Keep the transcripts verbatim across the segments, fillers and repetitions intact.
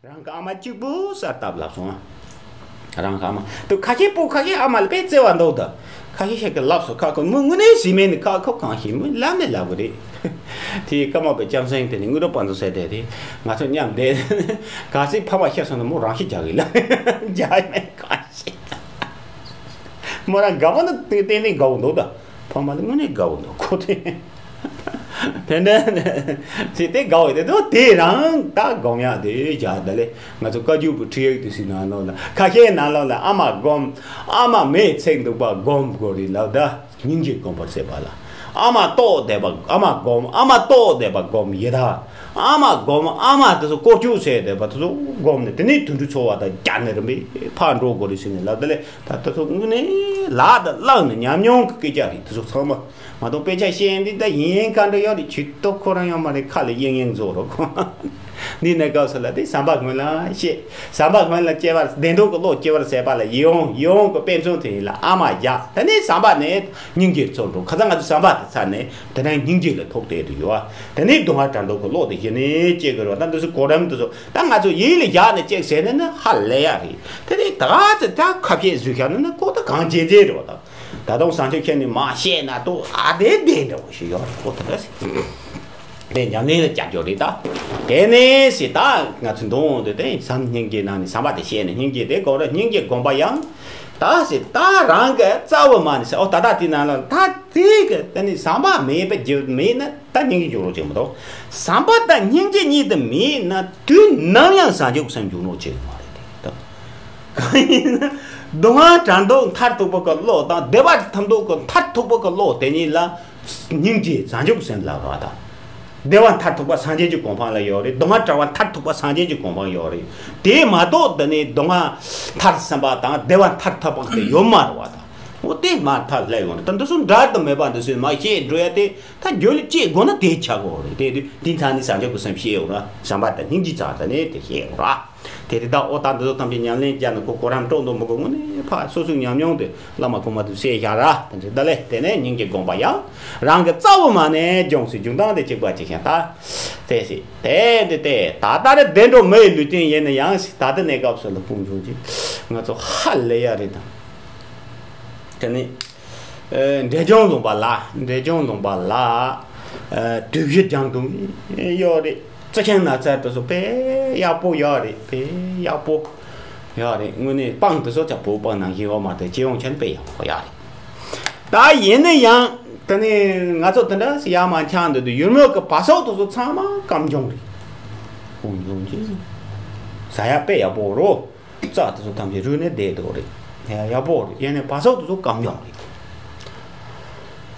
རང་གི་ཨ་མ་གཅིག་པུ་གསར་བཏབ་ལབ་སོང་། རང་གི་ཨ་མ་དུ་ཁ་ཤས་པོ་ཁ་ཤས་ཨ་མ་ལ་དཔེ་བརྩེ་བ་འདུག་ད་ཁ་ཤས་ཤིག་གི་ལབ་སོང་། ཁ་ཁོ་མི་དངོས་གནས་ཟིན་མེད་ནི་ཁ་ཁོ་གང་ཤེས་མི་ལབ་ནས་ལབ་གི་རེད། དེ་ཀརྨ་པའི་ལྕམ་སྲིང་དེ་ནི་དངུལ་རོགས་པ་ཚོ་ཟེར་དེ་དེ་ང་ཚོ་མཉམ་བསྡད། ག་ཚོད་ཕ་མ་ཤི་སོང་ན་མོ་རང་ཤི་རྒྱག་གི་ལ་རྒྱག་མེད་གང་ཤེས། མོ་རང་དགའ་བོ་ནི་ཏན་ཏན་དགའ་བོ་འདུག་ད་ཕ་མ་ལ་དངོས་གནས་དགའ་བོ་འདུག་ཁོ་དེ། དེ་འདྲ་ནས་དེ་དེ་དགའ་བོ་དེ་ཚོ་དེ་རང་ད་སྒོམ་ཡག་དེ་བཞག་ད་ལས་ང་ཚོ་བཀའ་བརྒྱུད་པའི་ཁྲིད་ཡིག་དེ་ཚོའི་ནང་ལོགས་ལ་ཁ་ཤས་ནང་ལོགས་ལ་ཨ་མ་སྒོམ། ཨ་མ་མེད་ཚེ་འདུག་པ་སྒོམ་དགོས་རེད་ལབ་ད། སྙིང་རྗེ་སྒོམ་པར་བྱེད་པ་ལ། ཨ་མ་ལྟོགས་བསྡད་པ་ཨ་མ་སྒོམ། ཨ་མ་ལྟོགས་བསྡད་པ་སྒོམ་ཡི་ད། ཨ་མ་སྒོམ། ཨ་མ་དེ་ཚོ་བཀོལ་སྤྱོད་བྱས་བསྡད་པ་དེ་ཚོ་སྒོམ་ནས་དེ་ནས་དུད་འགྲོ་འཚོ་བ་དང་རྒྱ་ནས་རིམ་པས་ཕར་འགྲོ་དགོས་རེད་ཟེར་ནས་ལབ་ད་ལས་ད་དེ་ཚོ་དངོས་གནས་ལག་དང་བླངས་ནས་ཉམས་མྱོང་གི་སྐད་ཆ་རེད། དེ་ཚོ་ཚང་མ་མ་གཏོགས་དཔེ་ཆ་བཤད་འདི་ད་ཡིན་ག་འདྲ་ཡོད་རེད། ཇུས་གཏོགས་ཁོ་རང་ཡོད་མ་རེད། ཁ་ལ་གཡེང་གཡེང་བཟོ་རོགས་ཁོ། འདི་ནས་སྐབས་སུ་ལ་དེ་ཟམ་པ་སྔོན་ལ་བཤད། ཟམ་པ་སྔོན་ལ་སྐྱེ་བར་བདེ་འགྲོ་གི་བློ་སྐྱེ་བར་ཟད་པ་ལ་ཡིད་འོང་། ཡིད་འོང་གི་དཔེ་མཚོན་དེ་ཡིན་ལ་ཨ་མ་བཞག་དེ་ནས་ཟམ་པ་ནས་སྙིང་རྗེར་ཚོར་འགྲོ། ཁ་སང་ང་ཚོ་ཟམ་པ་དེ་ཚར་ནས་དེ་ནས་སྙིང་རྗེ་ལ་ཐུག་བསྡད་དུ་ཡོད། དེ་ནས་སྡུག་བསྔལ་དགྲ་འདུལ་གི་བློ་དེ་གཞི་ནས་སྐྱེ་དགོས་རེད་བ། ད་འདི་ཚོ་གོ་རིམ་དེ་ཚོ་ད་ང་ཚོ་ཡིད་ལ་བཞག་ནས་ཅིག་ཟེར་ནས་ནི་ཧ་ལས་ཡ་རེད། དེ་ནས་ད་ག་ཚོད་ད་ཁ་བཤད་བཟོས་བཞག་ན་ནི་ཁོ་ད་གང་བྱེད་བྱེད་རེད་བ། ད་ད་དུང་བཟང་སྤྱོད་མཁན་ནི་མ་བཤད་ན་ཏོ་ཨ་དེ་དེ་འདྲ་བོ་ཞིག་ཡོད་རེད། ཁོ་ད་ག་ཟེ། དེ་ཉམས་ལེན་ལ་བྱ་རྒྱུ་རེད་ད། དེ་ནས་ཟེ་ད་ང་ཚོ་འདོན་འོང་དུས་དེ་བསམ་སྙིང་རྗེ་ནང་ནས་བསམ་པ་དེ་བཤད་ནས་སྙིང་རྗེ་དེ་གོ་ར་སྙིང་རྗེ་སྒོམ་པ་ཡང་ད་ཟེ་ད་རང་གི་རྩ་བ་མ་ནས་ཟེ་ཨོ་ད་ད་དེ་ནང་ལ་ད་དེ་གི་དེ་ནི་བསམ་པ་མེད་པ་རྒྱུ་མེད་ན་ད་སྙིང་རྗེ་འཇུག་རོགས་བྱེད་མི་འདུག་བསམ་པ་དང་སྙིང་རྗེ་གཉིས་དེ་མེད་ན་དུས་ནམ་ཡང་བཟང་སྤྱོད་ཀྱི་སེམས་འཇུག་རོགས་བྱེད་མ་རེད་དེ་ད། གང་ཡིན་ན། སྡུག་བསྔལ་དགྲ་འདོགས་མཐར་ཐུག་པ་གི་བློ་དང་བདེ་བ་ཐམས་ཅད་ཀྱི་མཐར་ཐུག་པ་གི་བློ་དེ་གཉིས་ལ་སྙིང་རྗེ་བཟང་སྤྱོད་ཀྱི་སེམས་ལབ་པ་དང་། བདེ་བ་མཐར་ཐུག་པ་སངས་རྒྱས་ཀྱི་གོ་འཕང་ལ་ཡོད་རེད། སྡུག་བསྔལ་བྲལ་བ་མཐར་ཐུག་པ་སངས་རྒྱས་ཀྱི་གོ་འཕང་ཡོད་རེད། དེ་མ་གཏོགས་འདི་ནས་སྡུག་བསྔལ་མཐར་ཕྱིན་པ་དང་བདེ་བ་མཐར་ཐུག་པ་དེ་ཡོད་མ་རེད་བ་དང་། འོ་དེ་མ་མཐར་སླེབས་ཡོང་རེད། ད་འདི་ཚོ་འདྲ་དང་མེད་པ་འདི་ཚོས་མ་བཤད་འགྲོ་ཡ་དེ་ད་རྒྱུ་ལ་བྱེད་དགོས་ན་དེ་ཆགས་དགོས་རེད། དེ་དུས་དེ་ཚ་ནི་བཟང་སྤྱོད་ཀྱི་སེམས་བཤད་ཡོང་ར་བསམ་པ་དང་སྙིང་རྗེ་ཚ་ཚ་ནས་དེ་བཤད་ཡོང་ར། དེ་རེད་ད། ཨོ་ད་འདི་ཚོ་ཐམས་ཅད་ཉམས་ལེན་བརྒྱབ་ནས་ཁོ་ཁོ་རང་སྤྲོ་འདོད་མི་དགོས་དངོས་གནས་ཕ་སོ་སོའི་ཉམས་མྱོང་དེ་བླ་མ་གོང་མ་དུ་གསལ་བཞག་ར། དེ་འདྲ་ད་ལས་དེ་ནས་སྙིང་རྗེ་སྒོམ་པ་ཡང་རང་གི་རྩ་བོ་མ་ནས་སྦྱོང་སའི་འཇུག་སྟངས་དེ་གཅིག་པ་གཅིག་ཤང་ད། དེ་སྲིད་དེ་འདི་དེ་ད་ལྟ་རེ་བདེ་འགྲོ་མིའི་ལུས་རྟེན་ཡིན་ན་ཡང་སྲིད་ད་ལྟ་གནས་སྐབས་སུ་ལ་ཕུང་བྱུང་གི་ང་ཚོ་ཧ་ལས་ཡ་རེད་དང་། དེ་ནི། འབྲས་ལྗོངས་ལུང་པ་ལ། འབྲས་ལྗོངས་ལུང་པ་ལ། དུས་བཞི་ལྗང་དུང་ཡོད་རེད། རྩི་ཤིང་ནགས་ཚལ་དེ་ཚོ་དཔེ་ཡག་པོ་ཡོད་རེད། དཔེ་ཡག་པོ་ཡོད་རེད། དངོས་གནས་སྤང་དེ་ཚོ་ཅག་བོད་སྤང་ནང་བཞིན་ཡོད་མ་རེད། སྤྱི་ཡོངས་ཆ་ནས་དཔེ་ཡག་པོ་ཡོད་རེད། ད་ཡིན་ན་ཡང་དེ་ནི་ང་ཚོ་དེ་འདྲ་ཡར་མར་འཁྱམས་འདུག་དུས་ཡུལ་མི་གི་བ་སོག་དེ་ཚོ་ཚང་མ་སྐམ་ལྗོངས་རེད། ཀུན་འབྱུང་གི་ཟ་ཡག་དཔེ་ཡག་པོ་རོ། རྩྭ་དེ་ཚོ་ཐམས་ཅད་རུལ་ནས་བསྡད་འདུག་རེད། ཡག་པོ་རེད། ཡིན་ནའི་བ་སོག་དེ་ཚོ་སྐམ་ལྗོངས་རེད།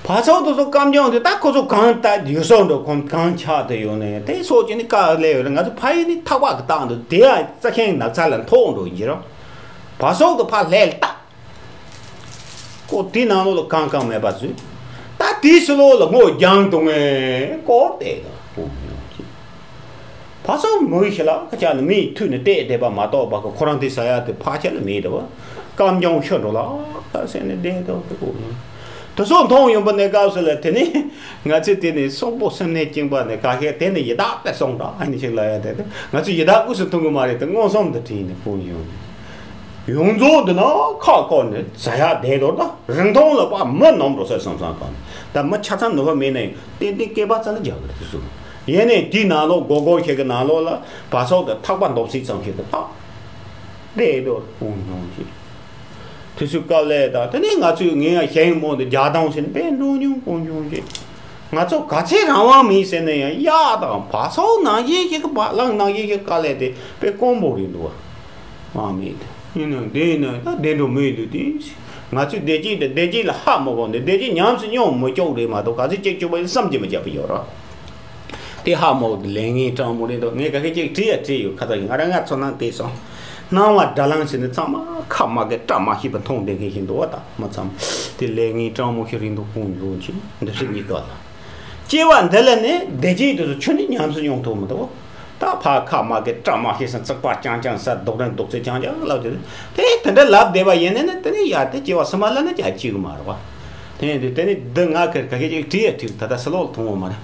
བ་སོག་དེ་ཚོ་སྐམ་ལྗོངས་དེ་ད་ཁོ་ཚོ་གང་ལྟ་ཡུལ་སྲོལ་འགྲོ་ཁོམ་གང་ཆགས་དེ་ཡོད་ནས་དེ་སོགས་ཀྱི་ནི་དཀའ་ལས་ཡོད་རེད། ང་ཚོ་ཕ་ཡུལ་ནི་ཐག་པ་གི་བཏང་འདུག་དེ་ཡང་རྩྭ་ཤིང་ནགས་ཚལ་ལ་འཐོག་འགྲོ་ཡིན་གྱི་རོ། བ་སོག་དེ་ཕར་ལྷས་ལ་བཏགས། ཀོ་དེའི་ནང་ལོགས་ལ་གང་གང་མེད་པ་བཟོས། ད་དེའི་ཕྱི་ལོགས་ལ་སྔོ་ལྗང་དུང་ངེ་སྐོར་བསྡད་དང་སྤུངས་ཡོང་གི། བ་སོག་མི་ཤི་ལ་ཁ་ཆག་ནི་མིའི་མཐུ་ནི་བལྟས་བསྡད་པ་མ་གཏོགས་པ་ཁོ་རང་དེ་ཟ་ཡ་དེ་ཕ་ཆ་ལ་མེད་དོ། སྐམ་ལྗོངས་ཤི་འགྲོ་ལ་ད་ཟེར་ནས་བསྡད་དང་སྤུངས་ཡོང་། དེ་སོགས་མཐོང་ཡོང་པ་ནས་སྐབས་སུ་ལ་དེ་ནི་ང་ཚོས་དེ་ནི་སོག་པོ་སེམས་ནད་བཅིངས་པ་ནི་ཁ་ཤས་དེ་ནི་ཡི་དྭགས་དེ་སོང་དང་ཨ་ནི་ཞིག་ལ་ཡ་དེ་ང་ཚོས་ཡི་དྭགས་དབུས་སུ་ཐོན་གི་མ་རེད་དེ་མངོན་སུམ་དུ་དྲིས་ནས་སྤུངས་ཡོང་། ཡོངས་རྫོགས་འདི་ན་ཁ་བསྐོར་ནས་ཟ་ཡག་བསྡད་དོ། ད་རིང་ཐུང་ལ་ཕར་མི་ནོམ་འགྲོ་ས་བསམ་བསམ་གང་ད་མི་ཆ་ཚང་ནུས་པ་མེད་ན་ཡང་ཏན་ཏན་སྐེད་པ་རྩ་ལ་རྒྱག་གི་རེད་དེ་ཚོ། ཡིན་ནའི་དེའི་ནང་ལོགས་སྒོར་སྒོར་ཞིག་གི་ནང་ལོགས་ལ་བ་སོག་དང་ཐག་པ་འདོགས་སྲིད་ཙམ་ཞིག་གི་ཐག་བསྡད་དོ་སྤུངས་ཡོང་གི། དེ་ཚོའི་སྐབས་ལས་ད་དེ་ནས་ང་ཚོས་ངས་ཡང་ཞེང་མོ་འདི་རྒྱག་སྟངས་ཟེར་ནས་དཔེ་འགྲོ་མྱོང་སྤུངས་མྱོང་ཞིག་ང་ཚོ་ག་ཚད་རང་དབང་མེད་ཟེར་ན་ཡང་གཡག་དང་བ་སོག་ནང་བཞིན་ཞིག་གི་བ་གླང་ནང་བཞིན་ཞིག་དཀའ་ལས་དེ་དཔེ་དཀོན་པོ་རེད་འདུག་བ། དབང་མེད་དེ་ཡིན་ནའང་དེ་ཡིན་ན་ད་བདེ་འགྲོ་མི་ཡི་ལུས་རྟེན་ང་ཚོས་བདེ་སྐྱིད་དེ་བདེ་སྐྱིད་ལ་ཧ་མ་གོ་ནས་བདེ་སྐྱིད་ཉམས་སུ་མྱོང་མི་ཆོག་རེད་མ་གཏོགས་ག་ཚོད་ཅིག་བཅུག་པ་ཡིན་བསམ་གྱིས་མི་ཁྱབ་པ་ཡོད་ར། དེ་ཧ་མ་གོ་དེ་ལས་ངན་སྤྲང་མོ་རེད་འདུག་ངས་ག་གེ་ཅིག་བྲིས་ཡ་བྲིས་ཡོད་ཁ་ཚ་ཡིན་ང་རང་ང་ཚོ་ནང་དེ་སོང་། སྣང་བ་དགྲ་ལན་ཟེར་ནས་ཚང་མ་ཁ་མ་གི་བཀྲ་མ་ཤིས་པ་མཐོང་བསྡད་མཁན་ཞིག་འདུག་བ་ད་མ་ཚང་། དེ་ལས་ངན་སྤྲང་མོ་ཞིག་རེད་འདུག་ཁོང་འགྲོ་ཅིག་འདི་ཚོ་གཉིས་ཀ་ལ། སྐྱེ་བ་འདི་ལ་ནི་བདེ་སྐྱིད་དེ་ཚོ་ཁྱོན་ནས་ཉམས་སུ་མྱོང་ཐུབ་མི་འདུག་ད་ཕ་ཁ་མ་གི་བཀྲ་མ་ཤིས་སང་ཚིག་པ་རྐྱང་རྐྱང་ཟ་རྡོག་རན་རྡོག་ཚེ་རྐྱང་རྐྱང་ལབ་དེ་དེ་དེ་འདྲ་ལབ་བསྡད་པ་ཡིན་ནས་ནི་དེ་ནི་ཡ་དེ་སྐྱེ་བ་སུ་མ་ལ་ནི་ཀྱང་སྐྱེ་གི་མ་རེད་བ། དེ་ནི་དེ་ནི་འདི་ང་གི་ག་གེ་ཅིག་བྲིས་ཡ་བྲིས་ད་ལྟ་སུ་ལོག་མཐོང་བ་མ་རེད།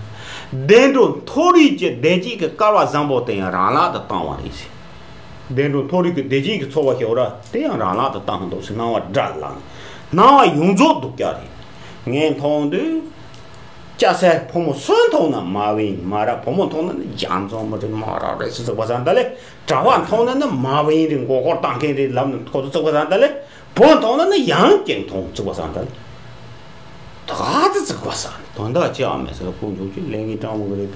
བདེ་འགྲོ་མཐོ་རིས་ཀྱི་བདེ་སྐྱིད་ཀྱི་སྐལ་བ་བཟང་པོ་དེ་ཡང་རང་ལག་ཏུ་བཏང་བ་རེད་ཟེར། བདེ་འགྲོ་མཐོ་རིས་ཀྱི་བདེ་སྐྱིད་ཀྱི་འཚོ་བ་ཞེས་པ་དེ་ཡང་རང་ལག་ཏུ་བཏང་འདུག་ཟེར། སྣང་བ་དགྲར་ལངས། སྣང་བ་ཡོངས་རྫོགས་སྡུག་ཅག་རེད། ངས་མཐོང་དུས། སྐྱ་སེར་ཕོ་མོ་སུ་མཐོང་ན་མ་བིན། མ་རབས་ཕོ་མོ་མཐོང་ན་ནི་རྒྱ་མཚོ་མོ་རེད། མ་རབས་རེད་ཟེར་བཙུགས་པ་ཙང་ད་ལས། གྲྭ་བ་མཐོང་ན་ནི་མ་བིན་རེད། མགོ་སྐོར་བཏང་མཁན་རེད་ལབ་ནས་ཁོ་ཚོ་བཙུགས་པ་ཙང་ད་ལས། བུ་མཐོང་ན་ནི་ཡང་ཀྱང་མཐོང་བཙུགས་པ་ཙང་ད་ལས། ད་ག་ཚོད་བཙུགས་པ་ཙང་དོན་དག་ཅི་ཡང་མེད་ཟེར། ལ་ཀུན་འབྱུང་གི་ལས་ངན་སྤྲང་མོ་གི་རེད།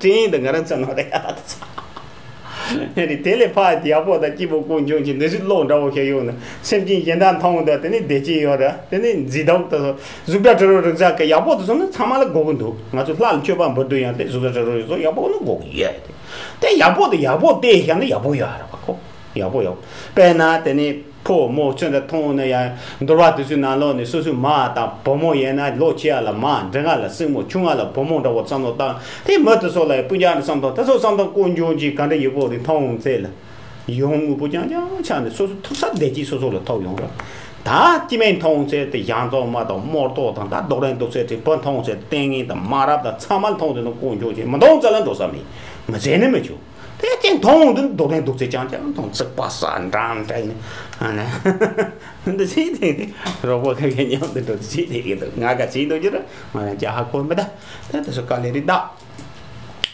དྲིན་དུ་ང་རང་ཚོ་ནོར་ཡ་ད་ཚ། ཨེ་རེད། དེ་ལས་ཕར་ཡག་པོ་དང་སྐྱིད་པོ་ཀུན་འབྱུང་གི་འདི་ཚོ་ཀློག་འདྲ་བོ་ཞིག་ཡོང་ན་སེམས་ཅན་གཞན་དག་མཐོང་དུས་དེ་ནི་བདེ་སྐྱིད་ཡོད་རེད། དེ་ནི་མཛེས་སྡུག་དང་གཟུགས་སྒྲ་དྲི་རོ་རེག་བྱ་གི་ཡག་པོ་དེ་ཚོ་ནི་ཚང་མ་ལ་དགོས་ཀྱི་འདུག་ང་ཚོ་ལྷ་ལ་མཆོད་པ་འབུལ་དུས་ཡང་དེ་གཟུགས་སྒྲ་དྲི་རོ་རེག་བྱ་ཡག་པོ་ནི་དགོས་ཀྱི་ཡོད་དེ། དེ་ཡག་པོ་དེ་ཡག་པོ་དེ་བཞག་ན་ཡག་པོ་ཡོད་རེད་པ་ཁོ། ཡག་པོ་ཡག་པོ། དཔེར་ན་དེ་ནི་ཕོ་མོ་ཚོ་འདྲ་མཐོང་ན་ཡང་འདུལ་བ་དེ་ཚོའི་ནང་ལོགས་ནས་སོ་སོའི་མ་དང་བུ་མོ་ཡིན་ན་ལོ་ཆེ་ཡ་ལ་མ། འབྲིང་ཡ་ལ་སྲིང་མོ། ཆུང་ཡ་ལ་བུ་མོ་འདྲ་བོ་བསམ་བློ་བཏང་། དེ་མི་དེ་ཚོ་ལ་ཡང་སྤུན་ཀྱག་ནས་བསམ་བཏང་། དེ་ཚོ་བསམ་བཏང་ཀུན་འབྱུང་གིས་ག་འདྲ་ཡག་པོ་རེད་མཐོང་ཚེ་ལ། ཡོང་དངོས་པོ་རྐྱང་རྐྱང་ཆགས་ནས་སོ་སོ་ཐུབ་ས་བདེ་སྐྱིད་སོ་སོ་ལ་ཐོབ་ཡོང་ར། ད་སྐྱེ་དམན་མཐོང་ཚེ་དེ་ཞང་ཚོགས་མ་དང་རྨོ་ཏོ་དང་ད་རྡོག་རེན་འདུག་ཚེ་དེ་བུ་མཐོང་ཚེ་ལྟས་ངན་དང་མ་རབས་དང་ཚང་མ་མཐོང་དེ་ནི་ཀུན་འབྱུང་གིས་མི་མཐོང་ཚེ་ལ་འགྲོ་ས་མེད། མི་ཚེ་ནི་མི་ཆོག་དེ་ཅན་མཐོང་འོང་དུས་རྡོག་རེན་འདུག་ཚེ་ཅང་ཅང་མཐོང་ཚིག་པ་ས་འགྲམ་དྲག་ནས་ཨ་ནི་འདི་ཚེ་དེ་རོགས་པ་ཁ་ཁའི་མཉམ་དུ་འགྲོ་ཚེ་དེ་གི་འདུག་ང་ག་ཚེ་འདུག་རྒྱུ་ར་ང་རང་ཅག་ཧ་གོ་མི་ད། ད་དེ་ཚོ་དཀའ་ལས་རིགས་ད།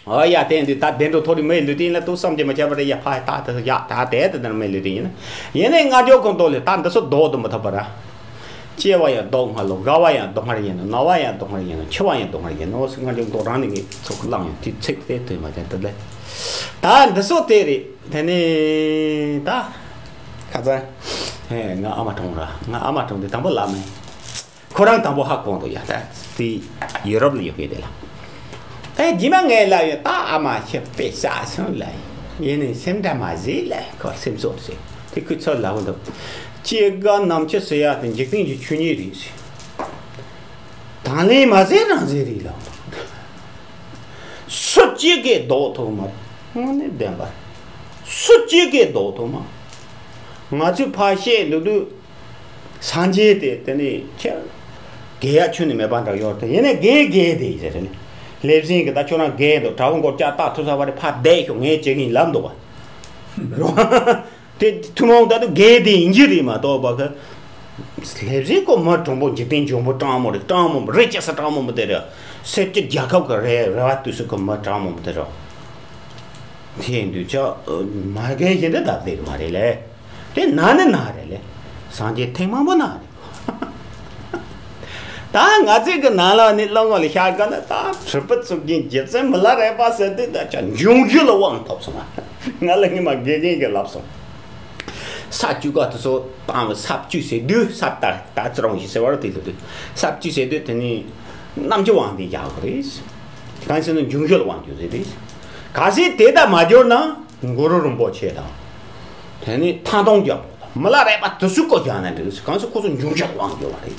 ཨོ་ཡ་དེ་འདི་ད་བདེ་འགྲོ་མཐོ་རིས་མི་ཡི་ལུས་རྟེན་ལ་ཏོག་བསམ་གྱིས་མི་ཁྱབ་པ་རེད། ཡ་ཕ་ཡ་ད་དེ་ཚོ་ཡ་ད་དེ་དེ་འདྲ་མི་ལུས་རྟེན་ཡིན་ན་ཡིན་ནའི་ང་ཇོ་ཁོང་ཏོ་ལས་ད་འདི་ཚོ་ལྡོག་ཏུ་མི་ཐུབ་པ་ར། སྐྱེ་བ་ཡང་སྡུག་བསྔལ་ལོ། རྒ་བ་ཡང་སྡུག་བསྔལ་ཡིན་ནོ། ན་བ་ཡང་སྡུག་བསྔལ་ཡིན་ནོ། འཆི་བ་ཡང་སྡུག་བསྔལ་ཡིན་ནོ། སྔ་འགྱུར་མདོ་རང་ནས་ངས་ཚོགས་གླང་ཡང་དེ་ཚིག་དེ་དོན་མ་ཅན་དེ་ལས། ད་འདི་སོགས་དེ་རེད། དེ་ནས་ད་ཁ་ཚ་ཧེ་ང་ཨ་མ་གྲོངས་ར། ང་ཨ་མ་གྲོངས་དེ་དང་པོ་ལབ་མེད། ཁོ་རང་དང་པོ་ཧ་གོ་འདུག་ཡ། ད་དེ་ཡུ་རོབ་ལ་ཡོད་མཁན་དེ་ལ། ད་རྗེས་མ་ངས་ལབ་ཡོད། ད་ཨ་མ་ཁྱེད་དཔེ་བཞག་སོང་ལ་ཡིན་ནའི་སེམས་ཁྲལ་མ་བྱེད་ལ་ཁོ་སེམས་གསོ་ཟེར། དེ་ཁོས་ཚུར་ལབ་འདུག་སྐྱེ་རྒ་ན་འཆི་ཟེར་ཡ་དེ་འཇིག་རྟེན་གྱི་ཆོས་ཉིད་རེད་ཟེར། དང་ལེན་མ་བྱས་རང་བྱས་རེད་ལ། སུ་གཅིག་གིས་ལྡོག་ཐུབ་མ་རེད། དངོས་གནས་བདེན་པ་རེད། སུ་གཅིག་གིས་ལྡོག་ཐུབ་མ། ང་ཚོས་ཕར་བཤད་འདུག་དུས། སངས་རྒྱས་དེ་དེ་ནས་ཁྱེད་རྒས་ཡག་ཁྱོན་ནས་མེད་པ་འདྲ་ཡོད་དེ། ཡིན་ནའི་རྒས་རྒས་དེ་ཡིན་ཟེར་ནས། ལེབ་ཟིན་གི་ད་ཁྱོད་རང་རྒས་འདུག་དྲ་བ་མགོར་ལྕགས་བཏགས་ཐུབ་ས་བ་རེད། ཕར་བསྡད་ཤོག་ངས་བྱེད་གི་ཡིན་ལབ་འདུག་བ། དེ་ཐུན་མོང་ད་དུ་རྒས་དེ་ཡིན་གྱི་རེད་མ་གཏོགས་པ་གི། ལེབ་ཟིན་ཁོ་མི་གྲུང་པོ་འཇིག་རྟེན་འཇོན་པོ་སྤྲང་མོ་རེད། སྤྲང་མོ་རེད་ཅེས་ས་སྤྲང་མོ་མི་དེ་རེད། སེར་སྐྱ་རྒྱལ་ཁབ་གི་རེ་རེ་བ་དུས་སུ་གི་མི་སྤྲང་མོ་མི་དེ་རེད། དེ་ཡིན་དུས་ཆ་མ་རྒས་གཞན་དུ་ད་བསྡད་གི་མ་རེད་ལེ། དེ་ན་ནི་ན་རེད་ལེ། སངས་རྒྱས་ཐེངས་མང་པོ་ན་རེད། ད་ང་ཚོའི་གི་ནང་ལ་ནི་བློ་ངོ་ལ་ཤར་ག་ན་ད་གྲུབ་པ་ཚུགས་ཀྱིན་རྗེ་བཙུན་མི་ལ་རས་པ་ཟེར་དུས་ད་ཆ་འབྱུང་རྒྱུ་ལ་དབང་ཐོབ་སོང་ང་། ང་ལ་ངི་མ་དགེ་རྒན་གྱིས་ལབ་སོང་། ས་བཅུ་ག་དུ་སོ་བཏང་བའི་ས་བཅུ་ཟེར་དུས་ས་ད་ད་ཙི་རང་ཞིག་ཟེར་བ་ར་དེ་ལ་དུས་ས་བཅུ་ཟེར་དུས་དེ་ནི་རྣམ་འགྱུར་དབང་དེ་རྒྱག་གི་རེད། གང་ཟེར་ན་འབྱུང་རྒྱུ་ལ་དབང་རྒྱུ་ཟེར་རེད། གལ་སྲིད་དེ་ལྟར་མ་བསྒྱུར་ན་གུ་རུ་རིན་པོ་ཆེ་དང་། དེ་ནི་ཐང་སྟོང་རྒྱལ་པོ་དང་མི་ལ་རས་པ་དེ་ཚོས་བཀོད་བཞག་ན་འགྲིག་གང་ཟེར་ཁོ་ཚོ་འབྱུང་རྒྱུ་ལ་དབང་རྒྱུ་བ་རེད།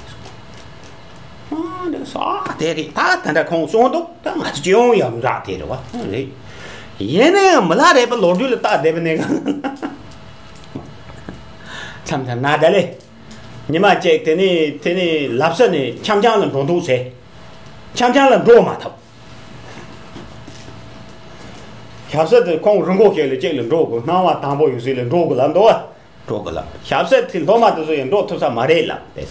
ཨ་འདི་ས་དེ་རེད། ད་དེ་འདྲ་ཁོང་གསུངས་འདུག་ད་ང་ཚོ་སྤྱི་ཡོངས་ཡང་རག་དེ་རེད་བ་རེད། ཡིན་ནའི་མི་ལ་རས་པ་ལོ་རྒྱུས་ལ་བལྟ་བསྡད་པ་ནས་གང་མཚམས་མཚམས་ན་ད་ལེ། ཉི་མ་གཅིག་དེ་ནི་དེ་ནི་ལབ་ས་ནས་འཆམ་འཆམ་ལ་འགྲོ་འདུག་ཟེར། འཆམ་འཆམ་ལ་འགྲོ་མ་ཐུབ། ཞབས་ས་དེ་ཁོང་རི་མགོ་ཞིག་ལ་གཅིག་ལ་འགྲོ་དགོས། སྣང་བ་དང་པོ་ཡོད་ས་ལ་འགྲོ་དགོས་ལབ་འདུག་བ། འགྲོ་དགོས་ལབ། ཞབས་ས་དེ་སློབ་མ་དེ་ཚོ་ཡང་འགྲོ་ཐུབ་ས་མ་རེད་ལབ་དེ།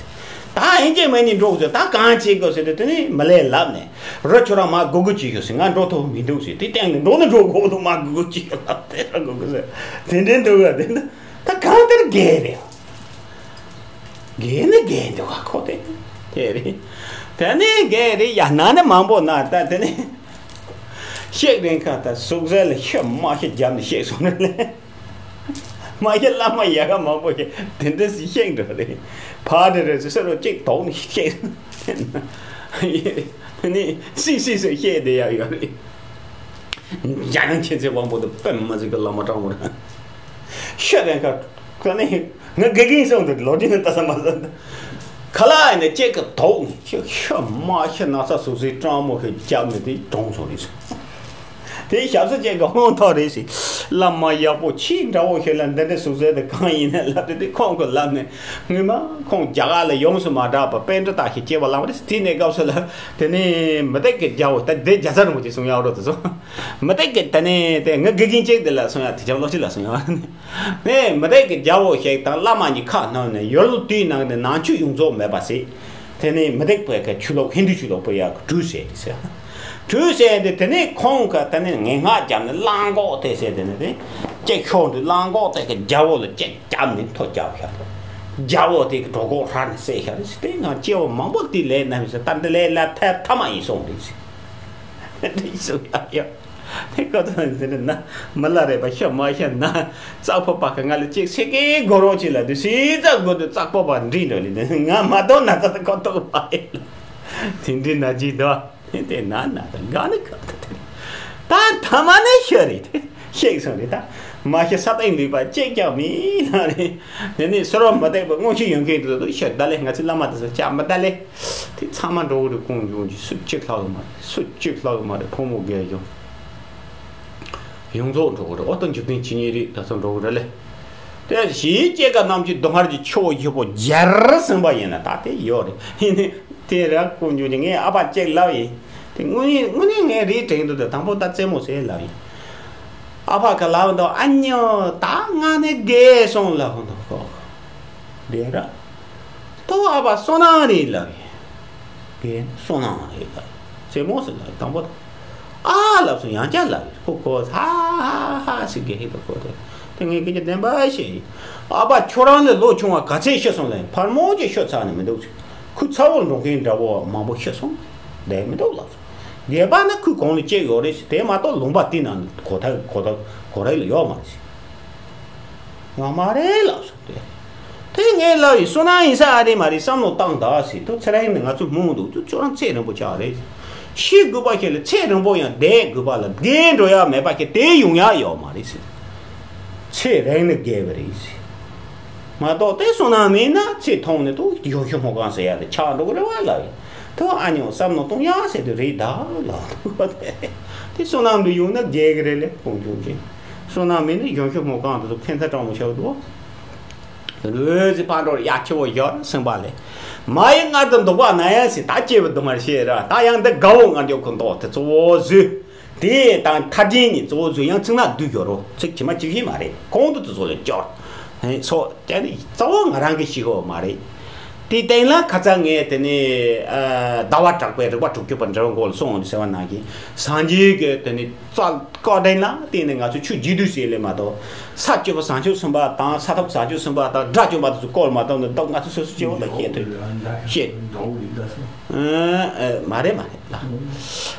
ད་ཨིན་ཅི་མ་ནི་འགྲོ་དགོས་ཟེར། ད་གང་བྱེད་དགོས་ཟེར་དུས་དེ་ནི་མི་ལས་ལབ་ནས་རི་ཁྱོད་རང་མ་སྒུག་སྒུག་བྱེད་ཤོག་ཟེར། ང་འགྲོ་ཐུབ་མི་འདུག་ཟེར། དེ་སྟེང་ལ་འགྲོ་ནི་འགྲོ་དགོས་འདུག་མ་སྒུག་སྒུག་བྱེད་ཤོག་ལབ་དེ་ར་སྒུག་སྒུག་ཟེར། དེ་འདྲའི་འདུག་ག་དེ་འདྲ་ད་གང་ལྟར་རྒས་རེད། རྒས་ནི་རྒས་འདུག་ག་ཁོ་དེ། དེ་རེད། དེ་ནི་རྒས་རེད་ཡ། ན་ནི་མང་པོ་ན་ད་དེ་ནི། གཤེགས་རན་ཁ་ད་ཟུག་གཟེར་ལ་ཤི་མ་ཤི་རྒྱབ་ནས་གཤེགས་སོང་ནི་ལས། མ་ཤི་བླ་མ་ཡ་ག་མང་པོ་ཞིག་དེ་འདྲ་ཞིག་གཤེགས་འགྲོ་རེད། ཕར་དེ་རེད་ཟེར་རོ་གཅིག་དོག་ནི་གཤེགས། དེ་ནི་སིག་སིག་སེ་གཤེགས་བསྡད་ཡ་ཡོད་རེད། འཇམ་དབྱངས་མཁྱེན་བརྩེ་དབང་པོ་དང་པདྨ་འཛིན་གྱི་བླ་མ་དྲང་མོ་རེད། ཤི་རན་ཁ་ཁ་ནི་ང་དགེ་རྒན་སོང་དུ་ལོ་རྒྱུས་ནི་ལྟ་ས་མ་ཟད། ཁ་ལག་ཡིན་ན་གཅིག་གི་དོག་ནི་ཤི་ཤི་མ་ཤི་ན་ཚ་ཟུག་གཟེར་སྤྲང་མོ་ཞིག་རྒྱབ་ནི་དེ་གྲོངས་སོང་རེད་ཟེར། དེ་ཞབས་ས་ཅན་གྱི་དབང་ཐོག་རེད་ཟེར། བླ་མ་ཡག་པོ་ཆེས་འདྲ་བོ་ཞིག་ལ་འདི་འདྲ་ཟུག་ཟེར་དེ་གང་ཡིན་ནས་ལབ་དུས། དེ་ཁོང་གི་ལབ་ནས། སྔོན་མ་ཁོང་རྒྱ་གར་ལ་ཡོངས་སུ་མ་གྲགས་པ་པཎྜི་ཏ་ཞིག་སྐྱེས་པ་ལ་རེད། དེ་ནས་སྐབས་སུ་ལ་དེ་ནས་མུ་སྟེགས་ཀྱི་རྒྱལ་པོ། ད་དེ་རྒྱ་ཚ་རིན་པོ་ཆེ་གསུང་ཡག་རོ་དེ་ཚོ། མུ་སྟེགས་ཀྱི་དེ་ནས་དེ་ངའི་དགེ་རྒན་གཅིག་དེ་ལ་གསུང་ཡག་དེ་ཅང་ལོ་གཅིག་ལ་གསུང་ཡག་ནས། མུ་སྟེགས་ཀྱི་རྒྱལ་པོ་ཞིག་དང་བླ་མ་གཉིས་ཁ་བསྣམས་ནས་ཡུལ་དེའི་ནང་དུ་ནང་ཆོས་ཡོངས་རྫོགས་མེད་པ་ཟེར། དེ་ནས་མུ་སྟེགས་པའི་གི་ཆོས་ལུགས་ཧིན་དུ་ཆོས་ལུགས་སྤེལ་ཡག་གི་གྲོས་བྱས་ཟེར། གྲོས་བྱས་ཏེ་དེ་ནས་ཁོང་གི་དེ་ནས་ངན་སྔགས་བརྒྱབ་ནས་གླང་གོག་དེ་ཟེར། དེ་ནས་དེ་གཅིག་ཤོར་དུས་གླང་གོག་དེ་གི་རྒྱལ་པོ་ལ་གཅིག་བརྒྱབ་ནས་ཐོ་བརྒྱབ་ཤག། རྒྱལ་པོ་དེ་གི་གྲོད་ཁོག་རལ་ནས་བསད་ཤག་རེད་ཟེར། དེ་ང་སྐྱེ་བ་མང་པོ་དེ་ལས་ན་མི་ཟེར། ད་འདི་ལས་ལ་ཐབས་ཐ་མ་ཡིན་སོང་རེད་ཟེར། འདི་ཟེར་ཡག་ཡག། དེ་ཀ་ཏོ་འདི་ནི་ན་མི་ལ་རས་པ་ཤ་མ་ཤ་ན། ཙག་ཕོ་པ་ག་ང་ལ་ཅིག་སེ་ཀེ་གོ་རོ་ཅི་ལ་དུ་སི་ཙག་གོ་དུ་ཙག་ཕོ་པ་འདྲི་འགྲོ་ལི་ནི་ང་མ་ཏོ་ན་ཙ་ཏ་ཀོ་ཏོ་པ་ཡི་ལ། དེ་འདྲི་ན་ཅི་དོ། དེ་ན་ན་ད་ག་ནི་ཀ་ཏོ་དེ། ད་ཐ་མ་ནི་ཤ་རེད་དེ། ཤེས་སོང་རེད་ད། མ་ཤ་ས་ཏེང་ལུས་པ་ཅེག་ཀྱང་མི་ལ་རེད། དེ་ནི་སོ་རོ་མ་བཏེག་པ་དངོས་གཞི་ཡོང་མཁན་དུ་དུ་ཤ་ད་ལེ་ང་ཚོ་བླ་མ་དུ་སོ་ཅག་མ་ད་ལེ། དེ་ཚང་མ་འགྲོ་གི་རེད། ཀོང་ཇོ་གི་སུ་གཅིག་ལྷག་གི་མ་རེད། སུ་གཅིག་ལྷག་གི་མ་རེད། ཕོ་མོ་རྒས་གཞོན་ཡོངས་རྫོགས་འགྲོ་གི་རེད། ཨོ་ཏོ་འཇིག་རྟེན་ཇི་སྙེད་རེད། ད་ཚོ་འགྲོ་གི་རེད་ལེ། དེ་གཞིས་སྐྱེ་རྒ་རྣམས་ཀྱི་སྡུག་བསྔལ་གྱི་ཆུ་བོ་བཞི་པོ་རྒྱལ་ཟིན་པ་ཡིན་ན་ད་དེ་ཡོད་རེད། ཡིན་ནི་དེ་ར་ཀོང་ཇོ་གི་ངའི་ཨ་ཕ་གཅིག་ལབ་ཡིན། དེ་དངོས་གནས་དངོས་གནས་ངའི་རེད་དྲན་འདུག་དེ་དང་པོ་ད་རྩེད་མོ་ཟེར་ལབ་ཡིན། ཨ་ཕ་ག་ལབ་འདུག་ཨ་ཉོ་ད་ང་ནི་རྒས་སོང་ལབ་འདུག་ཁོ། དེ་ར། ཏོ་ཨ་ཕ་བསོད་ནམས་རེད་ལབ་ཡིན། དེ་བསོད་ནམས་རེད་ལབ། རྩེད་མོ་ཟེར་ལབ་དང་པོ་དང་། ཨ་ལབ་སོང་ཡང་བསྐྱར་ལབ་ཡིན། ཁོ་ཁོ་ཧ་ཧ་ཧ་ཟེར་གི་ཧེ་ཏོ་ཁོ་དེ། དེ་ངས་སྐད་ཆ་བདེན་པ་བཤད་ཡིན། ཨ་ཕ་ཁྱོད་རང་ལས་ལོ་ཆུང་བ་ག་ཚད་ཤི་སོང་ལབ་ཡིན། ཕར་མོ་ཅིག་ཤི་ཚར་ནི་མི་འདུག་ཁོའི་ཚ་བོ་འགྲོ་མཁན་འདྲ་བོ་མང་པོ་ཤི་སོང་། བསྡད་མི་འདུག་ལབ་སོང་། རྒས་པ་ནི་ཁོའི་གོང་ལ་གཅིག་ཡོད་རེད་ཟེར། དེ་མ་གཏོགས་ལུང་པ་དེ་ནང་གོ་ཐག་གོ་ཐག་གོ་རེ་ལ་ཡོད་མ་རེད་ཟེར། ཡོད་མ་རེད་ལབ་སོང་སྟེ། དེ་ངས་ལབ་ཡིན། བསོད་ནམས་ཡིན་ས་ཨ་རེད་མ་རེད། བསམ་བློ་བཏང་ད་ཟེར། དུ་ཚེ་རིང་ནི་ང་ཚོ་སྨོན་འདུག་ཚུ་ཁྱོད་རང་ཚེ་རིང་པོ་ཆགས་རེད་ཟེར། ཤི་དགོས་པ་ཞིག་ལ་ཚེ་རིང་པོ་ཡང་བསྡད་དགོས་པ་ལ་བསྡད་འགྲོ་ཡག་མེད་པ་ཞིག་དེ་ཡོང་ཡག་ཡོད་མ་རེད་ཟེར། ཚེ་རིང་ནི་རྒས་པ་རེད་ཟེར། མ་གཏོགས་དེ་བསོད་ནམས་མེད་ན་ཚེ་ཐུང་ནས་དུ་གཞོན་ཤོས་སྨོན་ཁང་ཟེར་ཡ་དེ་ཆགས་འགྲོ་གི་རེད་བ་ལབ་ཡིན། དུ་ཨ་ཉོ་བསམ་བློ་གཏོང་ཡ་ཟེར་དུ་རེད་ད་ལབ་འདུག་དེ་བསོད་ནམས་འདི་ཡོང་ན་རྒས་གི་རེད་ལེ། ཁོང་ཆུང་ཆེ་བསོད་ནམས་མེད་ན་གཞོན་ཤོས་སྨོན་ཁང་དུ་ཁྱད་མཚར་གྲང་མོ་ཆགས་འདུག་ལུས་ཟི་ཕ་འགྲོར་ཡ་ཆེ་བོ་ཡོད་སེམས་པ་ལས། མ་ཡི་མངལ་དུ་འདུག་པ་ན་ཡང་ཟེར། ད་སྐྱེས་བུ་དུ་མར་བཤད་ར། ད་ཡང་འདི་དགའ་བོ་ང་འཇོག་གི་འདུག་དེ་གཙོ་བོ་བཟོས། དེ་དང་ཐ་དྲན་ནི་གཙོ་བོ་བཟོས། ཡང་ཚིག་ན་བསྡུས་ཡོད་རོ། ཚིག་ཇི་མ་ཇི་བཞིན་མ་རེད། གོང་དུ་དུ་བཟོ་ལས་སྐྱོར། ཧེ་སོ་ཅན་ནི་གཙོ་བོ་ང་རང་གི་ཤི་གོ་མ་རེད། དེ་སྟེང་ལ་ཁ་ཚ་ངས་དེ་ནི་ཨ་ཟླ་བ་གྲགས་པའི་རིག་པ་དྲུག་ཅུ་པ་འབྲི་བ་མགོ་ལ་སོང་ཟེར་བ་ནང་གི་སངས་རྒྱས་ཀྱི་དེ་ནི་རྩ་བཀའ་དྲིན་ལ་བརྟེན་ནས་ང་ཚོ་ཆོས་བརྒྱུད་དུ་ཟེར་ལེ་མ་གཏོགས། ས་བཅུ་པ་བྱང་ཆུབ་སེམས་དཔའ་དང་ས་ཐོབ་བྱང་ཆུབ་སེམས་དཔའ་དང་དགྲ་བཅོམ་པ་དེ་ཚོ་བསྐོར་མ་གཏོགས་ནི་ད་ང་ཚོ་སོ་སོ་སྐྱེ་བོ་དང་བཤད་ཐུབ་བཤད། ཨ་ཨ་མ་རེད་མ་རེད་ལ།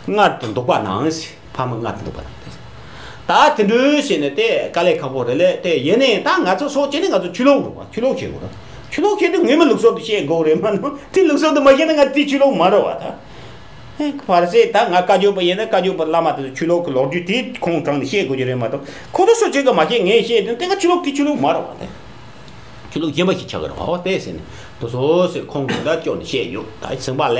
མངལ་དུ་འདུག་པ་ན་ཟེར། ཕ་མ་མངལ་དུ་འདུག་པ་ན་ཟེར། ད་དེ་འདྲ་ཟེར་ནས་དེ་དཀའ་ལས་ཁག་པོ་རེད་ལེ། དེ་ཡིན་ནའི་ད་ང་ཚོ་སོགས་ཅི་ནས་ང་ཚོ་ཆོས་ལུགས་རུ་བ་ཆོས་ལུགས་བྱེད་དགོས་ར། ཆོས་ལུགས་བྱེད་དུས་ངོ་མ་ལུགས་སྲོལ་དུ་བཤད་དགོས་རེད་མ་གཏོགས། དེ་ལུགས་སྲོལ་དུ་མ་བཤད་ན་ང་དེ་ཆོས་ལུགས་མ་རེད་བ་ད། ཧེ། ཕར་ཟེར་ད་ང་བཀའ་བརྒྱུད་པ་ཡིན་ན་བཀའ་བརྒྱུད་པ་བླ་མ་དེ་ཚོ་ཆོས་ལུགས་ཀྱི་ལོ་རྒྱུས་དེ་ཁོང་དྲངས་ནས་བཤད་དགོས་ཀྱི་རེད་མ་གཏོགས། ཁོ་ཚོ་སུ་གཅིག་གིས་མ་བཤད་ངས་བཤད་དུས་དེ་ང་ཆོས་ལུགས་དེ་ཆོས་ལུགས་མ་རེད་བ་དེ། ཆོས་ལུགས་གཞན་པ་ཞིག་ཆགས་ཀྱི་རེད་བ། འོ་དེ་ཟེར་ནས་དེ་ཚོ་ཟེར་ཁོང་དེ་འདྲ་སྐྱོར་ནས་བཤད་ཡོད། ད་ཟིན་པ་ལས་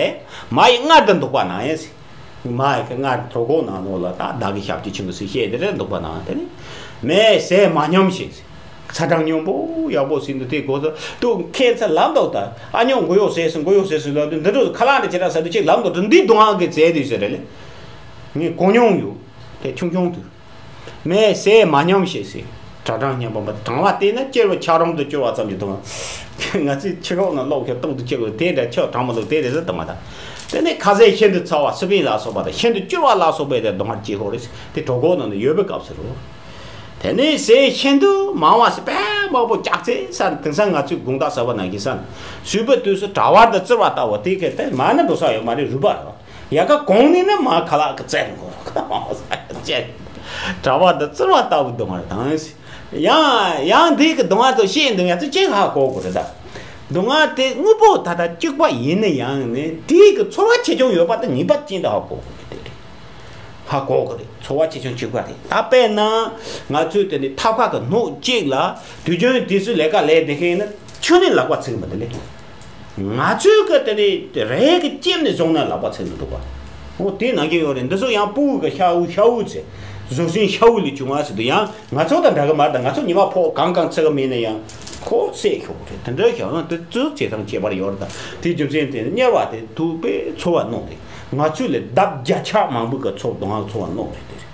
མ་ཡི་མངལ་དུ་འདུག་པ་ན་ཡིན་ཟེར། མ་ཡི་གི་མངལ་གྲོད་ཁོག་ནང་ལོགས་ལ་ད་བདག་གི་ཞབས་ཀྱི་ཆེན་པོ་ཟེར་བཤད་དེ་རེད་འདུག་པ་ན་དེ་ནི་མས་ཟས་མ་སྙོམས་ཤིག་ཟེར། ཚ་གྲང་སྙོམས་པོ་ཡག་པོ་ཟིན་དུ་དེ་གོ་ཚོ་དུ་ཁྱད་མཚར་ལབ་འདུག་ད་ཨ་ཉོ་མགོ་གཡོག་ཟས་སུ་མགོ་གཡོག་ཟས་སུ་ལབ་དུས་འདི་འདྲ་ཁ་ལག་འདི་ཁྱེད་རང་ཟ་དུས་ཅིག་ལབ་འདུག་འདི་སྡུག་བསྔལ་གི་རྫས་དུས་ཟེར་རེད་ལེ། ངས་གོ་མྱོང་ཡོད། དེ་ཆུང་ཆུང་དུས། མས་ཟས་མ་སྙོམས་ཤིག་ཟེར། གྲང་གྲང་སྙམ་པ་མ་གྲང་བ་བལྟས་ན་སྐྱེར་བ་ཆགས་རུམ་དུ་སྐྱུར་བ་ཙམ་གྱིས་དུ་མ། ང་ཚོས་ཕྱི་ལོགས་ན་གློག་ཁྱེར་ཏོག་ཏུ་སྐྱེ་དགོས་དེ་འདྲ་ཁྱོད་གྲང་མོ་འདུག་དེ་རེད་ཟེར་དུ་མ་ད། དེ་ནས་ཁ་ཟས་ཤིན་ཏུ་ཚ་བ་སི་པན་ལ་སོགས་པ་དང་ཤིན་ཏུ་སྐྱུར་བ་ལ་སོགས་པའི་དེ་སྡུག་བསྔལ་སྐྱེ་ཧོ་རེད་ཟེར། དེ་གྲོད་ཁོག་ནང་དུ་ཡོད་པའི་སྐབས་སུ་རུ། དེ་ནས་ཟས་ཤིན་ཏུ་མང་བ་ཟེར་དཔེ་མང་པོ་ལྕགས་ཚེ་ས་དེང་སང་ང་ཚོས་དགུང་དག་ཟ་བ་ནང་བཞིན་ས་ཟོས་པའི་དུས་སུ་གྲང་བ་དང་བཙིར་བ་ལྟ་བུ་དེ་གས་དེ་མ་ནི་འགྲོ་ས་ཡོད་མ་རེད་རུས་པ་རེད། ཡ་ག་གོང་ནས་ནི་མ་ཁ་ལག་གི་རྫས་རིན་གོ་རོགས་ཅེས། གྲྭ་པ་དང་བཙུན་པ་ལྟ་བུ་སྡུག་བསྔལ་དང་། ཡང་ཡང་འདི་གི་སྡུག་བསྔལ་དུ་ཤེས་འདུག་ཡ་ཚོ་ཅིག་ཧ་གོ་དགོས་རེད་ད། སྡུག་བསྔལ་དེ་དངོས་པོ་ད་ལྟ་གཅིག་པ་ཡིན་ན་ཡང་ནི་དེའི་གི་ཚོར་བ་ཆེ་ཆུང་ཡོད་པ་དེ་ངེས་པར་ཅན་དུ་ཧ་གོ་དགོས་རེད་དེ་རེད། ཧ་གོ་དགོས་རེད། ཚོར་བ་ཆེ་ཆུང་གཅིག་པ་རེད། ད་དཔེར་ན་ང་ཚོས་དེ་ནི་ཐབ་ཁ་གི་སྣོད་གཅིག་ལ་དུས་རྒྱུན་དུས་སུ་ལས་ཀ་ལས་བསྡད་མཁན་ཡིན་ན་ཁྱོན་ནས་ལག་པ་ཚིག་མི་འདུག་ལེ། ང་ཚོའི་གི་དེ་ནི་རས་གི་ལྕེབ་ནས་བཟུང་ན་ལག་པ་ཚིག་མི་འདུག་པ། འོ་དེ་ནང་བཞིན་ཡོད་རེད། འདི་ཚོ་ཡང་ཕྲུ་གུ་གི་ཤ་འུ་ཤ་འུ་ཚེ། བཟོད་བསྲན་ཤ་བོ་ལས་བྱུང་བ་ཟེར་དུས་ཡང་ང་ཚོ་དང་འདྲ་གི་མ་རེད། ད་ང་ཚོ་ཉི་མ་ཕོག་གང་གང་ཚད་གི་མེད་ན་ཡང་ཁོ་སད་ཤོག་རེད། དེ་འདྲ་ཤོག་ཡང་དེ་ཚོ་བྱེད་སྟངས་ཁྱད་པར་ཡོད་རེད། ད་དེའི་རྒྱུ་མཚན་དེ་ནི་དམྱལ་བ་དེ་ཐུག་པའི་ཚོར་བ་རྣོ་རེད། ང་ཚོས་ལས་ལྡབ་བརྒྱ་ཆ་མང་པོ་གི་ཚོར་སྡུག་བསྔལ་ཚོར་བ་རྣོ་རེད། དེ་རེད།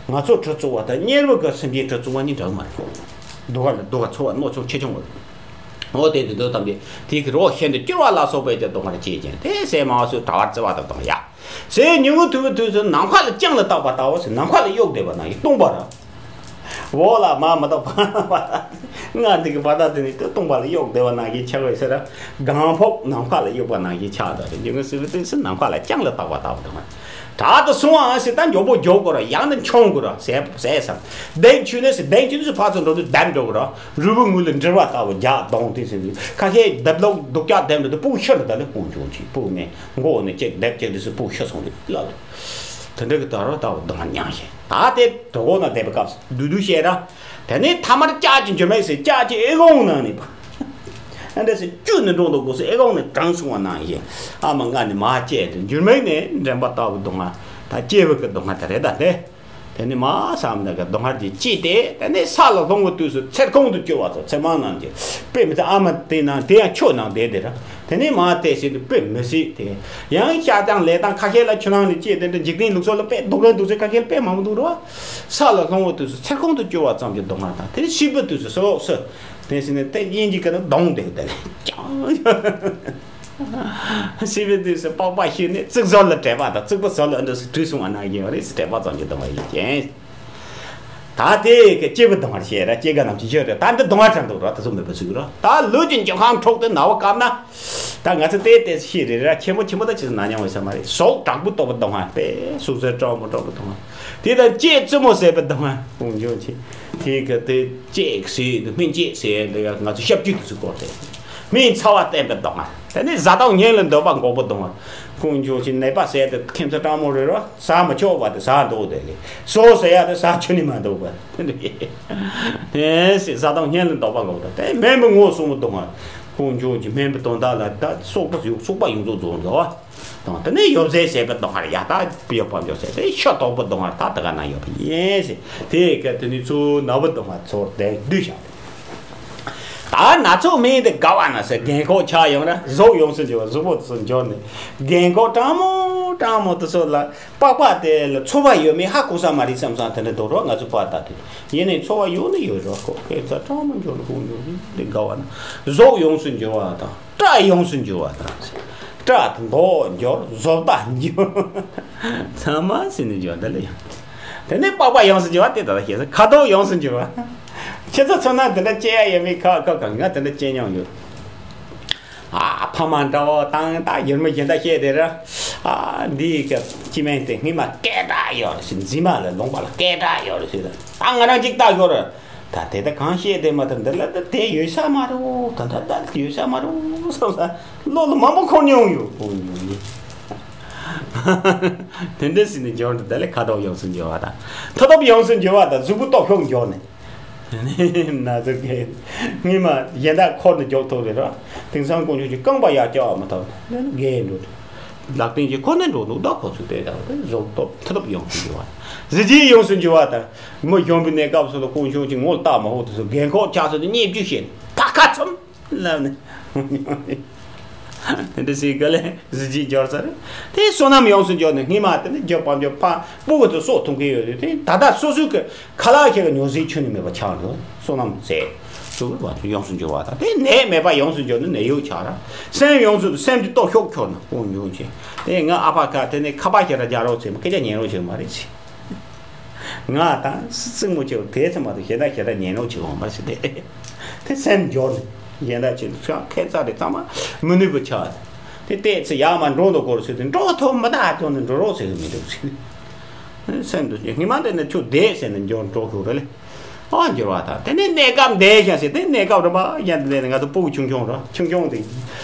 ང་ཚོ་ཁྲི་ཚོ་བ་དང་དམྱལ་བ་གི་སེམས་ཅན་ཁྲི་ཚོ་བ་གཉིས་འདྲ་གི་མ་རེད། སྡུག་ག་ལ་སྡུག་ག་ཚོར་བ་རྣོ་ཆུང་ཆེ་ཆུང་བ་རེད། འོ་དེ་དེ་དོན་དམ་པའི་དེའི་གི་རོ་ཤིན་ཏུ་སྐྱུར་བ་ལ་སོགས་པའི་དེ་སྡུག་བསྔལ་སྐྱེད་ཅིང་དེ་ཟས་མང་བ་སོགས་དྲག་པར་བརྩི་བ་དང་བསྡོངས་ཡ། ཟས་ཉུང་ངུ་ཐུབ་པའི་དུས་སུ་ནམ་མཁའ་ལ་རྐྱང་ལ་བཏགས་པ་ལྟ་བུ་ཟེར། ནམ་མཁའ་ལ་གཡུགས་བསྡད་པ་ནང་བཞིན་སྟོང་པ་ར། འོག་ལ་མར་མི་ལྟ་བ་ལ་སྔར་འདི་གི་བར་ཐག་དེ་ནི་དེ་སྟོང་པ་ལ་གཡུགས་བསྡད་པ་ནང་བཞིན་ཆགས་པའི་ཕྱིར་ར། སྒང་ཕོག་ནམ་མཁའ་ལ་གཡུགས་པ་ནང་བཞིན་ཆགས་འདུག་རེད། ཉུང་ངུ་ཟེར་བའི་དུས་སུ་ནམ་མཁའ་ལ་རྐྱང་ལ་བཏགས་པ་ལྟ་བུ་འདུག་དྲག་ཏུ་སོང་བའང་ཟེར། ད་མགྱོགས་པོ་མགྱོགས་དགོས་ར། ཡང་ན་མཆོང་དགོས་ར། ཟས་ཟས་སམ། གདེང་ཆུད་ནས་ཟེར། གདེང་ཆུད་ནས་ཟེར་ཕར་ཚུར་འགྲོ་དུས་བསྡད་འགྲོ་དགོས་ར། རུས་པའི་ངོས་ལ་འགྲིལ་བ་ལྟ་བུ་རྒྱག་གདོང་དེ་ཟེར་དུས་ཁ་ཤས་རྡབ་ལོག་རྡོག་རྒྱག་བསྡད་འགྲོ་དུས་སྤུ་གུ་ཤི་འགྲོ། ད་ལས་ཁོང་ཆུང་ཆེ་སྤུ་གུ་མེད་མགོ་བོ་ནས་གཅིག་རྡེབ་གཅིག་དུས་སུ་སྤུ་གུ་ཤི་སོང་རེད་ལ། དེ་འདྲ་གི་ད་ར་ལྟ་བུ་སྡུག་བསྔལ་མྱངས་ཤིང་། ད་དེ་གྲོད་ཁོག་ན་བསྡད་པའི་སྐབས་སུ་བསྡུས་བསྡུས་བཤད་ར། དེ་ནས་ཐ་མར་ལྕགས་ཀྱི་འགྱུར་མེད་ཟེར། ལྕགས་ཀྱི་ཨེ་ཀོང་ནང་ནས་པ། ཨ་འདྲ་ཟེར་བཅུད་ནས་འགྲོ་འདུག་དགོས་སུ་ཨེ་ཀོང་ནས་དྲངས་སོང་བ་ནང་བཞིན། ཨ་མ་ལྔ་ནས་མར་བཅད་དེ་འགྱུར་མེད་ནས་འདྲེན་པ་ལྟ་བུ་སྡུག་བསྔལ། ད་སྐྱེ་བ་གི་སྡུག་བསྔལ་དེ་རེད། ད་དེ། དེ་ནས་མར་བསམ་ན་གི་སྡུག་བསྔལ་གྱི་ལྕི་སྟེ། དེ་ནས་ས་ལ་ལྷུང་བའི་དུས་སུ་ཚེར་ཁུང་དུ་གྱུར་པ་ཚོ། ཚེར་མང་ནང་གི་དཔེ་མི་ཚེ་ཨ་མ་དེ་ནང་དེ་ཡང་ཆོས་ནང་བསྡད་དེ་ར། དེ་ནས་མར་བལྟས་ཟིན་དུས་དཔེ་མི་སྲིད་དེ། ཡང་ཤ་དང་ལས་དང་ཁ་ཤས་ལ་ཆུ་ནང་ནས་སྐྱེས་དེ་འདྲ་འཇིག་རྟེན་ལུགས་སྲོལ་ལ་དཔེ་སྡུག་རན་འདུག་ཚེ་ཁ་ཤས་ལ་དཔེ་མང་པོ་འདུག་ར། ས་ལ་ལྷུང་བའི་དུས་སུ་ཚེར་ཁུང་དུ་གྱུར་པ་ཙམ་གྱི་སྡུག་བསྔལ་དང་། དེ་ནས་ཤི་བའི་དུས་སུ་སོ་སོ་དེ་ཟིན་ནས་དེ་དབྱིན་ཇི་སྐད་ནང་གདོང་དེ་དེ་ལས་ཀྱང་། ཤི་བའི་དུས་སུ་པགས་པ་ཤི་ནས་རྩིག་ཟོར་ལ་བྲེག་པ་དང་། རྩིག་པ་ཟོར་ལ་ཨ་འདྲ་སུ་བྲུས་སོང་བ་ནང་བཞིན་རེད་ཟེར། བྲེག་པ་ཙམ་གྱི་སྡུག་བསྔལ་ཡིན་ཀྱང་། ད་དེ་གི་སྐྱེ་བའི་སྡུག་བསྔལ་བཤད་ར། སྐྱེ་རྒ་ན་འཆི་ཤི་རེད། ད་འདི་སྡུག་བསྔལ་ཙམ་འདུག་ར། ད་ཚོ་མེད་པ་ཟིག་ར། ད་ལུས་ཀྱི་འགྱུར་ཁམས་འཕྲོག་སྟེ་ན་བ་བཀབ་ན། ད་ང་ཚོ་དེ་དེ་ཤི་རེད་ར། ཆེན་པོ་ཆེན་པོ་ད་ཅི་ན་མྱོང་བའི་ས་མ་རེད། ཟོག་དྲག་པོ་ལྟོགས་པའི་སྡུག་བསྔལ་དཔེ་སུག་བཟོས་སྤྲང་པོ་སྤྲང་པོ་སྡུག་བསྔལ། དེ་ལྟར་ལྕེ་རྩུབ་མོ་ཟེར་བའི་སྡུག་བསྔལ་ཁོང་འཇོག་ཆེ། དེ་གི་དེ་ལྕེ་ཟེར་དུས་སྨན་ལྕེ་ཟེར་འདི་ང་ཚོ་ཤབ་ཅུ་དུ་ཚུར་བསྐོར་ཏེ། སྨན་ཚ་བ་བསྟེན་པའི་སྡུག་བསྔལ། དེ་ནས་བཟའ་དང་གཉེན་ལ་འདོད་པ་འགོག་པའི་སྡུག་བསྔལ། ཁོང་འཇོག་ཆེ་ནད་པ་ཟེར་དུས་ཁྱིམ་མཚེས་སྤྲང་མོ་རེད་རོ། ཟ་མི་ཆོག་པ་དེ་ཟ་འདུག་དེ་ལས། ཟོག་ཟེར་ཡ་དེ་ཟ་ཆོག་ནི་མ་འདུག་པ། དེ་ཟེར་བཟའ་དང་གཉེན་ལ་འདོད་པ་འགོག་པ་དེ་སྨན་པའི་ངོ་སྲུང་བའི་སྡུག་བསྔལ། ཁོང་འཇོག་ཆེ་སྨན་པའི་དོན་དག་ལ་ད་སོགས་པ་ཡོད། སོགས་པ་ཡོངས་རྫོགས་རྫོགས་འདུག་དང་། དེ་ནས་ཡོ་བྱད་ཟས་པའི་སྡུག་བསྔལ་ཡ། ད་ཡོ་བྱད་ཟས་དེ་ཤ་དོག་པའི་སྡུག་བསྔལ་ད་དེ་ག་ན་ཡོད་པ་ཡིན་ཟེར། དེ་ག་དེ་ནི་ཚུར་ན་བའི་སྡུག་བསྔལ་ཚོར་དེ་བསྡུས་བཞག་ད་ན་ཚོད་མིན་དེ་དགའ་བ་ན་ཟེར། རྒན་འཁོགས་ཆགས་ཡོང་ར། གཟུགས་ཡོངས་སུ་འགྱུར་བ། གཟུགས་པོ་དེ་ཚོ་འགྱུར་ནས་རྒན་འཁོགས་སྤྲང་མོ་སྤྲང་མོ་དེ་ཚོ་ལ་པགས་པ་དེ་ལ་ཚོར་བ་ཡོད་མེད་ཧ་གོ་ས་མ་རེད་བསམ་བསམ་དེ་འདྲ་འདུག་རོགས། ང་ཚོ་པགས་ད་དེ་ཡིན་ནའི་ཚོར་བ་ཡོད་ནི་ཡོད་རོགས། ཁོ་སྐད་ཆ་སྤྲང་མོ་འགྱུར་ནས་ཁོང་འགྱུར་ནས་དེ་དགའ་བ་ན། གཟུགས་ཡོངས་སུ་འགྱུར་བ་དང་། སྐྲ་ཡོངས་སུ་འགྱུར་བ་དང་། སྐྲ་དང་མདོག་འགྱུར། བཟོ་ལྟ་འགྱུར། ཚང་མ་ཟིན་ནས་འགྱུར་འདི་ལ་ཡང་། དེ་ནས་པགས་པ་ཡོངས་སུ་འགྱུར་བ་དེ་ད་ལྟ་བཤད་ཚར། ཁ་དོག་ཡོངས་སུ་འགྱུར་བ། ཁྱེད་ཚོ་ཚོ་ན་དེ་འདྲ་སྐྱེ་ཡ་ཡོད་མེད་ཁ་ཁ་གང་ང་དེ་འདྲ་སྐྱེ་མྱོང་ཡོད། ཨ་ཕ་མ་འདྲ་བོ་དང་ད་ཡུལ་མི་གཞན་དག་བཤད་དེ་ར། ཨ་འདི་ག་སྐྱེ་དམན་དེ་སྔས་མ་སྐད་གྲགས་ཡོད་རེད་ཟེར། འཛིན་མ་ལ་ལུང་པ་ལ་སྐད་གྲགས་ཡོད་རེད་ཟེར། ད་ང་རང་གཅིག་ལྟ་ཡོད་རེད། ད་དེ་ད་གང་བཤད་དེ་མ་ཐུབ་འདི་ལ་ད་དེ་ཡོད་ས་མ་རེད། ད་ད་ད་ཡོད་ས་མ་རེད་བསམ་ས་བློ་ལ་མང་པོ་འཁོར་མྱོང་ཡོད། དེ་འདྲ་ཟིན་ནས་འབྱོར་འདུག་ད་ལས་ཁ་དོག་ཡོངས་སུ་འགྱུར་བ་དང་། མཐུ་སྟོབས་ཡོངས་སུ་འགྱུར་བ་དང་། གཟུགས་པོ་སྟོབས་ཤུགས་འགྱུར་ནས། ན་ཚ་གས་སྔས་མ་གཞན་དག་འཁོར་ནས་འཇོག་ཐུབ་རེད་ར། དེང་སང་དཀོན་མཆོག་གིས་རྐང་པ་ཡར་བཀྱག་མ་ཐུབ་ནས་རྒས་འགྲོ། ལག་རྟེན་གྱི་ཁོ་ནས་འགྲོ་འདུག་ད་ཁོ་ཚོས་དེ་དང་དེ་གཟུགས་སྟོབས་མཐུ་སྟོབས་ཡོངས་སུ་འགྱུར་བ། གཟི་བརྗིད་ཡོངས་སུ་འགྱུར་བ་དང་། མི་གཞོན་པའི་གནས་སྐབས་སུ་ལ་དཀོན་མཆོག་གིས་ངོ་ལྟ་མ་ཧོ་དུ་སུ་རྒན་འཁོགས་ཆགས་སུ་དུ་བརྙས་བཅོས་བྱས་ནས་ཕ་ཁ་ཚུམ་ལབ་ནས། དེ་འདྲ་སའི་ག་ལས་གཟི་བརྗིད་འབྱོར་ས་རེད། དེ་བསོད་ནམས་ཡོངས་སུ་འབྱོར་ནས་སྔས་མ་དེ་ནི་རྒྱབ་པ་འཇོག་ཕ་སྤུ་གུ་དུ་སྲོག་ཐུང་གི་ཡོད་རེད། དེ་ད་ལྟ་སོ་སོའི་གི་ཁ་ལག་ཁྱེད་ཀྱི་ཉོ་སའི་ཆུ་ནི་མེད་པ་ཆགས་འགྲོ། བསོད་ནམས་ཟད། སུ་བ་ཚོ་ཡོངས་སུ་འགྱུར་བ་དང་། དེ་ནད་མེད་པ་ཡོངས་སུ་འགྱུར་ནི་ནད་གཡོག་ཆགས་ར། སེམས་ཡོངས་སུ་སེམས་ཀྱི་སྟོབས་ཤུགས་འཁྱོར་ནས་དཀོན་མཆོག་གིས་དེ་ང་ཨ་ཕ་ཁ་དེ་ནས་ཁ་པར་ཞེ་དྲག་རྒྱག་རོགས་བྱེད་མ། སྐད་ཆ་ཉན་རོགས་བྱེད་མ་རེད་ཟེར། ང་དང་སྲིང་མོ་ཆེ་བ་དེ་ཚོ་མ་གཏོགས་གཞན་དག་གཞན་དག་ཉན་རོགས་བྱེད་འོང་མ་ཟེར་ཏེ། དེ་སེམས་འབྱོར་ནས་གཞན་དག་ཆེ་ཁྱོད་ཁྱད་མཚར་རེད། ཚང་མ་མི་ནུས་པ་ཆགས། དེ་བལྟས་ཚེ་ཡར་མར་འགྲོ་འདུག་སྐོར་ཟེར་ཏེ། འགྲོ་ཐུབ་མི་ད་ཐུབ་ནས་འགྲོ་རོགས་ཟེར་གི་མི་འདུག་ཟེར། སེམས་འདུག་ཉི་མ་དེ་ནས་ཁྱོད་བསྡད་ཟེར་ནས་འགྱོ་འགྲོ་ཁྱོད་རེ་ལས། ཨ་འགྱུར་བ་དང་། དེ་ནས་གནས་སྐབས་འདས་ཤག་ཟེར། དེ་གནས་སྐབས་རིམ་པ་གཞན་དུ་ལས་ནས་ང་ཚོ་སྤུ་གུ་ཆུང་ཆུང་ར། ཆུང་ཆུང་དེ་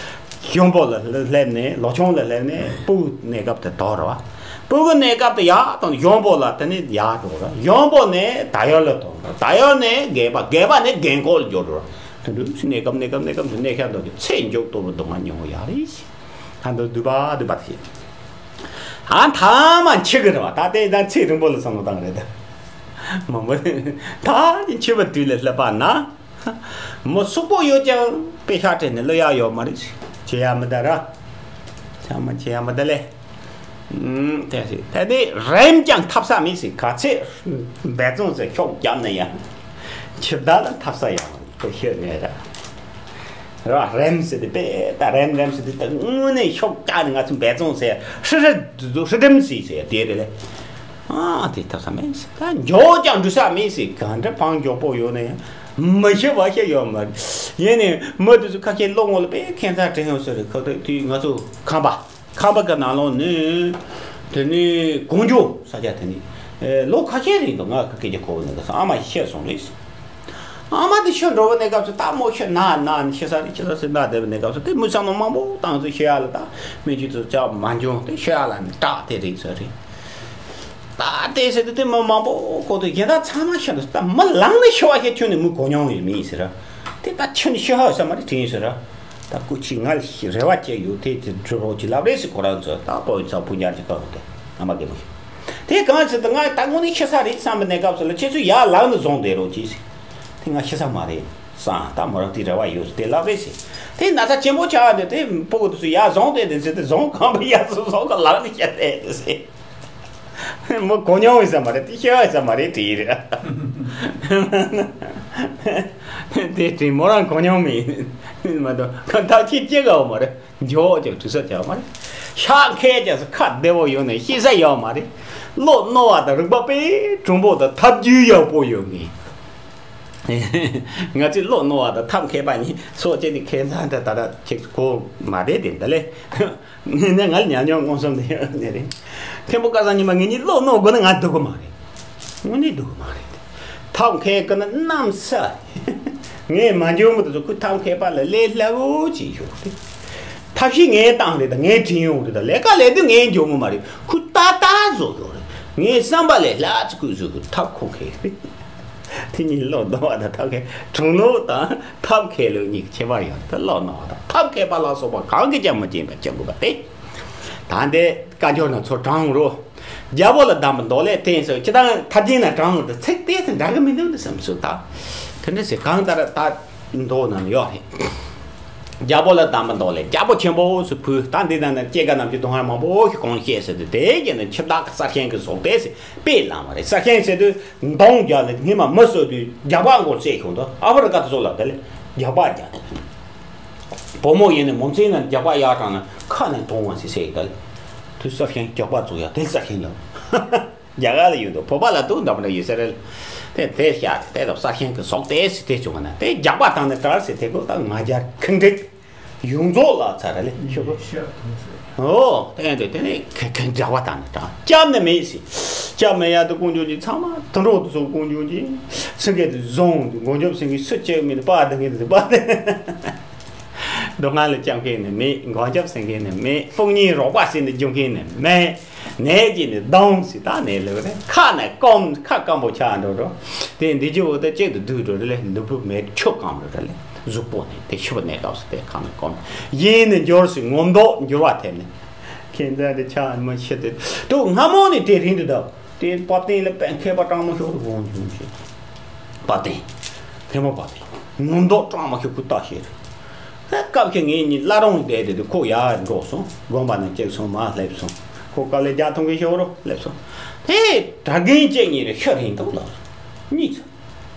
གཞོན་པོ་ལ་སླེབས་ནས་ལོ་ཆུང་ལ་སླེབས་ནས་སྤུ་གུ་གནས་སྐབས་དེ་དོར་ར། སྤུ་གུ་གནས་སྐབས་དེ་ཡར་དང་གཞོན་པོ་ལ་དེ་ནས་ཡར་འགྲོ་ར། གཞོན་པོ་ནས་ད་ཡོད་ལ་དོར་ར། ད་ཡོད་ནས་རྒས་པ། རྒས་པ་ནས་རྒན་འཁོགས་ལ་འགྱུར་ར། དེ་འདྲ་གནས་སྐབས་གནས་སྐབས་གནས་སྐབས་སུ་གནས་ཤར་འདུག་གི་ཚེ་མཇུག་གཏོར་བའི་སྡུག་བསྔལ་མྱོང་བ་ཡག་རེད། ད་འདི་སྡུད་པ་སྡུད་པ་དེ་བྱེད། ཨ་ཐ་མ་འཆི་གི་རེད་བ། ད་ལྟའི་ད་ཚེ་རིང་པོ་ལ་བསམ་བློ་བཏང་རེད་ད། མང་པོ་ད་ནི་འཆི་བ་དུས་ལ་སླེབས་པ་ན། མི་སུག་པོ་ཡོད་ཀྱང་དཔེ་ཤག་དྲན་ནས་ལོ་ཡག་ཡོད་མ་རེད། བྱེད་ཡ་མི་འདུག་ར། ཚང་མ་བྱེད་ཡ་མི་འདུག་ལེ། ཨུམ། དེ་རེད། དེ་དེ་རེམ་ཀྱང་འཐབ་ས་མེད་ཟེར། ག་ཚད་འབད་བརྩོན་ཟེར་ཤོག་རྒྱབ་ན་ཡང་། འཆི་བདག་ལ་འཐབ་ས་ཡང་དེ་ཤེས་ངེས་ར། ར་རེམ་ཟེར་དེ་དཔེ་ད་རེམ་རེམ་ཟེར་དེ་ད་དངོས་གནས་ཤོག་རྒྱག་ནས་ང་ཚོ་འབད་བརྩོན་ཟེར། ཧྲི་ཧྲི་ཧྲི་རེམ་ཟེར་ཟེར་དེ་རེད་ལེ། ཨ་དེ་ཐབས་ས་མེད། ད་མགྱོགས་ཀྱང་འགྲོ་ས་མེད་ཟེར། གང་འདྲ་བང་མགྱོགས་པོ་ཡོད་ན་ཡང་མི་ཤི་བ་ཤི་ཡོད་མ་རེད། ཡིན་ནའི་མི་དེ་ཚོ་ཁ་ཤས་བློ་ངོ་ལ་དཔེ་ཁྱད་མཚར་དྲན་ཡོང་ས་རེད། ཁ་ཐུག་དུས་ང་ཚོ་ཁང་པ་ཁང་པ་གི་ནང་ལོགས་ནས་དེ་ནས་གང་མགྱོགས་ས་ཆ་དེ་ནས་ལོ་ཁ་ཤས་རིང་དུ་ང་གི་སྐད་ཆ་གོ་བ་ནས་ག་ས་ཨ་མ་ཤི་སོང་རེད། ཨ་མ་དེ་ཤི་འགྲོ་བ་ནས་སྐབས་སུ་ད་མོ་ཤི་ན་ན་ཤི་ས་རེད། ཤི་ས་སེ་ན་བསྡད་པ་ནས་སྐབས་སུ་དེ་མི་བསམ་ནོ་མང་པོ་བཏང་ཚུལ་ཤི་ཡ་ལ་ད་མི་རྒྱུ་ཚོ་ཅག་མ་འཇོན་དེ་ཤི་ཡ་ལ་ནི་སྐྲག་དེ་རེད་ཟེར་རེད། ད་དེ་ཟེར་དུས་དེ་མི་མང་པོ་གོ་དུས་གཞན་དག་ཚང་མ་ཤི་འདུག་ད་མི་ལངས་ནས་ཤི་བ་ཤི་ཁྱོན་ནས་མི་གོ་མྱོང་ཡོད་མི་ཡིན་ཟེར། དེ་ད་ཁྱོན་ནས་ཤི་ཧ་ས་མ་རེད་དྲན་ཡིན་ཟེར། ད་སྐུ་མཁྱེན་ང་ལ་རེ་བ་བྱས་ཡོད་དེ་དེ་སྒྲུབ་རོགས་གྱིས་ལབ་རེད་ཟེར། ཁོ་རང་ཚོ་ད་སྤོ་ཡི་ཚ་བུ་ཉར་གྱི་སྐབས་དེ་ཨ་མ་རྒན་མོ་ཤི། དེ་གང་ཟེར་དུས་ང་ད་དངོས་གནས་ཤི་ས་རེད་བསམ་པའི་གནས་སྐབས་སུ་ལ་ཁྱེད་ཚོས་ཡར་ལངས་ནས་བཟུང་བསྡད་རོགས་གྱིས་ཟེར། དེ་ང་ཤི་ས་མ་རེད་བསམ། ད་མོ་རང་དེ་རེ་བ་ཡོད་ཟེར་དེ་ལབ་རེད་ཟེར། དེ་ན་ཚ་ཆེན་པོ་ཆགས་ཏེ་དེ་སྤུ་གུ་དེ་ཚོ་ཡར་བཟུང་བསྡད་དེ་ཟེར་དེ་བཟུང་གང་པ་ཡར་སོ་བཟུང་ག་ལངས་ནས་ཤི་བསྡད་དེ་ཟེར། མོ་གོ་མྱོང་ཡོད་ས་མ་རེད། དེ་ཤེས་ཡོད་ས་མ་རེད་དྲིས་རེད། དེ་དྲིས་མོ་རང་གོ་མྱོང་མེད་མ་གཏོགས་ཁ་ཐག་ཁྱེད་སྐྱེ་གའོ་མ་རེད། མགྱོགས་ཀྱང་དྲི་ས་བྱ་མ་རེད། ཤག་མཁས་ཀྱང་ཁ་བདེ་བོ་ཡོད་ནས་ཤེས་ས་ཡོད་མ་རེད། བློ་རྣོ་བ་དང་རིག་པ་དཔེ་གྲུང་པོ་དང་ཐབས་རྒྱུས་ཡག་པོ་ཡོད་ངེས། ང་ཚོས་བློ་རྣོ་བ་དང་ཐབས་མཁས་པ་གཉིས་སོ་སྐྱེ་ནི་ཁས་ཚང་འདྲ་ད་ལྟ་ཅིག་གོ་མ་རེད་དེ་འདི་ལས། ངས་ནས་ང་ལ་ཉམས་མྱོང་མངོན་སུམ་དུ་ཡོད་ནི་རེད། མཁན་པོ་སྐལ་བཟང་ཉི་མ་ངེད་གཉིས་བློ་རྣོ་དགོས་ན་ང་སྡུག་གི་མ་རེད། དངོས་གནས་སྡུག་གི་མ་རེད། ཐབས་མཁས་ཀྱི་ན་གནམ་ས། ངས་མ་འཇོན་པ་དེ་ཚོ་ཁོས་ཐབས་མཁས་པ་ལ་ལས་སླ་བོ་ཅིག་ཡོད་རེད། ཐབས་ཤེས་ངས་བཏང་རེད་ད་ངས་དྲན་ཡོང་རེད་ད་ལས་ཀ་ལས་དུས་ངས་འཇོན་གི་མ་རེད། ཁོས་ཏག་ཏག་བཟོ་ཡོད་རེད། ངས་བསམ་པ་ལས་ལྷག་ཅིག་ཁོས་བཟོ་གི། ཐབས་ཁོ་མཁས་རེད། དེ་གཉིས་བློ་རྣོ་བ་དང་ཐབས་མཁས། གྲུང་ལོ་དང་ཐབས་མཁས་ལོ་གཉིས་ཀྱི་ཁྱད་པར་ཡོད་དེ། བློ་རྣོ་བ་དང་ཐབས་མཁས་པ་ལ་སོགས་པ་གང་གིས་ཀྱང་མི་མཁྱེན་པ་ཅིག་དགོས་པ་སྟེ། ད་འདི་བཀའ་འགྱུར་ན་ཚོ་དྲང་རོ། རྒྱལ་པོ་ལ་གདམས་པ་མདོ་ལས་བསྟན་སོགས་ཅི་ལྟར་ཐབས་ཆེན་ན་དྲང་རོ་དེ་ཚིག་དེ་ཚོ་འདྲ་གི་མི་འདུག་འདི་བསམ་སོང་ད། དེ་འདྲ་ཟེར་གང་ལྟར་ད་མདོ་ནང་ཡོད་རེད། རྒྱལ་པོ་ལ་གདམས་པ་མདོ་ལས་རྒྱལ་པོ་ཆེན་པོ་སུ་ཕུལ། ད་འདི་ནང་ན་སྐྱེ་རྒ་ན་འཆི་སྡུག་བསྔལ་མང་པོ་ཞིག་གོང་བཤད་ཟེར་དུས་དེའི་རྗེས་ནས་འཆི་བདག་གི་གསར་ཤན་གྱི་ཟོག་དེ་ཟེར་དཔེ་བླངས་པ་རེད། གསར་ཤན་ཟེར་དུས་མདུང་རྒྱབ་ལ་སྔོན་མ་མི་གསོད་དུས་རྒྱགས་པ་མགོ་བསད་ཤོག་འདུག་ཨ་ཧྥེ་རི་ཀ་དེ་ཚོ་ལ་དེ་ལས་རྒྱགས་པ་རྒྱག་བུ་མོ་ཡིན་ནས་མོ་མཚན་ན་རྒྱགས་པ་གཡར་དྲངས་ན་ཁ་ནས་མཐོང་བ་ཞིག་བསད་ཡི་ད་ལས། དུས་གསར་ཤན་རྒྱགས་པ་བཙུགས་ཡ་དེ་གསར་ཤན་ལ། རྒྱ་གར་ལ་ཡོད་འདུག་བོད་པ་ལ་འདུག་འདྲ་མི་འདྲ་ཡོད་ས་རེད། དེ་དེ་བཤད་དེ་དེ་ལ་གསར་ཤན་གྱི་ཟོག་དེ་སྲིད་དེ་བྱུང་བ་ན་དེ་རྒྱགས་པ་བཏང་ནས་གྲར་སྲིད་དེ་གོ་ད་ང་རྒྱལ་ཁེངས་དྲེགས་ཡོངས་རྫོགས་ལ་ཚར་རེད་ལེ་ཤོད་གོ། ཨོ་དེ་ཡང་དེ་དེ་ནས་ཁེངས་ཁེངས་རྒྱགས་པ་བཏང་ནས་གྲར་སྐྱབས་ནི་མེད་ཟེར། སྐྱབས་མེད་ཡ་དུ་ཀུན་འབྱུང་གི་ཚང་མ་དུད་འགྲོ་དུ་སོང་ཀུན་འབྱུང་གི་སེང་གེ་དུ་བཟུང་དུ་མགོ་འཇོབ་སེང་གེ་སུ་བཅད་མེད་དུ་པ་དང་གི་དུ་པ་དེ། སྡུག་བསྔལ་ལ་སྐྱབས་མཁན་ནི་མེད། མགོ་འཇབ་ཟེར་མཁན་ནི་མེད། དཔུང་གཉེན་རོགས་པ་ཟེར་ནས་རྒྱུག་མཁན་ནི་མེད། ནད་ཀྱིས་ནི་གདུངས་ཟེར་ད་ནད་ལོག་རེད། ཁ་ནས་སྐོམ། ཁ་སྐམ་པོ་ཆགས་འགྲོ་འགྲོ། དེ་འདི་རྒྱུ་འོ་ད་གཅིག་ཏུ་བསྡུས་འགྲོ་རེད་ལེ། ལུས་པོ་མེད་ཆུ་སྐམ་འགྲོ་རེད་ལེ། གཟུགས་པོ་ནི་དེ་ཤི་བ་ནད་སྐབས་སུ་དེ་ཁ་ནས་སྐོམ། ཡིན་ནི་འགྱུར་ཟེར་ངོ་མདོག་འགྱུར་བ་ཐེབས་ནས། ཁྱེད་ཚོ་དེ་ཆགས་མི་ཤི་དེ་དུ་སྔ་མོ་ནས་དེ་རིང་དུ་ད། དེ་དཔའ་བརྟན་ལ་དཔེ་མཁས་པ་སྤྲང་མོ་ཤོག་ཏུ་འོང་བྱུང་ཞེས། དཔའ་བརྟན། མཁས་མོ་དཔའ་བརྟན། ངོ་མདོག་སྤྲང་མོ་ཤོག་ཁུ་ལྟ་ཤེས་རེད། ཧེ་སྐབས་ཤིག་ངེད་གཉིས་བླ་རུང་བསྡད་དེ་དུ་ཁོ་ཡར་འགྲོ་སོང་། དགོན་པ་ནང་བཅུག་སོང་མ་སླེབས་སོང་། ཁོ་དཀའ་ལས་རྒྱག་ཐུབ་མཁན་ཤོག་རོ་སླེབས་སོང་། དེ་གྲྭ་རྒན་བཅས་གཉིས་རེ་ཤི་རིང་འདུག་ལབ་སོང་། གཉིས་ཚོ།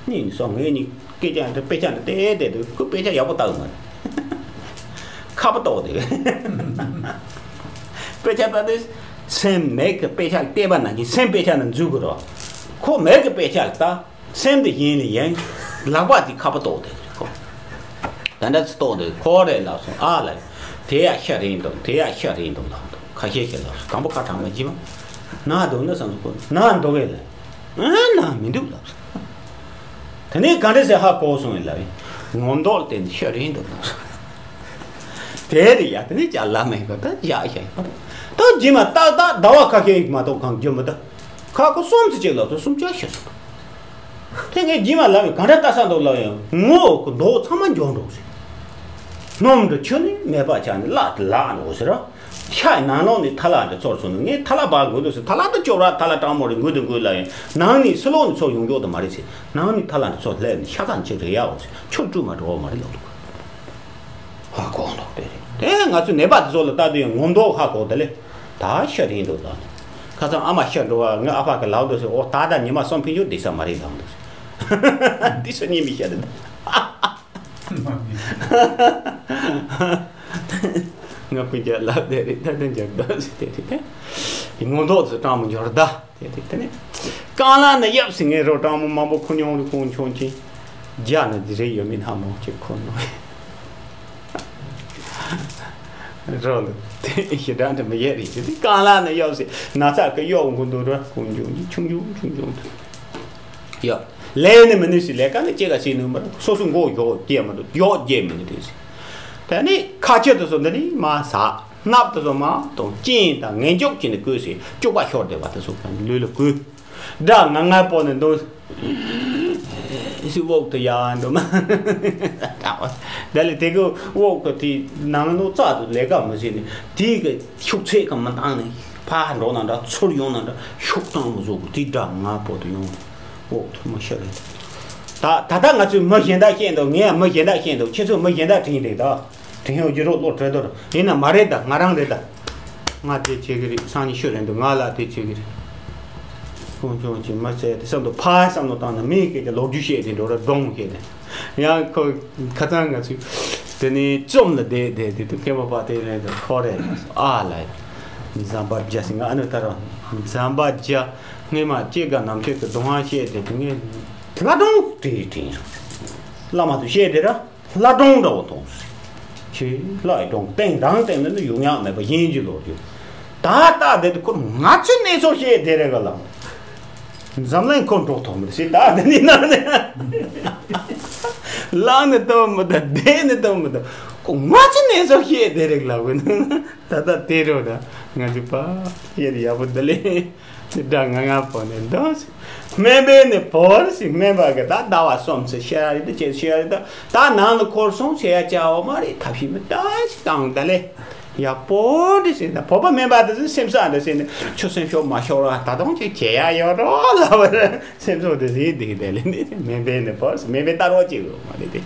གཉིས་ནི་སོང་ངེད་གཉིས་སྐད་ཆ་འདི་དཔེ་ཆ་འདི་བལྟས་བསྡད་དུས་ཁོ་དཔེ་ཆ་ཡག་པོ་ལྟ་གི་མ་རེད། ཁ་པོ་ལྟོགས་དེ། དཔེ་ཆ་ལྟ་དུས་སེམས་མེད་ཀྱི་དཔེ་ཆ་བལྟས་པ་ནང་བཞིན་སེམས་དཔེ་ཆ་ནང་འཛུལ་དགོས་རོ། ཁོ་མེད་ཀྱི་དཔེ་ཆ་ལ་ལྟ། སེམས་འདི་ཡིན་ལ་ཡིན། ལག་པ་འདི་ཁ་པོ་ལྟོགས་དེ་ཁོ། ད་འདྲ་ཚོ་ལྟོགས་དེ་ཁོ་རེ་ལབ་སོང་ཨ་ལ། དེ་ཡ་ཤ་རིང་འདུག་དེ་ཡ་ཤ་རིང་འདུག་ལབ་འདུག་ཁ་ཤས་ཤིག་ལབ་སོང་དང་པོ་ཁ་གྲགས་མ་བྱིན་པ། ན་འདུག་ན་བསམ་སོང་ཁོ་ན་འདུག་གས་ལ། ཨ་ན་མི་འདུག་ལབ་སོང་། དེ་ནས་ག་འདྲ་ཟེར་ཧ་གོ་སོང་ཡིན་ལབ་ཡིན། ངོ་མདོག་ལ་བརྟེན་ནས་ཤ་རིང་འདུག་ལབ་སོང་། དེ་རེད་ཡ་དེ་ནས་ཅག་ལ་མེད་གོ་ད་ཡ་ཤ་ཡིན་པ། ད་རྗེས་མ་ཏག་ཏག་ཟླ་བ་ཁ་ཤས་ཡིན་མ་གཏོགས་གང་རྒྱུ་མི་ད། ཁ་ཁོ་གསུམ་ཙམ་ཅིག་ལབ་སོང་གསུམ་ཆ་ཤི་སོང་། དེ་ངས་རྗེས་མ་ལབ་ཡིན་ག་འདྲ་ལྟ་ས་འདུག་ལབ་ཡིན་ངོ་གི་མདོག་ཚང་མ་འགྱུར་འགྲོ་ཟེར། སྣུམ་དུ་ཆུ་ནི་མེད་པ་ཆགས་ནས་བརླག་དེ་བརླག་འགྲོ་ཟེར། ཤ་ནང་ལོགས་ནས་ཐ་ལག་འདི་ཚོར་སོང་ནས། ངས་ཐ་ལག་བར་འགུལ་འདུག་ཟེར། ཐ་ལག་ད་སྐྱོ་ར། ཐ་ལག་གྲང་མོ་རེད། འགུལ་དུ་འགུལ་ལ་ཡིན། ནང་ནས་ཕྱི་ལོགས་ནས་ཚོར་ཡོང་ཆོག་ཏུ་མ་རེད་ཟེར། ནང་ནས་ཐ་ལག་འདི་ཚོར་སླེབས་ནས་ཤ་ཚ་ཅིག་རེད་ཡ། འོ་ཟེར། ཁྱོད་སྤྲུལ་མ་འགྲོ་བ་མ་རེད་ལབ་འདུག་ཧ་གོ་འདུག་དེ་རེད། དེ་ང་ཚོས་ནད་པ་དེ་ཚོ་ལ་ལྟ་དུས་ཡང་ངོ་མདོག་ཧ་གོ། དེ་ལས་ད་ཤི་རན་འདུག་ལབ། ཁ་སང་ཨ་མ་ཤི་འགྲོ་བ། ངའི་ཨ་ཕ་གི་ལབ་འདུག་ཟེར། ཨོ་ད་ལྟ་ཉི་མ་གསུམ་ཕན་ཆོད་བསྡད་ས་མ་རེད་ལབ་འདུག་ཟེར། དེ་སུ་གཉིས་མི་ཤི་རེད། ང་ཕུན་ཆད་ལབ་དེ་རེད། ད་དེ་འཇག་ད་ཟེར་དེ་རེད། དེ་ངོ་མདོག་ཚོ་གྲང་མོ་འབྱོར་ད། དེ་དེ་དེ་ནས་རྐང་ལག་ནི་གཡབ་ཟིན་ངེས་རོ། གྲང་མོ་མང་པོ་ཁུ་ཉུང་རུ་ཁུངས་ཆུང་ཆེ། རྒྱ་ནི་འདི་རེ་ཡོད་མིན་ཧ་མོ་ཆེ་ཁོ་ནོ། རོ་ལ་དེ་ཞེ་དྲག་འདྲ་མི་ཡས་རེད་ཅེ། དེ་རྐང་ལག་ནི་གཡབ་ཟིན་ན་ཚ་གི་གཡོག་འགུ་འདུག་ར། ཁུངས་ཆུང་ཆེ་ཆུང་ཆུང་ཆུང་ཆུང་དུ་ཡ། ལས་ནི་མི་ནུས་སི། ལས་ཀ་ནི་ཅི་ག་བྱེད་ནུས་མ་རེད། སོ་སོ་མགོ་གཡོག་རྒྱས་མི་འདུག་གཡོག་རྒྱས་མི་འདུག་དེ་ཟིན། དེ་ནི་ཁ་ཆེ་དུ་སོ་འདི་ནི་མ་ཟ། སྣབས་དེ་ཚོ་མ་གཏོང་། གཅིན་དང་ངན་སྐྱུག་གི་ནི་བསྐོལ་ཟེར། སྐྱུག་པ་ཤོར་བསྡད་པ་དེ་ཚོ་ལུས་ལ་བསྐོལ། དགྲ་ང་ང་པོ་ནི་འདུག་སི། འོག་ཏུ་ཡར་འགྲོ་མ། དེ་ལས་དེ་གི་འོག་གི་དེ་ནང་ལོ་རྩ་དུ་ལས་ཀ་མི་བྱེད་ནི། དེ་གི་ཤུགས་ཚད་གི་མི་འདང་ནི། ཕར་འགྲོ་ན་འདྲ། ཚུར་ཡོང་ན་འདྲ། ཤུགས་བཏང་མི་བཟོ་གི། དེ་དགྲ་ང་པོ་དུ་ཡོང་། འོག་ཏུ་མི་ཤི་རེད། ད་ད་ལྟ་ང་ཚོས་མི་གཞན་དག་བཤད་འདུག་ངས་ཡང་མི་གཞན་དག་བཤད་འདུག་ཁྱེད་ཚོས་མི་གཞན་དག་དྲན་རེད་ད། དྲན་ཡོད་ཀྱི་རོགས་བློ་གྲོས་དོར་ཡིན་ན་མ་རེད་ད། ང་རང་རེད་ད། ང་དེ་བྱེད་ཀྱི་རེད། སང་ཉིན་ཤོད་རན་འདུག་ང་ལ་དེ་བྱེད་ཀྱི་རེད། ཁོང་ཆུང་ཆེ་མ་ཚད་དེ་བསམ་དུ་ཕར་བསམ་བློ་བཏང་ན་མིའི་སྐད་ཀྱི་ལོ་རྒྱུས་བཤད་དེ་འགྲོ་ར་སྒྲུང་བཤད་དེ། ཡང་ཁོ་ཁ་སང་ང་ཚོས་དེ་ནས་བཅོམ་ལ་བསྡད་དེ་དེ་དུས་མཁན་པོ་པ་དེ་ལས་དུ་ཁོ་རེད། ཨ་ལ་ཟམ་པ་རྒྱ་ཟིན། ང་ཨ་ནུ་ད་ར་ཟམ་པ་རྒྱ་སྔས་མ་སྐྱེ་རྒ་ནམ་མཁའི་གི་གདོང་བ་བཤད་དེ་དེ་ངས་ལྷ་སྒྲུང་དྲིས་དྲིས་ཡང་བླ་མ་དུ་བཤད་དེ་ར། ལྷ་སྒྲུང་འདྲ་བོ་མཐོང་སོང་། ཁྱེད་ལྷ་ཡི་སྒྲུང་སྟེང་རང་སྟེང་ནས་ནི་ཡོང་ཡག་མེད་པ་གཞན་གྱི་ལོ་རྒྱུས། ད་ལྟ་དེ་དུས་ཁོ་ང་ཚོའི་གནས་ཚུལ་བཤད་དེ་རེད་ག་ལ། འཛམ་གླིང་ཁོ་འགྲོ་ཐུབ་མི་སྲིད་ད་དེ་ནི་ན་ནི། ལངས་ནི་ཐུབ་མི་ད། བསྡད་ནི་ཐུབ་མི་ད། ཁོ་ང་ཚོའི་གནས་ཚུལ་བཤད་དེ་རེད་ལ་བུ་ནི། ད་ལྟ་དེ་རུ་ད་ང་ཚོ་པ་ཡེ་རི་ཡག་པོ་འདི་ལས་དེ་འདྲ་ང་ང་པོ་ནས་འདུག་སྨན་པས་ནི་བོར་ཞིག་སྨན་པ་གི་ད་ཟླ་བ་གསུམ་ཚེ་ཤེས་ར་རེད། ད་ཅེས་ཤེས་ར་རེད། ད་ད་ནང་ལ་འཁོར་སོང་ཟེར་ཡ་བྱ་བ་མ་རེད། ཐབས་ཤེས་མི་ལྟ་ཞིག་བཏང་ད་ལས་ཡག་པོ་འདྲི་ཟེར། ད་བོད་པ་སྨན་པ་དེ་ཚོ་སེམས་ས་འདྲ་ཟེར་ནས་ཁྱོད་སེམས་ཤོར་མ་ཤོར་བ་ད་དུང་ཅིག་བྱེད་ཡ་ཡོད་རོགས་ལབ་པ་རེད། སེམས་ཚོགས་དེ་ཟིན་དེ་དེ་ལས་ནི་སྨན་པས་ནི་བོར་སྨན་པས་ལྟ་རོགས་བྱེད་དགོས་མ་རེད་དེ།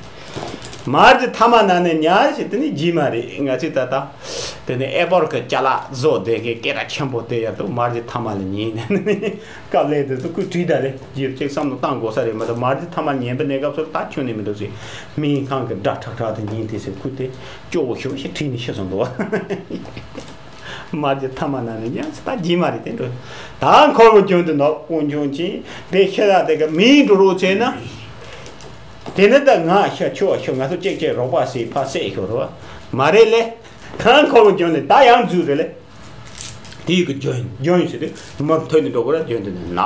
མར་གྱི་ཐ་མ་ན་ནི་ཉར་ཞེས་དེ་ནི་རྒྱུས་མ་རེད། ང་ཚོས་ད་ལྟ་དེ་ནི་ཨེ་པོར་གྱི་ཅ་ལག་བཟོ་བསྡད་མཁན་སྐད་གྲགས་ཆེན་པོ་དེ་ཡར་དུ་མར་གྱི་ཐ་མ་ལ་ཉན་ནས་ནི་སྐབས་ལས་དེ་ཚོ་ཁོས་བྲིས་ད་ལས་རྒྱུ་གཅིག་བསམ་བློ་བཏང་དགོས་ས་རེད་མ་གཏོགས། མར་གྱི་ཐ་མ་ཉན་པའི་གནས་སྐབས་སུ་ད་ཁྱོན་ནས་མི་འདུག་ཟེར། སྨན་ཁང་གི་སྒྲ་ཁྲག་ཁྲག་དེ་ཉན་དེ་ཟེར། ཁོས་དེ་སྐྱོ་བོ་ཞེ་པོ་ཞིག་བྲིས་ནས་ཤི་སོང་འདུག་བ། མར་གྱི་ཐ་མ་ན་ནི་ཉར་ཞེས་ད་རྒྱུས་མ་རེད་དེ་འགྲོ། ད་འཁོར་བའི་རྒྱུན་དུ་ནོར་དཀོན་མཆོག་མཁྱེན། དེ་ཤི་ད་དེ་ག་མིའི་འགྲོ་རོགས་བྱས་ན། དེ་ནི་ད་ང་ཤི་ཁྱོད་ཤི་ང་ཚོ་གཅིག་གཅིག་རོགས་པ་བྱས་ཕར་བསད་ཤོར་རོ། མ་རེད་ལེ། ད་འཁོར་བའི་རྒྱུན་ནི་ད་ཡང་འཛུལ་རེད་ལེ། དེའི་གི་རྒྱུན་རྒྱུན་ཞིག་དེ་མུ་མཐུད་ནས་འགྲོ་དགོས་ར། རྒྱུན་དུ་ནི་ནག་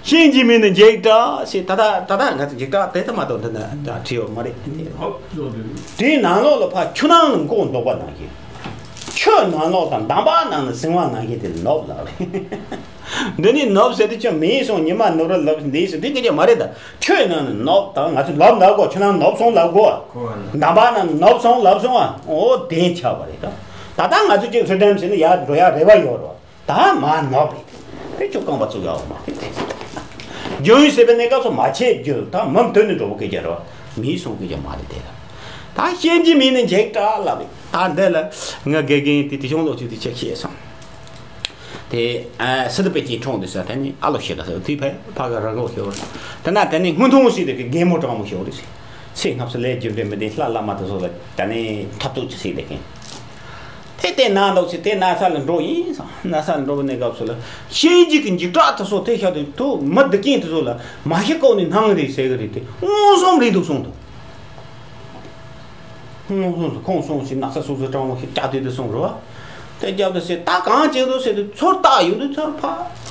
ཤིང་གི་མིང་ནི་འཇིགས་སྐྲག་ཞེས། ད་ལྟ་ད་ལྟ་ང་ཚོ་འཇིགས་སྐྲག་དེ་ལྟ་མ་གཏོགས་འདི་ན་ད་བྲིས་ཡོད་མ་རེད། དེའི་ནང་ལོགས་ལ་ཕར་ཆུ་ནང་ལ་མགོ་འདོགས་པ་ནང་བཞིན། ཆུ་ནང་ལོགས་དང་འདམ་བག་ནང་ནས་ཟིན་པ་ནང་བཞིན་དེ་ནོར་བ་ལབ་རེད། འདི་ནི་ནོར་བ་ཟེར་དུས་ཆུ་མིན་སོང་ཉི་མ་ནོར་བ་ལབ་འདི་ཟེར་དུས་སྐད་ཆ་མ་རེད་ད། ཆུའི་ནང་ནས་ནོར་བ་དང་ང་ཚོ་ལབ་ལབ་གོ། ཆུ་ནང་ནོར་སོང་ལབ་གོ། འདམ་བག་ནང་ནོར་སོང་ལབ་སོང་ཨ། འོ་དེ་ཆགས་པ་རེད་ད། ད་ལྟ་ང་ཚོ་གཅིག་ཚུར་འགྲེམས་བྱས་ན་ཡར་འགྲོ་ཡག་རེ་བ་ཡོད་རོ། ད་མ་ནོར་བ་རེད། དེ་ཆུ་རྐང་པ་བཙུགས་ཡག་མ་རེད། རྒྱུན་ཡོད་ཟེར་བའི་གནས་སྐབས་སུ་མ་བྱས་རྒྱུ་ད་མུ་མཐུད་ནས་འགྲོ་བ་སྐད་ཆ་རེད་བ། མིན་སོང་སྐད་ཆ་མ་རེད་དེ་ལ། ད་ཤིང་གི་མིང་ནི་འཇིགས་སྐྲག་ལབ་རེད། ད་འདི་ལ་ང་དགེ་རྒན་དེ་དེ་ཆུང་ལོ་ཆུང་དེ་ཆ་ཤེས་སོང་། དེ་ཨ་སི་ཏུ་པེ་ཅིན་ཁྲོང་དུ་ས་དེ་ནི་ཨ་ལོ་ཤེས་ལ་ས་དེ་ཕ་ཕ་ག་ར་གོ་ཤེས་བ། དེ་ན་དེ་ནི་སྔོན་ཐོང་ཞིག་དེ་གི་རྒན་མོ་གྲང་མོ་ཤེས་བ་རེད། ཚེ་སྔ་ཕྱི་ལས་རྒྱུ་འབྲས་མི་ལྡན་ལྷ་བླ་མ་དེ་ཚོ་ལ་དེ་ནི་འཐབ་རྩོད་ཅི་ཟེར་དེ་གིན། དེ་དེ་ན་འདུག་ཚེ་དེ་ན་ས་ལ་འགྲོ་ཡིན་ས་ན་ས་ལ་འགྲོ་བ་ནས་སྐབས་སུ་ལ་ཤེས་རྒྱུ་གི་འཇིགས་སྐྲག་དེ་ཚོ་དེ་ཤ་དེ་དུ་མི་བདེ་སྐྱིད་དེ་ཚོ་ལ་མ་ཤི་ཀོ་ནི་སྣང་རེད་ཟེར་གི་རེད་དེ་མངོན་སུམ་རེད་འདུག་སོང་དུ། ཁོང་སོང་སོང་ཁོང་སོང་ཞིག་ན་ཚ་སོ་སོ་གྲང་མོ་ཞིག་བཀྱག་དུས་དུ་སོང་རོ། དེ་རྒྱབ་དུ་ཟེར་ད་གང་བྱེད་དུ་ཟེར་དུ་ཚོར་བཏགས་ཡོང་དུས་ཚོར་ཕ་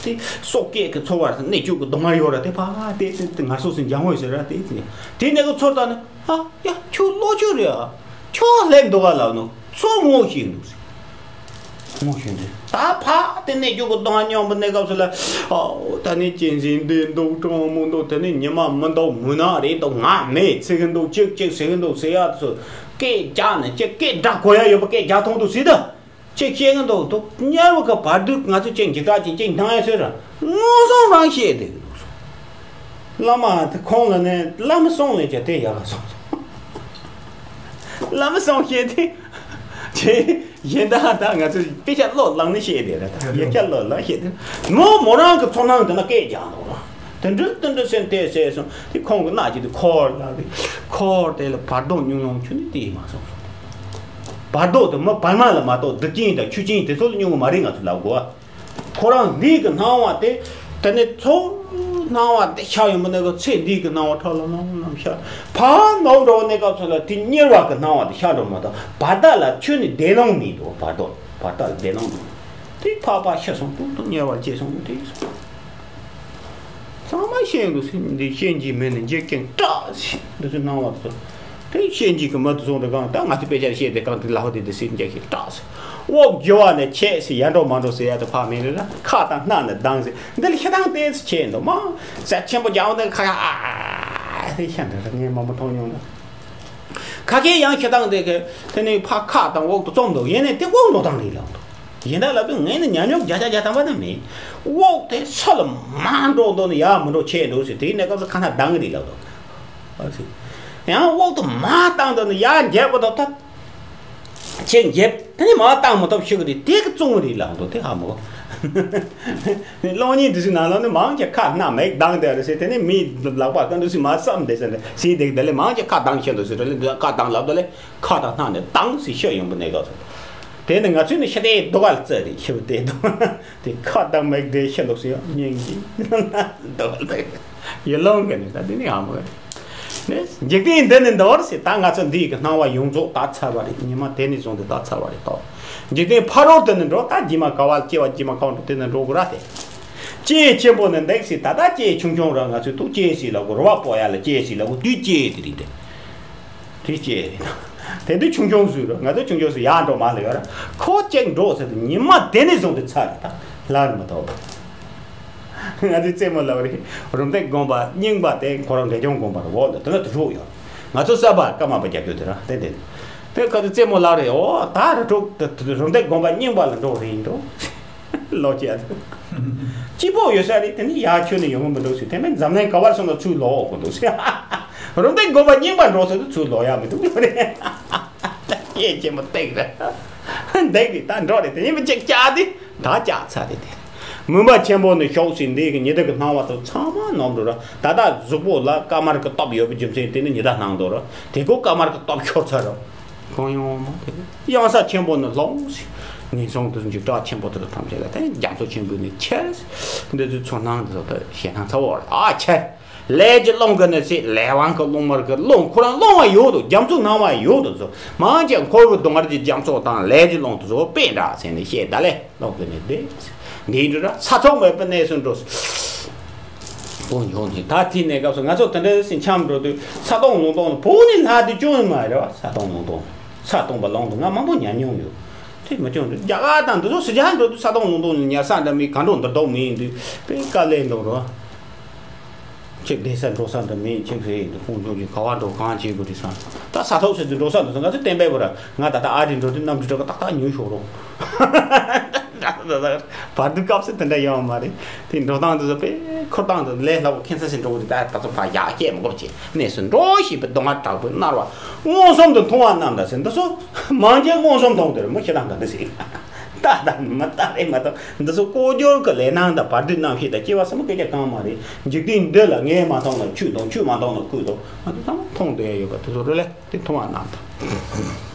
དེ་སོག་སྐད་ཀྱི་ཚོར་བ་གནས་བཅུག་གི་གདོང་ཡོད་ར་དེ་ཕ་དེ་དེ་དེ་ངར་སོ་སོ་འཇང་ངོ་ཟེར་ར་དེ་དེ་དེ་ནས་གི་ཚོར་བཏགས་ནས་ཨ་ཡ་ཁྱོད་ལོ་ཆུང་རེད་ཨ་ཁྱོད་སླེབས་འདུག་ག་ལབ་ནོ་ཚོར་ངོ་ཤེས་འདུག་ཟེར། ངོ་ཤེས་འདུག་ད་ཕ་དེ་གནས་བཅུག་གི་གདོང་སྙོམས་པ་གནས་སྐབས་སུ་ལ་ཨོ་ད་ནི་གཅན་གཟན་འདི་འདུག་གྲང་མོ་འདུག་དེ་ནི་ཉི་མ་མི་འདུག་མུན་ནག་རེད་འདུག་ང་མེད་ཚིག་གི་འདུག་ཅིག་ཅིག་ཟེར་གི་འདུག་ཟེར་ཡ་དུ་སྐད་རྒྱག་ནས་ཅིག་སྐད་སྒྲ་གོ་ཡ་ཡོད་པ་སྐད་རྒྱག་ཐོང་དུ་ཟེར་ད། ཅིག་བཤད་ཀྱི་འདུག་འདུག་དམྱལ་བ་གི་བར་དོའི་ང་ཚོ་ཅིག་འཇིགས་སྐྲག་ཅིག་ཅིག་སྣང་ཡ་ཟེར་ར་མངོན་སུམ་རང་བཤད་བསྡད་ཀྱི་འདུག་བླ་མ་དེ་ཁོང་ལ་ནས་བླ་མ་གསུང་ལས་ཀྱང་དེ་ཡག་ག་སོང་སོང་། བླ་མ་གསུང་བཤད་དེ་ཅེ་གཞན་དག་ད་ང་ཚོ་དཔེ་ཆ་བློ་བླངས་ནས་བཤད་དེ་ར་ད་ཡག་ཆ་བློ་བླངས་བཤད་དེ་མོ་མོ་རང་གི་ཚོར་སྣང་དེ་ན་སྐད་རྒྱག་འདུག་ར། དེ་འདྲ་དེ་འདྲ་སེམས་དེ་སེ་སོང་དེ་ཁོང་གི་སྣ་གཅིག་དེ་འཁོར་ལ་དེ་འཁོར་དེ་ལ་བར་དོ་ཉུང་ཉུང་ཁྱོད་ནི་དེ་ཡིན་མ་སོང་། བར་དོ་དེ་མི་བར་མ་ལ་མ་གཏོགས་བདུད་ཀྱི་དང་ཆོས་ཅན་དེ་ཚོ་ལ་ཉུང་གི་མ་རེད་ང་ཚོ་ལབ་དགོས། ཁོ་རང་འདི་གི་སྣང་བ་དེ་དེ་ནས་ཚོ་སྣང་བ་དེ་ཤར་ཡོང་མི་ནི་གི་ཚེ་འདི་གི་སྣང་བ་ཁྲག་ལ་ནམ་ནམ་ཤར་ཕར་ནོར་འགྲོ་གནས་སྐབས་སུ་ལ་དེ་གཉེར་བ་གི་སྣང་བ་དེ་ཤར་འགྲོ་མ་གཏོགས་བར་དག་ལ་ཁྱོད་ནི་བདེ་སྣང་མི་འདུག་བར་དོ་བར་དག་ལ་བདེ་སྣང་མི་འདུག་དེ་ཕར་ཕར་ཤར་སོང་ཏུང་ཏུང་གཉེར་བར་སྐྱེས་སོང་དེ་སོང་། ཚང་མ་ཤེས་འདུག་ཟེར་འདི་ཤེས་ཀྱི་མེད་ནས་འཇིག་རྐྱེན་སྐྲག་ཟེར་འདི་ཚོ་སྣང་བ་དེ་ཚོ་དེ་ཤེས་ཀྱི་གི་མ་དུ་སོང་དུ་གང་ད་ང་ཚོ་དཔེ་ཆ་བཤད་དེ་གང་དེ་ལ་ཧོ་དེ་དེ་ཟེར་འཇག་ཤེས་སྐྲག་ཟེར་དབུགས་རྒྱུ་བ་ནས་ཆད་ཟེར་ཡར་འགྲོ་མར་འགྲོ་ཟེར་ཡ་དེ་ཕ་མེད་རེད་ལ་ཁ་དང་སྣ་ནས་ལྡང་ཟེར་འདི་ལ་ཤི་ཐང་ཏེ་ཆད་འདུག་མ་ཟ་ཆེན་པོ་རྒྱག་འདི་ཁ་ཡ་ཨ་དེ་ཤ་འདི་ར་ངས་མ་མོ་མཐོང་མྱོང་ན། ཁ་ཁའི་ཡང་ཤི་སྟངས་དེ་གི་དེ་ནི་ཕ་ཁ་དང་དབུགས་དུ་བཙོམ་འདུག་ཡིན་ནའི་དེ་དབུགས་འགྲོ་སྟངས་རེད་ལབ་འདུག་ཡིན་ད་ལབ་དུས་ངས་ནི་ཉམས་མྱོང་བརྒྱ་ཆ་བརྒྱ་ཐམ་པ་ནི་མེད། དབུགས་དེ་སུ་ལ་མ་འགྲོ་འདུག་ནི་ཡར་མི་འགྲོ་ཆད་འདུག་ཟེར་དེའི་གནས་སྐབས་སུ་ཁ་ན་ལྡང་གི་རེད་ལབ་འདུག་ཨ་ཟེར། ཡང་དབུགས་དུ་མ་བཏང་འདུག་ནི་ཡར་འགྱེལ་པ་དང་ཐབས་ཆེ་འགྱེལ་དེ་ནི་མ་བཏང་མི་ཐུབ་ཤི་གི་རེད་དེ་གི་བཙོང་གི་རེད་ལབ་འདུག་དེ་ཧ་མོ། གློག་བརྙན་འདི་ཚོའི་ནང་ལོགས་ནས་མང་ཆེ་ཁ་སྣ་མིག་གདངས་བསྡད་རེད་ཟེར། དེ་ནས་མིའི་ལག་པ་ཀ་འདུག་སེ་མ་བསམ་བསྡད་ཟེར་ནས་ཟེར་བསྡད་དེ་ལས་མང་ཆེ་ཁ་གདངས་ཤི་འདུག་ཟེར་རེད་ལས་འདི་ཁ་གདངས་ལབ་ད་ལས་ཁ་དང་སྣ་ནས་གདངས་སེ་ཤི་ཡོང་པ་ནས་ག་ཚོད། དེ་ནས་ང་ཚོས་ནི་ཤི་དེ་སྡུག་ག་ལ་བཙལ་རེད་ཤི་བ་དེ་དང་དེ་ཁ་གདངས་མིག་བསྡད་ཤི་འདུག་སེ་ཡང་སྙིང་གི་སྡུག་ག་ལ་ཡི་ལང་གི་ནི་ད་དེ་ནི་ཨ་མ་གི་ནི་འཇིག་རྟེན་འདི་ནི་འདི་བར་སེ་ད་ང་ཚོ་འདི་ཡི་གི་སྣང་བ་ཡོངས་རྫོགས་ད་ཚར་བ་རེད། ཉི་མ་དེ་ནས་བཟུང་སྟེ་ད་ཚར་བ་རེད་དོ། འཇིག་རྟེན་ཕ་རོལ་དུ་ནི་འགྲོ། ད་རྗེས་མ་ག་བ་སྐྱེ་བ་རྗེས་མ་ག་བ་འགྲོ་དེ་ནི་འགྲོ་དགོས་ར་དེ། སྐྱེས་ཆེན་པོ་ནི་འདེགས་སྲིད་ད་ལྟ་སྐྱེས་ཆུང་ཆུང་ར་ང་ཚོས་ཐུགས་སྐྱེས་སྲིད་ལ་གོ་རོ་བ་སྤོ་ཡ་ལ་སྐྱེས་སྲིད་ལ་གོ་དུས་སྐྱེས་དེ་རིང་དེ། དུས་སྐྱེས་རེད། དེ་དུས་ཆུང་ཆུང་ཟོས་ར་ང་ཚོ་ཆུང་ཆུང་ཟོས་ཡར་འགྲོ་མ་ལ་ཡོད་ར་ཁོ་གཅིག་འགྲོ་ཟེར་དུས་ཉི་མ་དེ་ནས་བཟུང་སྟེ་ཚར་རེད་ད་ལར་མི་ཐོག་ང་ཚོའི་རྩེད་མོ་ལབ་རེད། རུམ་བཏེག་དགོན་པ་རྙིང་པ་དེ་ཁོ་རང་འབྲས་ལྗོངས་དགོན་པར་འོག་ལ་དེ་ལ་དུ་ཞུགས་ཡོད། ང་ཚོ་གསར་པ་ཀརྨ་པ་རྒྱབ་སྐྱོར་དེ་ར་དེ་དེ། དེ་ཁ་ཚོ་རྩེད་མོ་ལབ་རེད། ཨོ་ད་རི་དྲུག་དེ་རུམ་བཏེག་དགོན་པ་རྙིང་པ་ལ་འགྲོ་རེད་འགྲོ། ལོ་ཅི་ཨ་དུ། སྐྱིད་པོ་ཡོད་ས་རེད། དེ་ནི་ཡར་ཁྱོན་ནས་ཡོང་གི་མི་འདུག་ཟེར། དེ་མིན་འཛམ་གླིང་ག་བར་སོང་ན་ཚུར་ལོག་དགོས་འདུག་ཟེར། རུམ་བཏེག་དགོན་པ་རྙིང་པ་འགྲོ་ཟེར་དུས་ཚུར་ལོག་ཡ་མི་འདུག་ལབ་རེད། སྐྱེས་ཆེན་པོ་བཏེག་རེད། འདེགས་རེད་ད་འགྲོ་རེད་དེ་ཡིན་པ་ཅིག་བཅག་དེ། ད་ལྕགས་ཚ་དེ་དེ། མུན་པ་ཆེན་པོ་ནས་ཞོགས་ཟིན་འདི་གི་ཉི་ཟླ་གི་སྣང་བ་དང་ཚང་མ་ནོར་འགྲོ་ར། ད་ལྟ་གཟུགས་པོ་ལ་དཀར་དམར་གི་སྟོབས་ཡོད་པའི་རྒྱུ་མཚན་དེ་ནི་ཉི་ཟླ་སྣང་འདུག་ར། དེ་ཀོ་དཀར་དམར་གི་སྟོབས་ཤོར་ཚར་ར། གང་ཡོང་མ་དེ་གཡང་ས་ཆེན་པོ་ནས་ལྷུང་ཟིན། ངན་སོང་དུ་འཇིགས་སྐྲག་ཆེན་པོ་དེ་ལ་ཐམས་ཅད་ལ་དེ་ནི་རྒྱ་མཚོ་ཆེན་པོ་ནས་ཁྱེར། འདི་ཚོའི་ཚོར་སྣང་འདི་ཚོ་ད་ཞེ་སྣང་ཚ་བོ་ར་ཨ་ཁྱེར། ལས་ཀྱི་རླུང་གི་ནི་ཚེ་ལས་དབང་གི་རླུང་དམར་གི་རླུང་ཁོ་རང་རླུང་བ་ཡོད་དོ། རྒྱ་མཚོ་སྣང་བ་ཡོད་དོ་ཚོ། མང་ཆེ་འཁོར་བའི་སྡུག་བསྔལ་གྱི་རྒྱ་མཚོ་དང་ལས་ཀྱི་རླུང་དུ་ཚོ་དཔེ་འདྲ་ཟེར་ནས་བཤད་ད་ལས་ལོག་གི་ནི་བདེ། འདིའི་འདྲི་ར་ས་ཐོག་མེད་པའི་གནས་སུ་འགྲོ། བོ་འཇོག་ནས་ད་དེའི་གནས་སྐབས་སུ་ང་ཚོ་དེ་འདྲ་ཞིག་འཁྱམས་འགྲོ་དུས་ས་སྟོང་ལུང་སྟོང་ནི་བོ་ནི་ལྷ་དེ་ཅུང་ཡང་མ་རེད་བ། ས་སྟོང་ལུང་སྟོང་ས་སྟོང་པ་ལོང་དུ་ང་མང་པོ་ཉམས་མྱོང་ཡོད། དེ་མ་བྱུང་དུས་རྒྱ་གར་དང་འདི་ཚོ་སུ་ཇག་འགྲོ་དུས་ས་སྟོང་ལུང་སྟོང་ནི་ཉར་ས་འདྲ་མི་གང་འགྲོ་འདིར་ལྡོག་མི་ཡིན་དུས་དཔེ་དཀའ་ལས་འདུག་རོ། ཁྱེད་བསྡད་ས་འགྲོ་ས་འདྲ་མི་ཁྱེད་ཟེར་ཡིན་དུས་ཁོང་ཚོ་གིས་ག་བ་འགྲོ་གང་བྱེད་དགོས་དེ་ས། ད་ས་ཐོག་ཟེར་དུས་འགྲོ་ས་འདུག་ས་ང་ཚོ་བསྟན་པའི་བུ་ར་ང་ད་ལྟ་ཨ་རི་འགྲོ་དུས་གནམ་གྲུ་གྲོགས་ཏག་ཏག་ཉུལ་ཤོག་རོགས། བར་དུ་སྐབས་སུ་དེ་འདྲ་ཡོང་བ་མ་རེད། དེ་འགྲོ་སྟངས་དེ་ཚོ་དཔེ་འཁུར་སྟངས་དེ་ལས་སླ་བོ་ཁྱད་མཚར་ཞིག་འགྲོ་གི་འདུག་ད་ད་ཚོ་ཕར་ཡག་སྐྱེས་མི་དགོས་བྱས་གནས་སུ་འགྲོ་ཞེས་པའི་སྡུག་བསྔལ་དྲག་པོས་མནར་བ་མངོན་སུམ་དུ་མཐོང་བ་རྣམས་དང་ཟེར་འདི་ཚོ་མང་ཆེ་མངོན་སུམ་མཐོང་དེར་མི་ཤི་སྟངས་ག་འདི་ཟེར་ལྟ་དང་མི་ལྟ་རེད་མ་གཏོགས་འདི་ཚོ་ལྐོག་གྱུར་གྱི་ལས་སྣང་དང་བར་དོའི་རྣམ་ཤེས་དང་སྐྱེ་བ་ཟབ་མོ་སྐད་ཆ་གང་མ་རེད། འཇིག་རྟེན་འདི་ལ་ངས་མ་མཐོང་ན་ཁྱོད་མཐོང་ཁྱོད་མ་མཐོང་ན་ཁོས་མཐོང་ང་ཚོ་ཚང་མ་མཐོང་བསྡད་ཡ་ཡོད་པ་དེ་ཚོ་རེད་ལེ། དེ་མཐོང་བ་རྣམས་དང་།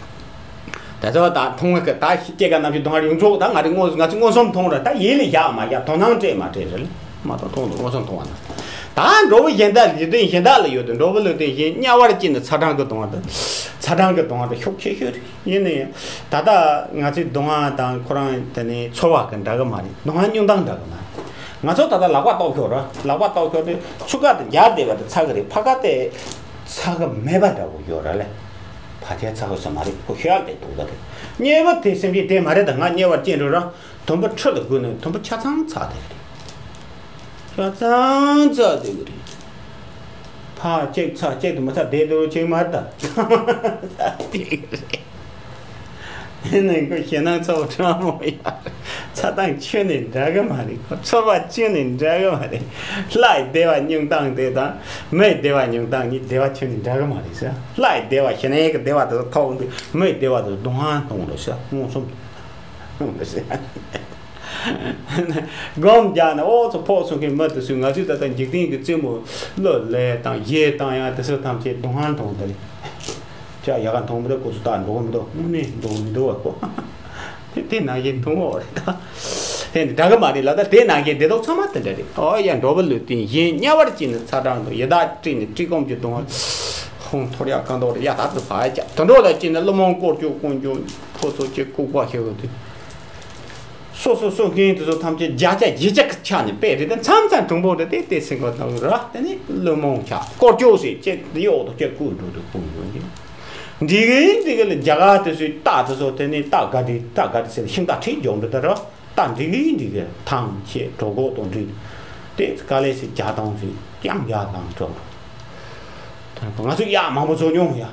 ད་ཚོ་ད་མཐོང་བ་གི་ད་ཤི་སྐྱེ་ག་རྣམ་ཤེས་མཐོང་བ་ཡོངས་རྫོགས་ད་ང་རེ་མངོན་ང་ཚོ་མངོན་སུམ་མཐོང་ར་ད་ཡིད་ལ་བཞག་མ་བཞག་དོ་སྣང་སྤྲད་མ་སྤྲད་རེད་མ་གཏོགས་མཐོང་འདུག་མངོན་སུམ་མཐོང་བ་ན། ད་འགྲོ་བ་གཞན་དག་ལུས་རྟེན་གཞན་དག་ལ་ཡོད་དུ་འགྲོ་བ་ལུས་རྟེན་གཞན་དམྱལ་བར་སྐྱེས་ནས་ཚ་གྲང་གི་གདུང་བ་དང་། ཚ་གྲང་གི་གདུང་བ་དང་ཤུགས་ཆེ་ཤོས་རེད་ཡིན་ནའི། ད་ལྟ་ང་ཚོའི་གདུང་བ་དང་ཁོ་རང་དེ་ནས་ཚོར་བ་གི་འདྲ་གི་མ་རེད། གདུང་བ་མྱོང་སྟངས་འདྲ་གི་མ་རེད། ང་ཚོ་ད་ལྟ་ལག་པ་ལྟོགས་ཤོར་ར་ལག་པ་ལྟོགས་ཤོར་དུས་ཚུར་ཁ་དེ་རྒྱག་བསྡད་པ་དེ་ཚ་གི་རེད། ཕར་ཁ་དེ་ཚ་གི་མེད་པ་འདྲ་བོ་ཡོད་ར་ལེ། ཕ་ཁྱེད་ཚ་གི་ས་མ་རེད་ཁོ་ཤེས་ཡག་དེ་འདུག་ད་དེ་དམྱལ་བ་དེ་སེམས་ཅན་དེ་མ་རེད། ད་ང་དམྱལ་བར་སྐྱེས་འགྲོ་ར་དུམ་བུ་ཁྲི་ལ་བགོས་ནས་དུམ་བུ་ཆ་ཚང་ཚ་དེ་རེད། ཆ་ཚང་ཚ་དེ་གི་རེད། ཕ་གཅིག་ཚ་གཅིག་ཏུ་མི་ཚ་བསྡད་འདུག་ཅིག་མ་རེད་ད། དེ་གི་རེད། ནས་ཁོ་ཞེད་སྣང་ཚ་པོ་དྲག་མོ་ཡ། ཚ་སྟངས་ཁྱོན་ནས་འདྲ་གི་མ་རེད། ཁོ་ཚོར་བ་ཁྱོན་ནས་འདྲ་གི་མ་རེད། ལྷའི་བདེ་བ་མྱོང་སྟངས་དེ་དང་། མིའི་བདེ་བ་མྱོང་སྟངས་གཉིས་བདེ་བ་ཁྱོན་ནས་འདྲ་གི་མ་རེད་ཟེར། ལྷའི་བདེ་བ་ཞེ་ནས་གི་བདེ་བ་དེ་ཚོ་ཐོག་འདུག་མིའི་བདེ་བ་དེ་ཚོ་སྡུག་བསྔལ་མཐོང་འགྲོ་ཟེར། མངོན་སུམ་དུ་མཐོང་འགྲོ་ཟེར། སྒོམ་རྒྱག་ནས་ཨོ་ཚོ་ཕོག་སོང་མཁན་མི་དེ་ཚོས་ང་ཚོས་ད་ལྟ་འཇིག་རྟེན་གྱི་རྩེད་མོ་བློ་ལས་དང་གཞས་བཏང་ཡང་དེ་ཚོ་ཐམས་ཅད་སྡུག་བསྔལ་མཐོང་གི་རེད། ཅག་ཡག་ག་མཐོང་མི་འདུག་ཁོ་ཚོ་ད་འགྲོ་གི་མི་འདུག་དངོས་གནས་འགྲོ་གི་མི་འདུག་བ་ཁོ། དེ་དེ་ནང་བཞིན་མཐོང་འོ་རེད་ད། དེ་འདྲ་གི་མ་རེད་ལ་ད་དེ་ནང་བཞིན་བདེ་སྡུག་ཚང་མ་དེ་འདྲ་རེད། ཨོ་ཡ་འགྲོ་བ་ལུས་རྟེན་གཞན་དམྱལ་བར་སྐྱེས་ནས་ཚ་གྲང་དང་ཡི་དྭགས་སྲིད་ནས་བཀྲེས་སྐོམ་གྱི་སྡུག་བསྔལ། ཧོང་འཐོར་ཡག་གང་དོག་རེད་ཡ། ད་དུ་ཕ་ཡ་ཅག་དུད་འགྲོ་ལ་སྐྱེས་ནས་ཀླུ་མང་དཀོར་སྐྱོག་དཀོན་མཆོག་ཕོ་ཚོ་སྐྱེ་ལྐུགས་པ་ཤེས་འོ་དེ། སོ་སོ་སོ་རྐྱེན་དེ་ཚོ་ཐམས་ཅད་བརྒྱ་ཆ་བཞི་ཆ་ཆ་ནས་དཔེ་རེད་དེ་མཚམས་མཚམས་གྲུང་པོ་རེད་དེ་དེ་སེང་གོ་ནང་ར་དེ་ནི་ཀླུ་མང་ཆ་དཀོར་སྐྱོག་ཟེར་ཅེས་དེ་འོག་ཏུ་ཅེས་བཀོད་འགྲོ་དུ་སྤུངས་ཡོང་གི། འདི་གི་འདི་གི་ལ་རྒྱ་གར་དེ་ཚོའི་རྟ་དེ་ཚོ་དེ་ནི་རྟ་ག་དེ་རྟ་ག་དེ་ཟེར་ཤིང་རྟ་ཁྲིད་འཇོག་འདི་ལྟར་ར་རྟ་འདི་གི་འདི་གི་ཐང་ཆེ་གྲོད་ཁོག་དང་འདྲི་དེ་དཀའ་ལས་སེ་རྒྱ་དང་ཚོས་ཀྱང་རྒྱ་དང་གྲོགས། ང་ཚོས་གཡག་མང་པོ་བཟོ་མྱོང་ཡ།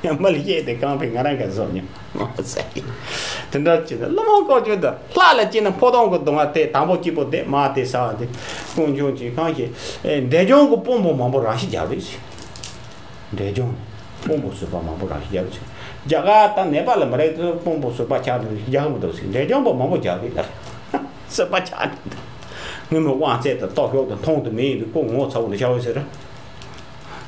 ཡང་མ་ལ་བཤད་དེ་རྐང་པས་ང་རང་ག་བཟོ་མྱོང་། དེ་འདྲ་བྱས་ཏེ་ཀླུ་མང་དཀོན་མཆོག་དང་ལྷ་ལ་སྐྱེས་ན་ཕོ་བྲང་གི་སྡུག་བསྔལ་དེ་དང་པོ་སྐྱིད་པོ་དེ་མ་དེ་ས་དེ་དཀོན་མཆོག་གིས་གང་ཞིག་འབྲས་ལྗོངས་ཀྱི་དཔོན་པོ་མང་པོ་རང་ཤི་རྒྱག་རེད་ཟེར། འབྲས་ལྗོངས་དཔོན་པོ་ཟུར་པ་མང་པོ་རང་ཤི་རྒྱག་རེད་ཟེར། རྒྱ་གར་དང་ནེ་པ་ལ་མ་རེད་དེ་དཔོན་པོ་ཟུར་པ་ཆགས་འདུག་རྒྱག་མི་འདུག་ཟེར། འབྲས་ལྗོངས་པ་མང་པོ་རྒྱག་རེད་ལ། སྲིད་པ་ཆགས་ནས་འདུག་ངས་མི་དབང་རྩལ་དང་ལྟོ་ཤོག་དང་མཐོང་དུ་མེད་ཡིན་དུས་ཁོ་ངོ་ཚ་བོ་ལ་ཤ་བོ་ཟེར། དེ་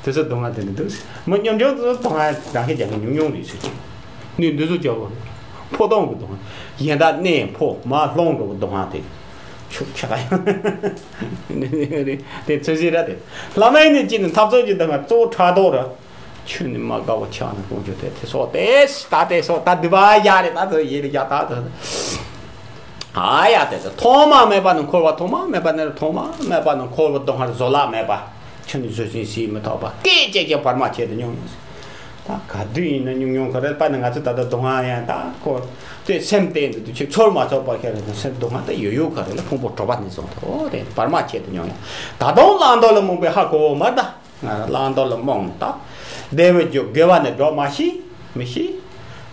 ཚོ་སྡུག་བསྔལ་དེ་འདྲ་འདུག་མི་ཉམ་ཆུང་དེ་ཚོ་སྡུག་བསྔལ་རང་ཤི་རྒྱག་མཁན་ཉུང་ཉུང་རེད་ཟེར་གྱི། ནུས་འདི་ཚོ་རྒྱག་གོ། ཕོ་བྲང་གི་སྡུག་བསྔལ། གཞན་དག་གནས་ཕོ་མ་སློང་འགྲོ་གི་སྡུག་བསྔལ་དེ། ཤུགས་ཆེ་ག་ཡང་། དེ་ཚོད་ཟིན་ར་དེ། བླ་མའི་ནི་ཅི་ནི་འཐབ་རྩོད་ཀྱི་སྡུག་བསྔལ་གཙོ་བོ་ཕྲག་དོག་ར། ཁྱོད་ནི་མ་དགའ་བ་ཆགས་ན་དཀོན་མཆོག་དེ་དེ་སོགས་དེ་ད་དེ་སོགས་ད་འདི་བ་ཡ་རེ་ད་དེ་ཡེ་རེ་ཡ་ད་དེ། ཨ་ཡ་དེ་དེ་ཐོག་མ་མེད་པ་ནི་འཁོར་བ་ཐོག་མ་མེད་པ་ནི་ཐོག་མ་མེད་པ་ནི་འཁོར་བ་སྡུག་བསྔལ་བཟོད་གླགས་མེད་པ། ཁྱོད་ནི་བཟོད་བསྲན་བྱེད་མི་ཐུབ་པ་སྐད་ཅིག་ཀྱང་བར་མ་ཆད་དུ་མྱོང་ཡོང་ཟེར། ད་ག་དུས་ཡིན་ན་ཉུང་ཉུང་ག་རེ་པ་ནི་ང་ཚོ་ད་ལྟ་སྡུག་བསྔལ་ཡང་ད་ཁོ་དེ་སེམས་གཏིང་དུ་དུ་ཆེ་ཚོར་མ་ཚོར་པ་ཁྱེད་རེ་ད་སེམས་སྡུག་བསྔལ་ད་ཡོད་ཡོད་ག་རེ་ལ་ཕུང་པོ་གྲོགས་པ་ནི་སོང་ད་ཨོ་དེ་བར་མ་ཆད་དུ་མྱོང་ཡང་ད་དུང་བླང་དོར་ལ་རྨོངས་པའི་ཧ་གོ་བོ་མ་ད། ང་བླང་དོར་ལ་རྨོངས་ནས་ད། བདེ་བའི་རྒྱུ་དགེ་བ་ནི་སྒྲོ་མ་ཤི། མི་ཤི།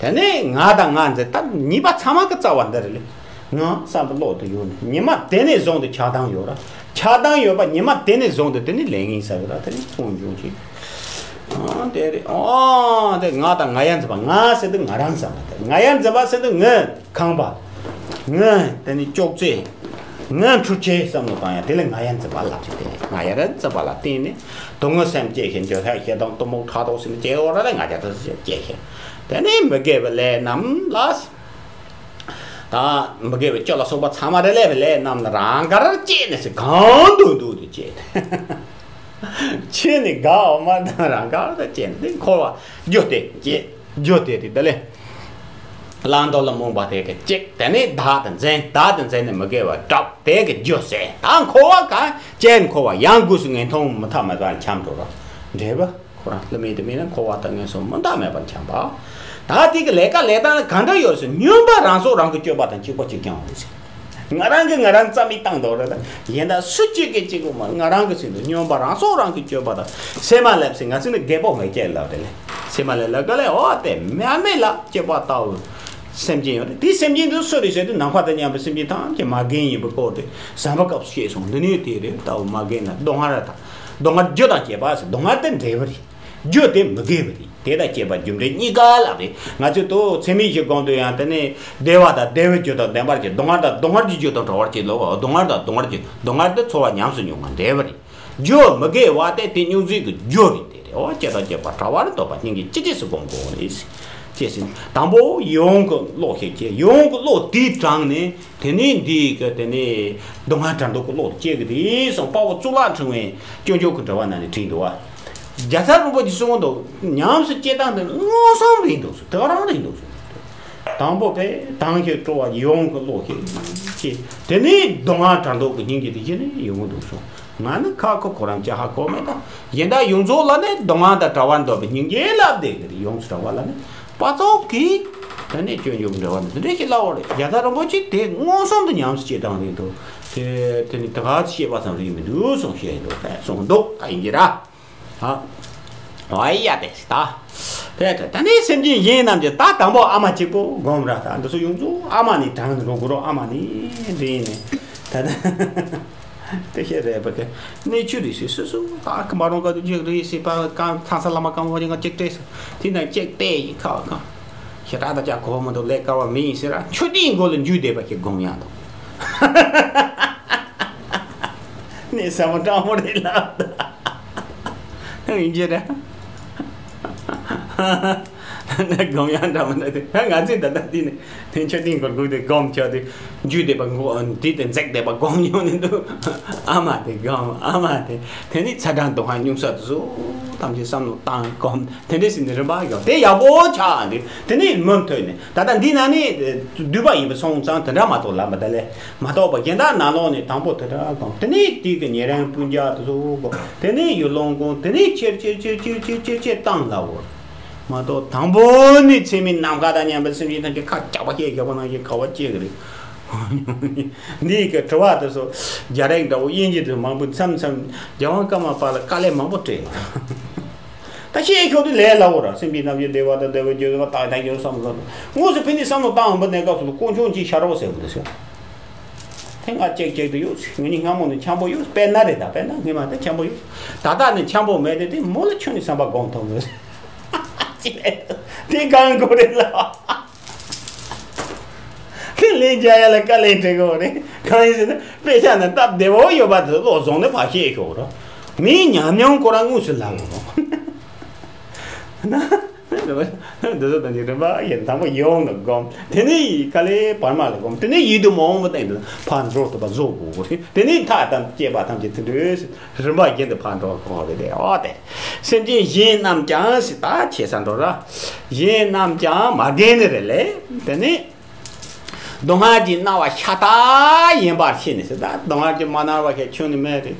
དེ་ནས་ང་དང་ང་འཛིན་ད་གཉིས་པ་ཚང་མ་གི་རྩ་བ་འདི་རེད་ལེ། ང་བསམ་པ་ལོག་ཏུ་ཡོད་ནས་ཉི་མ་དེ་ནས་བཟུང་སྟེ་ཆགས་སྡང་ཡོད་ར། ཆགས་སྡང་ཡོད་པ་ཉི་མ་དེ་ནས་བཟུང་སྟེ་དེ་ནས་ལས་ངན་ཟ་ཡོད་ར་དེ་ནས་ཁོང་འབྱུང་གི། ཨ་དེ་རེད་ཨ་དེ་ང་དང་ང་ཡ་འཛིན་པ་ང་ཟེར་དུས་ང་རང་བསམ་པ་དེ་ང་ཡ་འཛིན་པ་ཟེར་དུས་ངས། ཁང་པ། ངན། དེ་ནི་ཅོག་ཙེ། ངན་འཁྲུལ་ཆེ་བསམ་བློ་བཏང་ཡང་དེ་ལས་ང་ཡ་འཛིན་པ་ལབ་ཀྱི་དེ་ང་ཡ་ར་འཛིན་པ་ལ་བརྟེན་ནས་སྡུག་བསྔལ་སེམས་སྐྱེ་ཞིང་འགྱོད་སེམས་ཞེ་སྡང་གཏི་མུག་ཕྲག་དོག་སེམས་སྐྱེ་འོ་ར་ལས་ང་རྒྱལ་དུ་སྐྱེ་ཞིང་། དེ་ནི་མི་དགེ་བའི་ལས་རྣམས་ལ། ད་མི་དགེ་བའི་སྤྱོད་ལ་སོགས་པ་ཚང་མ་རེ་ལས་པའི་ལས་རྣམས་ལ་རང་དགར་སྐྱེས་ནས་སེ་གང་དུ་འདུག་དུ་སྐྱེས། ཆོས་ནི་དགའ་འོ་མ་དང་རང་དགར་དུ་སྐྱེས་ནས་འཁོར་བ་རྒྱུ་སྟེ་སྐྱེས། རྒྱུ་དེ་དེ་ད་ལེ། བླང་དོར་ལ་རྨོངས་པ་དེ་གི་གཅིག་དེ་ནས་བདག་དང་འཛིན་བདག་དང་འཛིན་ནས་མི་དགེ་བ་སྒྲུབ་དེ་གི་རྒྱུ་ཟད་ད་འཁོར་བ་གང་སྐྱེ་འཁོར་བ་ཡང་སྒོས་སུ་ངན་མཐོང་མུ་མཐའ་མེད་པར་འཁྱམས་འགྲོ་ར་འདྲེས་པ་ཁོ་རང་བསླུ་མེད་དུ་མིན་ན་འཁོར་བ་དང་ངན་སོང་མུ་མཐའ་མེད་པར་འཁྱམས་པ། ད་དེ་གི་ལས་ཀ་ལས་སྟངས་ལ་གང་འདྲ་ཡོད་ཟེར་སྨྱོན་པ་རང་སྲོག་རང་གི་གཅོད་པ་དང་གཅིག་པ་གཅིག་རྐྱང་རེད་ཟེར། ང་རང་གིས་ང་རང་རྩ་མེད་བཏང་འདུག་རེད་ད། གཞན་དག་སུ་གཅིག་གིས་གཅིག་གོ་མ་ང་རང་གི་སེམས་དུ་སྨྱོན་པ་རང་སྲོག་རང་གིས་གཅོད་པ་དང་སེམས་མ་ལེབ་སེ་ང་ཚོ་ནི་རྒད་པོ་མེད་ཀྱི་ལབ་རེད་ལེ། སེམས་མ་ལེབ་ལབ་ག་ལེ་འོ་དེ་མ་མེད་ལ་གཅོད་པ་ལྟ་བུ་སེམས་ཅན་ཡོད་རེད། དེ་སེམས་ཅན་དུ་སུ་རེད་ཟེར་དུས་ནམ་མཁའ་དང་མཉམ་པའི་སེམས་ཅན་ཐམས་ཅད་མ་རྒན་ཡིན་པའི་སྐོར་དེ་ཟམ་པ་སྐབས་སུ་བཤད་སོང་འདི་ནས་དེ་རེད་ལྟ་བུ་མ་རྒན་ལ་སྡུག་བསྔལ་རེད་ད། སྡུག་བསྔལ་རྒྱུ་དང་བཅས་པ་ཟེར་སྡུག་བསྔལ་དེ་འབྲས་བུ་རེད། རྒྱུ་དེ་མི་དགེ་བ་རེད། དེ་དང་བཅས་པ་རྒྱུ་འབྲས་གཉིས་ཀ་ལ་རེད། ང་ཚོས་ད་ཚད་མེད་བཞི་སྒོམ་དུས་ཡང་དེ་ནས་བདེ་བ་དང་བདེ་བའི་རྒྱུ་དང་ལྡན་པར་བྱེད། སྡུག་བསྔལ་དང་སྡུག་བསྔལ་གྱི་རྒྱུ་དང་བྲལ་བར་བྱེད་ལོ། སྡུག་བསྔལ་དང་སྡུག་བསྔལ་གྱི་སྡུག་བསྔལ་དེ་ཚོར་བ་ཉམས་སུ་མྱོང་བ་འབྲས་བུ་རེད། རྒྱུ་མི་དགེ་བ་དེ་དེ་རྙོག་འཛིང་གི་རྒྱུ་རེད། དེ་རེད་འོ་སྐྱེ་དང་བཅས་པ་བྲལ་བར་འདོད་པ་སྙིང་གི་ཅི་ཅི་སུ་སྒོམ་དགོས་རེད། ཅེས་ཟེར་དང་པོ་ཡིད་འོང་གི་བློ་ཞིག་སྐྱེ། ཡིད་འོང་གི་བློ་དེའི་དྲངས་ནས། དེ་ནས་འདི་གི་དེ་ནས་སྡུག་བསྔལ་བྲལ་འདོད་ཀྱི་བློ་དེ་སྐྱེ་གི་དེ་སོང་དཔའ་བོ་གཙུག་ལག་ཕྲེང་བས་སྐྱོན་བརྗོད་ཀྱི་འགྲེལ་པ་ནང་ནས་བྲིས་འདུག་བ། རྒྱལ་ཚབ་རིན་པོ་ཆེ་གསུངས་འདུག་ཉམས་སུ་སྐྱེ་སྟངས་དེ་མངོན་སུམ་རེད་འདུག་ཟེར་དེ་ག་རང་རེད་འདུག་ཟེར། དང་པོ་དེ་དྭངས་ཤིང་སྤྲོ་བ་ཡིད་འོང་གི་བློ་ཞིག་སྐྱེ། དེ་ནས་སྡུག་བསྔལ་བྲལ་འདོད་ཀྱི་སྙིང་རྗེ་དེ་གཞི་ནས་ཡོང་གི་འདུག་སོང་། ང་ནི་ཁ་ཁོ་ཁོ་རང་ཅག་ཧ་གོ་མེད་ད། གཞན་དག་ཡོངས་རྫོགས་ལ་ནི་སྡུག་བསྔལ་དང་བྲལ་བར་འདོད་པའི་སྙིང་རྗེ་ལབ་བསྡད་ཀྱི་རེད། ཡོངས་སུ་བྲལ་བ་ལ་ནི་དཔའ་རྩལ་གྱིས་དེ་ནས་སྐྱོན་བརྗོད་ཀྱི་འགྲེལ་པ་ནི་འདི་འདྲ་ཞིག་ལབ་པ་རེད། རྒྱལ་ཚབ་རིན་པོ་ཆེ་དེ་མངོན་སུམ་དུ་ཉམས་སུ་སྐྱེ་སྟངས་རེད་འདུག་དེ་དེ་ནི་ད་ག་ཚོད་བཤད་པ་ཙམ་རེད་མི་འདུག་གསུངས་བཤད་འདུག་གསུངས་འདུག་ད་ཡིན་གྱི་ར། ཨ། ཨ་ཡ་དེ་ད། དེ་ད་ནི་སེམས་ཅན་གཞན་རྣམས་ཀྱི་ད་དང་པོ་ཨ་མ་གཅིག་པོ་སྒོམ་ར། ད་འདི་ཚོ་ཡོངས་རྫོགས་ཨ་མ་ནས་དྲངས་ནས་འགྲོ་དགོས་རོགས། ཨ་མ་ནས་འདྲེས་ནས་ད་ད་དེ་ཤེས་རེད་པ་གི། གནས་ཆུ་རེད་ཟེར། སོ་སོ་ད་ཀི་མ་རོང་ག་དུ་འཇུག་རེད་ཟེར། པ་གང་ཚང་ས་བླ་མ་གང་བ་ཅིག་ང་གཅིག་སྤྲད་ཟེར། དེ་ན་གཅིག་སྤྲད་ཡིན་ཁ་བ་གང་ཞེ་དྲག་ད་ཅག་གོ་མི་འདུག་ལས་ཀ་བ་མི་ཡིན་ཟེར་ར། མཆོད་རྟེན་མགོ་ལ་འཇུས་བསྡད་པ་ཞིག་སྒོམ་ཡང་འདུག་གནས་ས་མ་སྤྲང་མོ་རེད་ལ། ཡིན་གྱི་རེད། ནས་སྒོམ་ཡང་འདྲ་མི་འདྲ་དེ། ང་ཚོས་ད་ལྟ་དེ་ནས་དེ་མཆོད་རྟེན་གུར་གུར་དེ་སྒོམ་ཆོག་དེ། འཇུས་བསྡད་པ་མགོ་དེ་དེ་འཛེགས་བསྡད་པ་སྒོམ་ཡོང་ནི་འདུག་ཨ་མ་དེ་སྒོམ། ཨ་མ་དེ། དེ་ནས་ཚ་གྲང་སྡུག་བསྔལ་སྙུང་གསོ་དེ་ཚོ་ཐམས་ཅད་བསམ་བློ་བཏང་སྒོམ། དེ་འདྲས་ཟིན་ནས་རིམ་པ་ཡོང་དེ་ཡག་པོ་ཆགས་འདུག་དེ་ནས་མུ་མཐུད་ནས་ད་ལྟ་འདི་ན་ནི་བསྡུས་པ་ཡིན་པ་སོང་ཙང་དེ་འདྲ་མ་གཏོགས་ལབ་མ་ད་ལས་མ་གཏོགས་པ་གཞན་དག་ནང་ལོགས་ནས་དང་པོ་དེ་འདྲ་སྒོམ། དེ་ནས་དེ་གི་ཉེ་རིང་སྤུན་ཀྱག་དེ་ཚོ་སྒོམ། དེ་ནས་ཡུལ་ལུང་སྒོམ། དེ་ནས་ཆེར་ཆེར་ཆེར་ཆེར་ཆེར་ཆེར་ཆེར་བཏང་ལ་འོར། མ་གཏོགས་དང་པོ་ནས་ཚད་མའི་ནམ་མཁའ་དང་མཉམ་པའི་སེམས་ཅན་ཐམས་ཅད་ཁ་ཇག་པ་སྐྱེ་རྒྱག་པ་ནང་བཞིན་ག་བ་སྐྱེ་གི་རེད། འདིའི་གི་དྲི་བ་དེ་ཚོ་རྒྱ་རིགས་འདྲ་བོ་དབྱིན་ཇི་དེ་མང་པོ་མཚམས་མཚམས་རྒྱལ་དབང་ཀརྨ་པ་ལ་དཀའ་ལས་མང་པོ་སྤྲད། ད་ཤེས་ཁྱོད་དེ་ལས་སླ་བོ་ར། སེམས་ཅན་ཐམས་ཅད་བདེ་བ་དང་བདེ་བའི་རྒྱུ་ཟེར་བ་ཏག་ཏག་ཡོད་བསམ་བློ། དངོས་སུ་ཕན་ནི་བསམ་བློ་བཏང་འོང་པ་གནས་སྐབས་སུ་དཀོན་མཆོག་གཅིག་ཤར་རོགས་ཟེར་བ་འདི་ཚོ། དེ་ང་ཅེག་ཅེག་དུ་ཡོད། ངེད་གཉིས་སྔ་མོ་ནས་འཆམ་པོ་ཡོད། དཔེར་ན་རེད། ད་དཔེར་ན་སྔོན་མ་དེ་འཆམ་པོ་ཡོད། ད་ལྟ་ནས་འཆམ་པོ་མེད་དེ་དེ་མོ་ལ་ཁྱོད་ནས་བསམ་པ་སྒོམ་ཐུབ་མོད། ཅི་ལས་དེ་གང་དགོས་རེད་ལ། དེ་ལན་རྒྱག་ཡ་ལ་དཀའ་ལས་འཕྲད་དགོས་རེད། གང་ཡིན་ཟེར་ན་དཔེ་ཆ་ནང་སྟབས་བདེ་བོ་ཡོད་པ་དེ་བློ་བཟུང་ནས་ཕར་བཤད་ཤོག་རོགས། མིའི་ཉམས་མྱོང་ཁོ་རང་དངོས་སུ་ལབ་དགོས་རོགས། ན། འདི་ཚོ་དང་ཅིག་རིམ་པ་ཡིན། དང་པོ་ཡིད་འོང་ལ་སྒོམ། དེ་ནས་དཀའ་ལས་བར་མ་ལ་སྒོམ། དེ་ནས་ཡིད་དུ་མི་འོང་བ་སྟེང་དུ་ཕར་འགྲོ་ཐུབ་པ་བཟོ་དགོས་རེད། དེ་ནས་ཐག་དང་བཅད་པ་ཐམས་ཅད་དེ་འདྲ་རིམ་པ་བཞིན་དུ་ཕར་འགྲོ་དགོས་རེད། དེ་འོ་དེ་སེམས་ཅན་གཞན་རྣམས་ཀྱང་ཟེར་ད་ཆེ་ས་འགྲོ་ར། གཞན་རྣམས་ཀྱང་མ་བདེན་ནི་རེད་ལས། དེ་ནས། སྡུག་བསྔལ་གྱི་སྣང་བ་ཤ་སྟག་ཡིན་པར་ཤེས་ནས་ཟེར། ད་སྡུག་བསྔལ་གྱི་མ་སྣང་བ་ཞིག་ཁྱོན་ནས་མེད་དེ།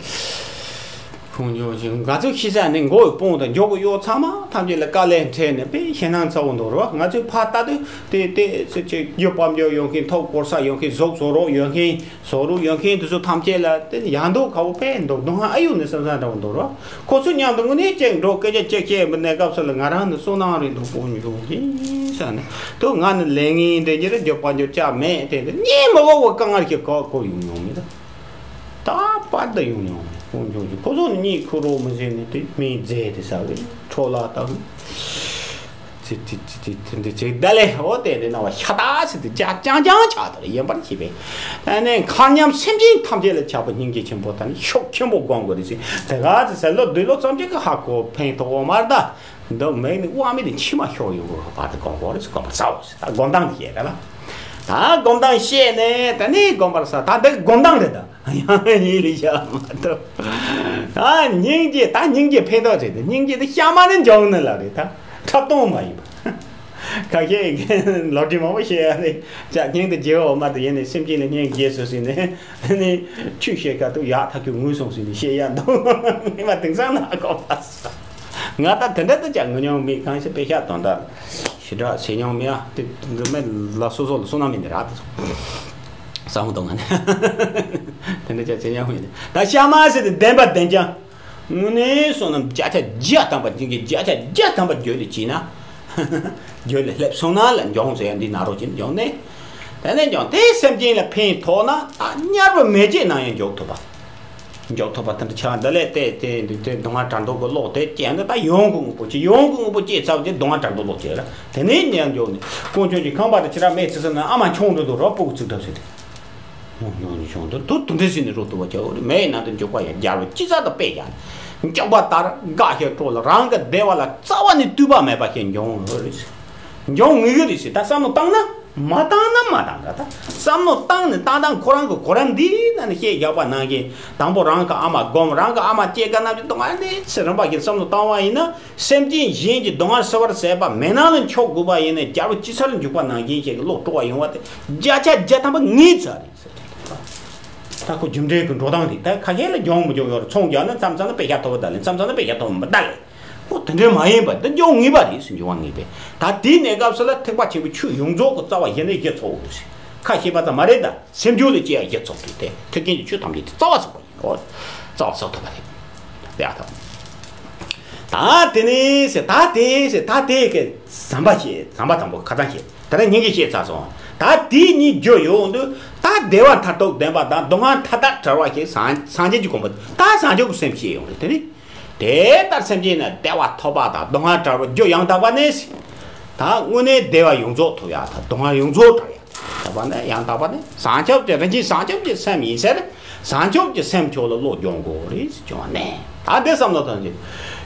ཁོང་ཉོ་ཞིང་ང་ཚོ་ཤི་ས་ནས་མགོ་བོའི་དཔུང་དང་མགྱོགས་པོ་གཡོག་ཚང་མ་ཐམས་ཅད་ལ་དཀའ་ལས་འཕྲད་ནས་དཔེ་ཞེད་སྣང་ཚ་བོ་འདུག་རོགས། ང་ཚོས་ཕར་ལྟ་དུས་དེ་དེ་ཚེ་ཆེ་རྒྱུ་སྤམ་རྒྱུ་ཡོང་མཁན། ཐོག་བསྐོར་ས་ཡོང་མཁན། གཟུགས་བཟོ་རོགས་ཡོང་མཁན། བཟོ་རོགས་ཡོང་མཁན་དེ་ཚོ་ཐམས་ཅད་ལ་དེ་ཡང་འདུག་ཁ་བོ་དཔེ་འདུག་སྡུག་བསྔལ་ཨ་ཡུག་ནས་བསམ་བསམ་འདྲ་བོ་འདུག་རོགས། ཁོ་ཚོ་མཉམ་དུ་དངོས་གནས་ཅིག་འགྲོ་སྐད་ཆ་ཅིག་བཤད་པའི་གནས་སྐབས་སུ་ལ་ང་རང་ནི་སུ་ནང་རེད་འདུག་དཔུང་འཇོག་གིས་ཟེར་ནས་དུ་ང་ནི་ལས་ངན་དེ་ཉིད་རྒྱབ་པ་འཇོག་ཅག་མེད་དེ་དེ་གཉིད་མི་ཁུག་པའི་དཀའ་ངལ་གྱི་ཁ་བ་སྐོར་ཡོང་མྱོང་མེད། ད་པར་དུ་ཡོང་མྱོང་མེད། དཔུང་འཇོག་གིས་ཁོ་ཚོ་ནི་གཉིད་ཁུག་རོགས་མི་བྱེད་ནས་དེ་མིའི་རྫས་དེ་ཟ་གི་འཕྲོ་བརླག་དང་། ཙི་ཙི་ཙི་ཙི་དེ་འདྲ་ཅིག་ད་ལས་འོ་དེ་འདྲ་སྣང་བ་ཤ་སྟག་ཟེར་དེ་ཅང་ཅང་ཅང་ཆགས་དོར་ཡིན་པར་བྱེད་པས། ཨ་ནི་མཁའ་མཉམ་སེམས་ཅན་ཐམས་ཅད་ལ་ཁྱབ་པ་སྙིང་རྗེ་ཆེན་པོ་དང་ཤུགས་ཆེན་པོ་སྒོམ་དགོས་རེད་ཟེར། དེ་ག་ཚོད་ཟེར་ལོ་བདུན་ལོ་ཙམ་ཅིག་གི་ཧ་གོ་ཕན་ཐོགས་འོ་མར་ད། འདི་མེད་ནི་དབང་མེད་དེ་མཆི་མ་ཤོར་ཡོང་གི་བར་དུ་སྒོམ་དགོས་རེད་ཟེར། སྒོམ་པར་བྱའོ་ཟེར། ད་སྒོམ་སྟངས་དེ་བཤད་རེད་ལ། ད་སྒོམ་སྟངས་བཤད་ནས་ད་ནི་སྒོམ་པར་བྱ། ད་འདི་སྒོམ་སྟངས་རེད་ད། ཡང་ཡིད་ལ་བཞག་མ་ཐུབ། ད་སྙིང་རྗེ་ད་སྙིང་རྗེ་ཕན་ཐོགས་རེད། ད་སྙིང་རྗེ་དེ་གཤའ་མ་ནི་འཇོག་ནི་ལ་རེད། ད་འཁྲབ་སྟོན་མ་ཡིན་པ། ཁ་ཤས་ལོ་རྒྱུས་མང་པོ་བཤད་ཡ་རེད། ཅག་སྙིང་དུ་རྗེ་བོ་འོ་མ་དུ་ཡིན་ནས་སེམས་ཅན་ལ་སྙིང་རྗེ་སོ་ཟེར་ནས་ནི་ཆོས་བཤད་ཁ་ཐུག་ཡག་ཐག་གི་ངུས་སོང་ཟེར་ནས་བཤད་ཡ་འདུག་ངས་མ་དེང་སང་ན་གོ་བ་ས། ང་ད་དེ་འདྲ་དུ་ཅག་ངུ་མྱོང་མེད། གང་ཞིག་དཔེ་ཤག་དོན་དག་ཞེ་དྲག་བྱེད་མྱོང་མེད། ཨ་དེ་འདི་མེད་ལ་སོ་སོ་ལ་བསོད་ནམས་མེད་ནི་ར་དེ་ཚོ་བསམ་བློ་གཏོང་ང་ནས་དེ་འདྲ་ཅག་བྱེད་མྱོང་མེད། ད་གཤའ་མ་ཟེར་དེ་བདེན་པ་བདེན་ཀྱང་། དངོས་གནས་བསོད་ནམས་བརྒྱ་ཆ་བརྒྱ་ཐམ་པ་སྦྱིན་གྱི་བརྒྱ་ཆ་བརྒྱ་ཐམ་པ་རྒྱུད་ལ་བྱིན་ན། རྒྱུད་ལ་སླེབས་སོང་ན་ལ་འབྱུང་ཟེར་ཡ་འདི་ན་རོ་ཅན་འབྱུང་ནས། དེ་ནས་ཀྱང་དེ་སེམས་ཅན་ལ་ཕན་ཐོགས་ན་ད་དམྱལ་བའི་མེ་ལྕེ་ནང་ཡང་འཇོག་ཐུབ་པ། འཇོག་ཐུབ་པ་དེ་འདྲ་ཆགས། འདི་ལས་དེ་དེ་འདི་དེ་སྡུག་བསྔལ་གྲང་དོགས་ཀྱི་གློག་དེ་སྐྱེས་ན་ད་ཡོངས་ཀྱི་དངོས་པོ་ཅི། ཡོངས་ཀྱི་དངོས་པོ་སྐྱེས་ཚར་དེ་སྡུག་བསྔལ་གྲང་དོགས་གློག་སྐྱེས་ལ། དེ་ནས་དམྱལ་འཇོག་ནས་དཀོན་མཆོག་གི་ཁང་པ་དེ་ཁྱེད་རང་མེད་ཚེ་ས་ན་ཨ་མ་མཆོང་འགྲོ་དུ་རོགས་སྤུ་གུ་ཚིག་ཐབས་ཟེར་ཏེ། ཡོང་ཡོང་ཡོང་དུ་དུ་དུ་འདྲ་ཟིན་ནས་རོ་དུ་བ་ཅའོ་རེ་མེད་ན་དུ་འཇོག་པ་ཡང་རྒྱལ་བ་ཅི་ཟ་དུ་དཔེ་ཡང་འཇོག་པ་ལྟར་དགའ་ཞེས་སྤྲོ་ལ་རང་གི་བདེ་བ་ལ་རྩ་བ་ནས་ལྟོས་པ་མེད་པ་ཞིག་འབྱུང་ངེས་རེད། འབྱུང་ངེས་ཀྱི་རེད་ཟེར། ད་བསམ་བློ་བཏང་ན་མ་བཏང་ན་མ་བཏང་ག་ད་བསམ་བློ་བཏང་ནས་བཏང་སྟངས་ཁོ་རང་གི་གོ་རིམ་འདི་ན་ནས་བཤད་བཞག་པ་ནང་བཞིན་དང་པོ་རང་གི་ཨ་མ་སྒོམ། རང་གི་ཨ་མ་སྐྱེ་རྒ་ན་འཆི་སྡུག་བསྔལ་འདི་ཚེ་རིམ་པ་ཞིག་བསམ་བློ་བཏང་བ་ཡིན་ན། སེམས་ཅན་གཞན་གྱི་སྡུག་བསྔལ་སེལ་བར་མཛད་པ་མེད་ན་ལ་འཆོག་དགོས་པ་ཡིན་ན་རྒྱལ་བ་ཅི་ཚར་འཇུག་པ་ནང་བཞིན་ཞིག་གི་བློ་སྤྲོ་བ་ཡོང་བ་དེ་བརྒྱ་ཆ་བརྒྱ་ཐམ་པ་ངེས་ཚར་རེད་ཟེར། ད་ཁོ་རྒྱུ་འབྲས་ཀྱི་འགྲོ་སྟངས་དེ་ད་ཁ་ཤས་ལ་འབྱུང་མི་འབྱུང་ཡོད་རེད། ཚོང་རྒྱག་ན་མཚམས་མཚམས་ན་དཔེ་ཆ་ཐོབ་པ་ད་ལེ། མཚམས་མཚམས་ན་དཔེ་ཆ་ཐོབ་མི་ད་ལེ། ཁོ་དེ་འདྲས་མ་ཡིན་པ་འདི་འབྱུང་ངེས་པ་རེད་ཟེར། འབྱུང་བ་ངེས་པས། ད་དེའི་གནས་སྐབས་སུ་ལ་ཐེག་པ་ཆེན་པོའི་ཆོས་ཡོངས་རྫོགས་ཀྱི་རྩ་བ་གཞི་ནས་བཞི་ཚོགས་ཡོད་ཟེར། ཁ་ཤེས་པ་ཙམ་མ་རེད། ད་སེམས་རྒྱུད་ལ་སྐྱེ་ཡ་བཞི་ཚོགས་དུས་དེ་ཐེག་ཆེན་གྱི་ཆོས་ཐམས་ཅད་དེ་རྩ་བ་ཚོགས་པ་ཡིན་ནོ། རྩ་བ་ཚོགས་ཐུབ་པ་རེད། དེ་ཡག་ཐོག་ད་དེ་ནས་ཟེར། ད་དེ་ཟེར། ད་དེ་གི་ཟམ་པ་བཤད། ཟམ་པ་དང་པོ་ཁ་སང་བཤད། ད་ནི་སྙིང་གི་བཤད་ཚར་སོང་། ད་དེ་གཉིས་བརྗོད་ཡོང་དུས། ད་བདེ་བ་མཐར་ཐུག་ལྡན་པ་དང་སྡུག་བསྔལ་མཐའ་དག་བྲལ་བ་ཞིག་སངས་སངས་རྒྱས་ཀྱི་གོ་འཕང་། ད་སངས་རྒྱས་ཀྱི་སེམས་བསྐྱེད་ཡོང་དུས། དེ་ནི་དེ་ལྟར་སེམས་བསྐྱེད་ནས་བདེ་བ་ཐོབ་པ་དང་སྡུག་བསྔལ་བྲལ་བ་རྒྱུ་ཡང་དག་པ་ནི། ད་དངོས་གནས་བདེ་བ་ཡོངས་རྫོགས་ཐོབ་ཡ་དང་སྡུག་བསྔལ་ཡོངས་རྫོགས་བྲལ་ཡ། ད་བ་ནི་ཡང་དག་པ་ནི་བྱང་ཆུབ་ཀྱི་རིན་ཆེན་བྱང་ཆུབ་ཀྱི་སེམས་ཡིན་ཟེར། བྱང་ཆུབ་ཀྱི་སེམས་མཆོག་ལ་བློ་སྦྱོང་དགོས་རེད་ཟེར་བྱུང་བ་ནས། ད་དེ་བསམ་བློ་གཏོང་རྗེས།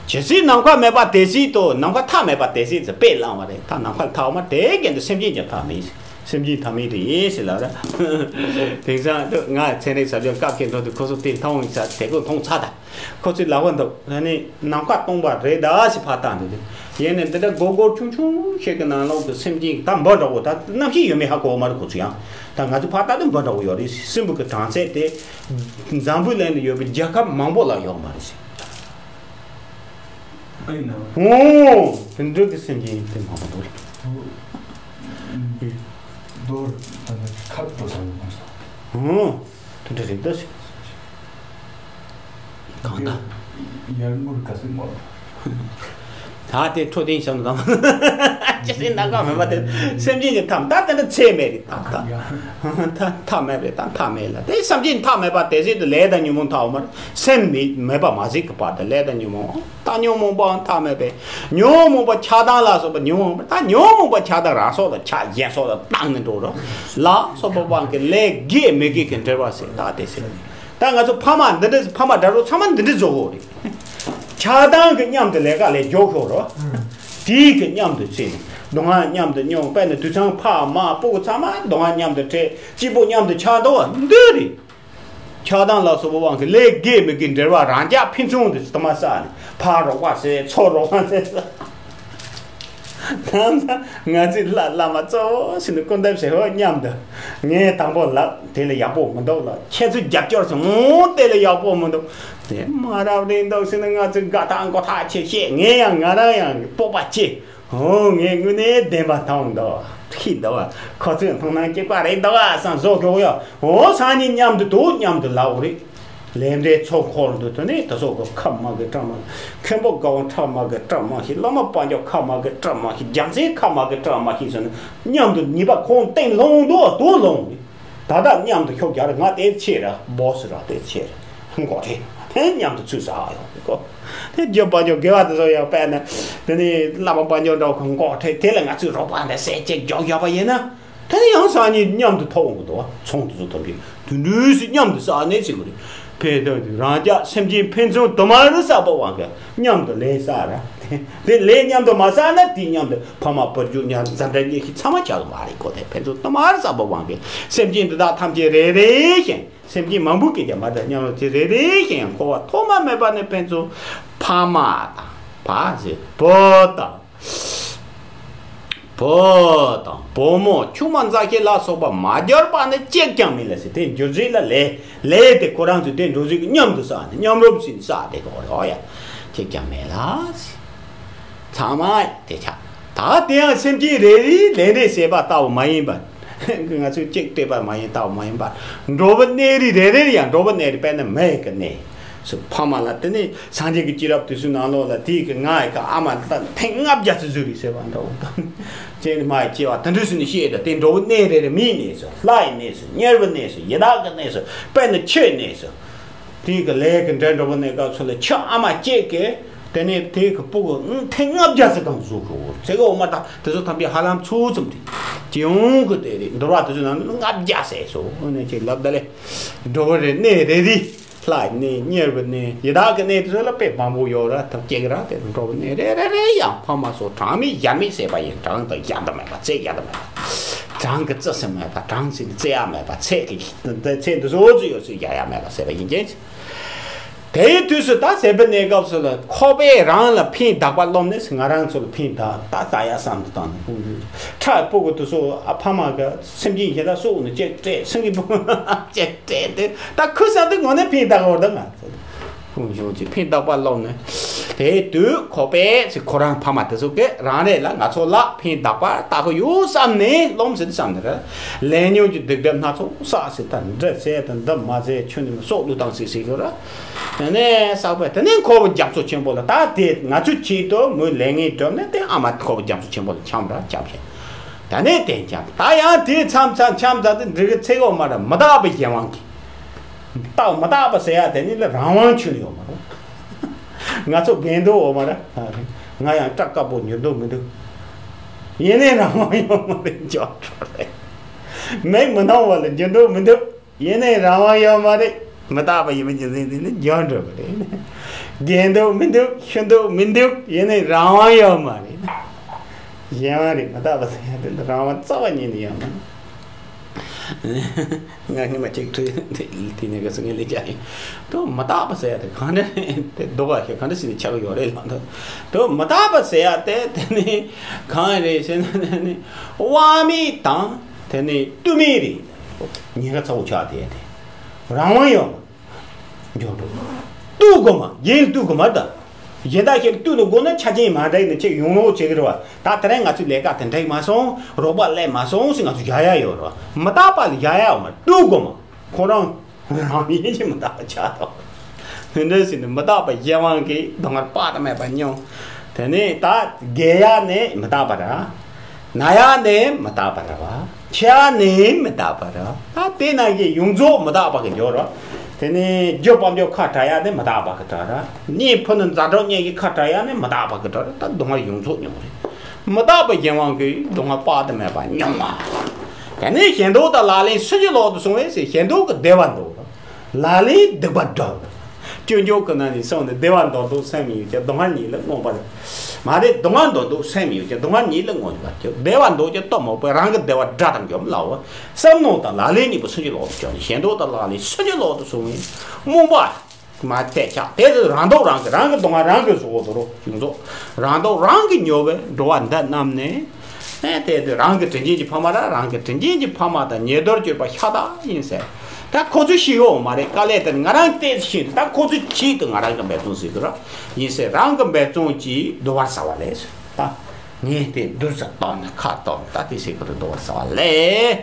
ཇི་སྲིད་ནམ་མཁའ་མེད་པ་དེ་སྲིད་དུ། ནམ་མཁའ་མཐའ་མེད་པ་དེ་སྲིད་དུ་དཔེ་བླངས་པ་རེད། ད་ནམ་མཁའ་མཐའ་མ་དེ་གན་དུ་སེམས་ཅན་གྱི་མཐའ་མེད། སེམས་ཅན་མཐའ་མེད་དུ་ཡིན་ཟེར་ལབ་ར། དེང་སང་དུ་ང་ཚན་རིག་ཟབ་སྦྱོང་སྐབས་ཀྱི་འགྲོ་དུས་ཁོ་ཚོ་དེ་མཐོང་ཡིན་ས་དེ་ཀོ་མཐོང་ཚར་ད། ཁོ་ཚོས་ལབ་པ་འདུག་ཨ་ནི་ནམ་མཁའ་སྟོང་པ་རེད་ད་ཞེས་ཕར་བཏང་འདུག་ཡིན་ནའི་འདི་འདྲ་སྒོར་སྒོར་ཆུང་ཆུང་ཞིག་གི་ནང་ལོགས་སུ་སེམས་ཅན་ད་འབུ་འདྲ་བོ། ད་རྣམ་ཤེས་ཡོད་མེད་ཧ་གོ་བ་མ་རེད། ཁོ་ཚོ་ཡང་ད་ང་ཚོ་ཕར་ལྟ་དུས་འབུ་འདྲ་བོ་ཡོད་རེད། སྲིན་འབུ་གི་གྲངས་ཚད་དེ་འཛམ་བུའི་གླིང་ནང་ཡོད་པའི་རྒྱལ་ཁབ་མང་པོ་ལ་ཡོད་མ་རེད་ཟེར། ཨ་ཡིན་ན། ཨོ། དེ་འདྲ་གི་སེམས་ཅན་དེ་མང་པོ་འདུག་རེད། རྡོར་ད་ནི་ཁབ་འགྲོ་ས་ཡོད་མ་སོང་། ཨོ། དེ་འདྲ་རེད་ད་ཟེར། གང་ལྟར། ཡར་ངོར་ག་ཟེར་མོ། ད་དེ་འཕྲོད་བསྟེན་བྱ་ནུ་དང་། ཅི་སྲིད་ནམ་མཁའ་མེད་པ་དེ། སེམས་ཅན་གྱི་མཐའ། ད་དེ་འདྲ་ཚད་མེད་རེད་ད། ད་མཐའ་མཐའ་མེད་རེད། ད་མཐའ་མེད་ལ་དེ་སེམས་ཅན་མཐའ་མེད་པ་དེ་སྲིད་དུ་ལས་དང་ཉོན་མོངས་མཐའ་ཡོད་མ་རེད། སེམས་མེད་མེད་པ་མ་ཟིག་གི་བར་དུ་ལས་དང་ཉོན་མོངས། ད་ཉོན་མོངས་པའང་མཐའ་མེད་པས། ཉོན་མོངས་པ་ཆགས་སྡང་ལ་སོགས་པ་ཉོན་མོངས་པ། ད་ཉོན་མོངས་པ་ཆགས་སྡང་རང་སོགས་ལ་ཆགས་གཞན་སོགས་ལ་བཏང་ནས་འགྲོ་རོགས་ལ་སོགས་པ་དབང་གིས་ལས་དགེ་མི་དགེ་གི་འབྲེལ་བ་ཟེར་ད་དེ་ཟེར། ད་ང་ཚོ་ཕ་མ་འདི་འདྲ། ཕ་མ་དགྲ་གྲོགས་ཚང་མ་འདི་འདྲ་བཟོ་དགོས་རེད། ཆགས་སྡང་གི་མཉམ་དུ་ལས་ཀ་ལས་མགྱོགས་ཤོག་རོགས། དེའི་གི་མཉམ་དུ་བྱས་ནས་སྡུག་བསྔལ་མཉམ་དུ་མྱོང་། དཔེར་ན་དུད་ཚང་ཕ་མ་སྤུ་གུ་ཚང་མ་སྡུག་བསྔལ་མཉམ་དུ་འཕྲད། སྐྱིད་པོ་མཉམ་དུ་ཆགས་འདུག་བ་འདི་རེད། ཆགས་སྡང་ལ་སོགས་པའི་དབང་གིས་ལས་དགེ་མི་དགེའི་འབྲེལ་བ་རང་རྐྱ་ཕན་ཚུན་དུ་དུ་མ་བསགས་ནས་ཕར་རོགས་པ་བྱས། ཚུར་རོགས་པ་བྱས། ནམ་ཟླ་ང་ཚོའི་བླ་བླ་མ་གཙོ་བོ་ཞིག་ནི་སྐུ་འདེབས་བྱེད་ཧོ་མཉམ་དུ། ངས་དང་པོ་ལབ་དེ་ལས་ཡག་པོ་མི་འདུག་ལ། ཁྱེད་ཚོས་རྒྱབ་སྐྱོར་བྱུང་དེ་ལས་ཡག་པོ་མི་འདུག་དེ་མ་རབས་རེད་འདུག་ཟེར་ནས་ང་ཚོས་དགའ་ཐག་མགོ་ཐག་ཆོད་བཤད། ངས་ཡང་ང་རང་ཡང་སྤོབས་པ་སྐྱེ། ཨོ། ངས་དངོས་གནས་བདེན་པ་མཐོང་འདུག་ཁྱི་འདུག་ཁོ་ཚོས་མཐོང་སྣང་སྐྱེ་བ་རེད་འདུག་བསམ་བཟོ་གི་ཡོད། ཨོ། སང་ཉིན་མཉམ་དུ་འདུག་མཉམ་དུ་ལབ་རེད། ལས་འབྲས་ཚོགས་འཁོར་འདུག་དེ་ནས་དེ་ཚོ་གི་ཁབ་མ་གི་བཀྲ་མ། མཁན་པོ་དགའ་བ་ཁྲག་མ་གི་བཀྲ་མ་ཤིག་བླ་མ་དཔལ་འབྱོར་ཁབ་མ་གི་བཀྲ་མ་ཤིག་རྒྱལ་མཚན་ཁབ་མ་གི་བཀྲ་མ་ཤིག་ཟེར་ནས་མཉམ་དུ་ཉེས་པ་ཁོང་སྟེང་ལྷུང་འདུག་དུ་ལྷུང་རེད། ད་ལྟ་མཉམ་དུ་ཤོག་རྒྱག་རེད། ང་དེ་ཆེ་ར་སྦོ་སི་ར་དེ་ཆེ་ར་མགོ་ཁྲེ་དེ་མཉམ་དུ་ཚུད་ས་ཡོང་གོ་དེ་རྒྱུ་དཔལ་འབྱོར་དགེ་བ་དེ་ཚོ་ཡང་དཔེར་ན་དེ་ནི་བླ་མ་དཔལ་འབྱོར་འདྲ་བོ་མགོ་ཁྲེ་དེ་ལ་ང་ཚོས་རོགས་པ་འདྲ་སེ་ཅིག་རྒྱག་ཡག་པ་ཡིན་ན། དེ་ནི་ཡང་སང་ཉིན་མཉམ་དུ་ཐོག་འོང་གི་འདུག་བ། ཚོང་དེ་ཚོ་ཐོབ་ཀྱི་དུད་འགྲོའི་སྲིད་མཉམ་དུ་བསགས་ནས་བྱེད་དགོས་རེད། ཕན་ཐོགས་དུས་རང་རྒྱ་སེམས་ཅན་ཕན་ཚུན་དུ་མ་རུ་བསགས་པ་དབང་གིས་མཉམ་དུ་ལས་བསགས་ར། དེ་ལས་མཉམ་དུ་མ་བསགས་ན་དེ་མཉམ་དུ་ཕ་མ་བུ་རྒྱུད་ཉར་འཛིན་གྲྭ་གཉིས་ཤིག་ཚང་མ་ཆགས་ཀྱི་མ་རེད་གོ་དེ་ཕན་ཚུན་དུ་མ་རུ་བསགས་པ་དབང་གིས་སེམས་ཅན་འདི་དག་ཐམས་ཅད་རེ་རེ་བཞིན། སེམས་ཅན་མང་པོ་སྐད་ཀྱང་མ་དང་མཉམ་རུབ་ཀྱི་རེ་རེ་བཞིན་འཁོར་བ་ཐོག་མ་མེད་པ་ནས་ཕན་ཚུན་ཕ་མ་དང་བ་ཟེར་བུ་དང་། བུ་དང་བུ་མོ་ཆུང་མ་མཛའ་བཤེས་ལ་སོགས་པ་མ་གྱུར་པ་ནི་གཅིག་ཀྱང་མེད་ལ་ཟེར། དེ་འགྱུར་བྱེད་ལ་ལས་ལས་དེ་ཁོ་རང་ཚོས་དེ་འགྲོ་བྱེད་ཀྱི་མཉམ་དུ་བསགས་ནས་མཉམ་རུབ་བྱས་ནས་བསགས་དེ་གོ་རེད། ཨོ་ཡ་གཅིག་ཀྱང་མེད་ལ་ཟེར། ཚང་མ་དེ་ཆགས། ད་དེ་ཡང་སེམས་ཅན་རེ་རེའི་ལས་འབྲས་ཟད་པ་ལྟ་བུ་མ་ཡིན་པར། ང་ཚོས་གཅིག་བལྟས་པ་མ་ཡིན་ལྟ་བུ་མ་ཡིན་པར། འགྲོ་བ་གནས་རིས་རེ་རེར་ཡང་འགྲོ་བ་གནས་རིས་དཔེར་ན་མི་ཡི་གི་གནས་སུ་ཕ་མ་ལ་དེ་ནས་སངས་རྒྱས་ཀྱི་སྐྱེས་རབས་དུས་སུ་ནང་ལོགས་ལ་དེའི་གི་ང་ཡི་གི་ཨ་མ་ལ་ཐེངས་ལྔ་བརྒྱ་ཙམ་བཟོས་རིགས་ཟེར་བ་འདྲ་བོ་དང་། ཅེས་ནི་མ་ཡི་སྐྱེ་བ་དེ་འདྲ་སུ་ནི་ཤེས་ད་དེ་འགྲོ་བ་གནས་རེ་རེ་མིའི་གནས་སུ་ལྷ་ཡི་གནས་སུ་དམྱལ་བའི་གནས་སུ་ཡི་དྭགས་ཀྱི་གནས་སུ་དཔེར་ན་ཆོས་གནས་སུ། དེའི་གི་ལས་ཀྱི་འབྲས་འགྲོ་བ་གནས་སྐབས་སུ་ལ་ཁྱི་ཨ་མ་གཅིག་གིས་དེ་ནས་དེའི་གི་སྤུ་གུ་ཐེངས་ལྔ་བརྒྱ་ཙམ་གང་བཟོ་གི་འོ་ཚེ་གི་འོ་མ་ད་དེ་ཚོ་ཐམས་ཅད་ཧ་ལམ་ཚུལ་ཙམ་དེ་སྤྱི་ཡོངས་ཀྱི་དེ་རེད། འདུལ་བ་དེ་ཚོའི་ནང་ནས་ལྔ་བརྒྱ་ཟེར་སོ་འོ་ནས་ཅིག་ལབ་ད་ལས་འགྲོ་བ་རེ་གནས་རེ་རེ་ལྷ་ཡི་གནས་དམྱལ་བའི་གནས་ཡི་དྭགས་ཀྱི་གནས་དེ་ཚོ་ལ་དཔེ་མང་པོ་ཡོད་ར་ཐབས་སྐྱེ་གི་ར་དེ་འགྲོ་བ་གནས་རེ་རེ་རེ་ཡང་ཕ་མ་སོགས་གྲངས་མེད་ཡ་མེད་ཟེར་བ་ཡིན། གྲངས་དང་ཡ་འདི་མེད་པ་ཚད་ཡ་འདི་མེད་པ་གྲངས་ཀྱི་རྩི་ས་མེད་པ་གྲངས་ཚད་ཀྱི་རྩི་ཡ་མེད་པ་ཚད་ཀྱི་ཚད་འདི་ཚོ་ཚོ་ཡོད་ཚད་ཡ་ཡ་མེད་པ་ཟེར་བ་ཡིན་ཀྱང་། དེའི་དུས་སུ་ད་ཟད་པའི་གནས་སྐབས་སུ་ལ་ཁོག་པས་རང་ལ་ཕན་བཏགས་པ་རློམ་ནས་ང་རང་ཚོ་ལ་ཕན་བཏགས་ད་ལྟ་ཡ་བསམ་དུ་བཏང་ནས་ཁོང་ཚོས་ཁྲག་སྤུ་གུ་དེ་ཚོ་ཨ་ཕ་མ་ག་སེམས་ཅན་གཞན་དག་སྲོག་ནས་གཅིག་སྤྲད་སེང་གེ་སྤུ་གུ་གཅིག་སྤྲད་དེ་ད་ཁུ་བསམ་དུས་ངོ་ནས་ཕན་བཏགས་པ་ད་ང་ཚོ་ ཕུང་ཤོང་གི་ཕན་བཏགས་པ་སློབ་ནས། དེའི་དུས་ཁོ་པས་ཚེ་ཁོ་རང་ཕ་མ་དེ་ཚོ་གིས་རང་རེ་ལ་ང་ཚོ་ལ་ཕན་བཏགས་པ་ལྟ་གི་ཡོད་བསམ་ནས་སློབ་ཟེར་དུས་བསམ་ནས་རེད། ལས་ཉོན་གྱི་སྡིག་སྒྲིབ་སྣ་ཚོགས་བསགས་ཟེར། ད་འདི་བྱས་དང་འདི་མ་བྱས། ཆུ་ནི་སྲོག་བླུ་བཏང་ཟེར་ཟེར་གི་རེད། དེ་ནས་བསགས་པས་དེ་ནས་ཁོ་བོ་རྒྱ་མཚོ་ཆེན་པོ་ལ། ད་དེ་ང་ཚོའི་ཆེད་དུ་མོས་ལས་ངན་བསྒྲུབས་ནས་དེ་ཨ་མ་ཁོ་བོ་རྒྱ་མཚོ་ཆེན་པོ་ལ་འཁྱམས་ར་འཁྱམས་ཤིང་། ད་ནས་དེ་འཁྱམས། ད་ཡང་དེ་མཚམས་མཚམས་འཁྱམས་ད་དེ་འགྲིག་གི་ཚེ་གོ་མ་ར་མི་རྟག་པའི་གཞན་དབང་གིས། རྟག་མི་རྟག་པ་ཟེར་ཡ་དེ་ནི་ལ་རང་དབང་ཁྱོན་ཡོད་མ་རེད། ང་ཚོ་རྒན་འདུག་འོ་མ་རེད། ང་ཡང་སྐྲ་དཀར་པོ་ཉོ་འདོད་མི་འདུག་ཡིན་ནའི་རང་དབང་ཡོད་མ་རེད། འཇོག་འགྲོ་རེད། མིག་མི་སྣང་བ་ལ་འགྱུར་འདོད་མི་འདུག་ཡིན་ནའི་རང་དབང་ཡོད་མ་རེད། མི་རྟག་པ་ཡིན་པ་རྒྱུ་མཚན་དེ་ནི་འཇོག་འགྲོ་གི་རེད། རྒན་འདུག་མི་འདུག་ཤི་འདུག་མི་འདུག་ཡིན་ནའི་རང་དབང་ཡོད་མ་རེད། གཞན་དབང་རེད། མི་རྟག་པ་ཟེར་ཡ་དེ་འདི་རང་དབང་རྩ་བ་ཉིད་ནས་ཡོད་མ་རེད། ང་སྔོན་མ་གཅིག་ཐུག་དེ་དེ་ནས་ག་སོ་ངས་ལས་ཀྱང་ཡིན། དུ་མི་རྟག་པ་ཟེར་ཡ་དེ་གང་འདྲ་དེ་སྡུག་པ་ཞིག་གང་འདྲ་ཞིག་ནས་ཆགས་ཀྱི་ཡོད་རེད་ལགས། དུ་དུ་མི་རྟག་པ་ཟེར་ཡ་དེ་དེ་ནི་གང་རེད་ཟེར་ན། དེ་ནི་དབང་མེད་དང་དེ་ནི་དུ་མེད་རེད། ཉེན་ཁ་ཚ་བོ་ཆགས་དེ་དེ་རང་དབང་ཡོད་མ་འཇོག་འགྲོ། ལྟོས་དགོས་མ། རྒྱན་ལྟོས་དགོས་མ་ད། གཞན་དག་ཞིག་ལྟོས་ནས་དགོས་ན་ཆ་རྐྱེན་མ་འདྲ་ནས་ཅིག་ཡོང་ལོག་བྱེད་ཀྱི་རེད་བ། ད་དེ་རིང་ང་ཚོའི་ལས་ཀ་དེ་འགྲིག་མ་སོང་། རོགས་པ་སླེབས་མ་སོང་ཟེར་ང་ཚོ་བཞག་ཡ་ཡོད་རེད་བ། མི་རྟག་པ་ལ་བཞག་ཡ་ཡོད་མ། ལྟོས་དགོས་མ། ཁོ་རང་རང་ཡིན་གྱི་མི་རྟག་པ་ཆགས་ཐོག་དེ་འདྲ་ཟེར་ནས་མི་རྟག་པ་གཞན་དབང་གིས་སྡུག་བསྔལ་དཔག་ཏུ་མེད་པ་མྱོང་། དེ་ནས་ད་རྒས་ཡ་ནས་མི་རྟག་པ་རེད། ན་ཡ་ནས་མི་རྟག་པ་རེད་བ། འཆི་ཡ་ནས་མི་རྟག་པ་རེད་བ། ད་དེ་ནང་བཞིན་ཡོངས་རྫོགས་མི་རྟག་པ་གི་འཇོག་རེད། དེ་ནས་རྒྱུ་སྤང་རྒྱུ་ཁ་བྲལ་ཡ་ནས་མི་རྟག་པ་གི་གྲགས་རེད། གཉེན་ཕུ་ནུ་མཛའ་གྲོགས་གཉིས་ཀྱི་ཁ་བྲལ་ཡ་ནས་མི་རྟག་པ་གི་གྲགས་རེད། ད་སྡུག་བསྔལ་ཡོངས་རྫོགས་མྱོང་རེད། མི་རྟག་པའི་གཞན་དབང་གིས་སྡུག་བསྔལ་དཔག་ཏུ་མེད་པ་མྱོང་བ། དེ་ནས་ཞེ་འདོད་དང་ལག་ལེན་སུན་འབྱིན་ལོག་ཏུ་སོང་བས་ཟེར། ཞེ་འདོད་ཀྱིས་བདེ་བ་འདོད། ལག་ལེན་སྡིག་པ་འདོད། སྤྱོད་འཇུག་གི་ནང་ནས་གསུངས་ནས། བདེ་བ་འདོད་འདོད་སེམས་ཡོད་ཀྱང་སྡུག་བསྔལ་ཉིད་ལ་མངོན་པར། མ་རེད། སྡུག་བསྔལ་འདོད་འདོད་སེམས་ཡོད་ཀྱང་སྡུག་བསྔལ་ཉིད་ལ་མངོན་པར་གྱུར། བདེ་བ་འདོད་ཀྱང་གཏི་མུག་པས་རང་གི་བདེ་བ་དགྲ་དང་འཇོམས་སླ་བོ། བསམ་མནོ་དང་ལག་ལེན་གཉིས་པོ་སུན་འབྱིན་ལོག་ཏུ་གྱུར་ནས། ཞེ་འདོད་དང་ལག་ལེན་སུན་འབྱིན་ལོག་ཏུ་སོང་བས་རྨོངས་པ། མ་ཐེག་ཆགས། དེ་ཚོ་རང་སྡུག་རང་གིས། རང་གི་སྡུག་བསྔལ་རང་གིས་བཟོ་དགོས་དོ་རོ་ཡོངས་རྫོགས། རང་སྡུག་རང་གིས་ཉོ་བའི་འགྲོ་བ་འདི་རྣམས་ནི། ཨེ་དེ་དུས་རང་གི་དྲིན་ཅན་གྱི་ཕ་མ་ར། རང་གི་དྲིན་ཅན་གྱི་ཕ་མ་དང་ཉེ་དུར་གྱུར་པ་ཤ་སྟག་ཡིན་ཟེར། ད་ཁོ་ཚོས་ཤེས་ཡོད་མ་རེད། དཀའ་ལས་དེ་ང་རང་ཏོག་ཙམ་ཤེས། ད་ཁོ་ཚོའི་ཆེད་དུ་ང་རང་གིས་འབད་བརྩོན་བྱེད་དགོས་ར་ཡིན་ཟེར། རང་གིས་འབད་བརྩོན་གྱིས་བསྡུ་བར་བྱ་བ་ལས་ཟེར། ད་ངས་དེ་བསྡུར་ས་བཏང་ནས་ཁ་བཏང་ནས། ད་དེ་ཟེར་གི་རེད། བསྡུ་བར་བྱ་བ་ལས།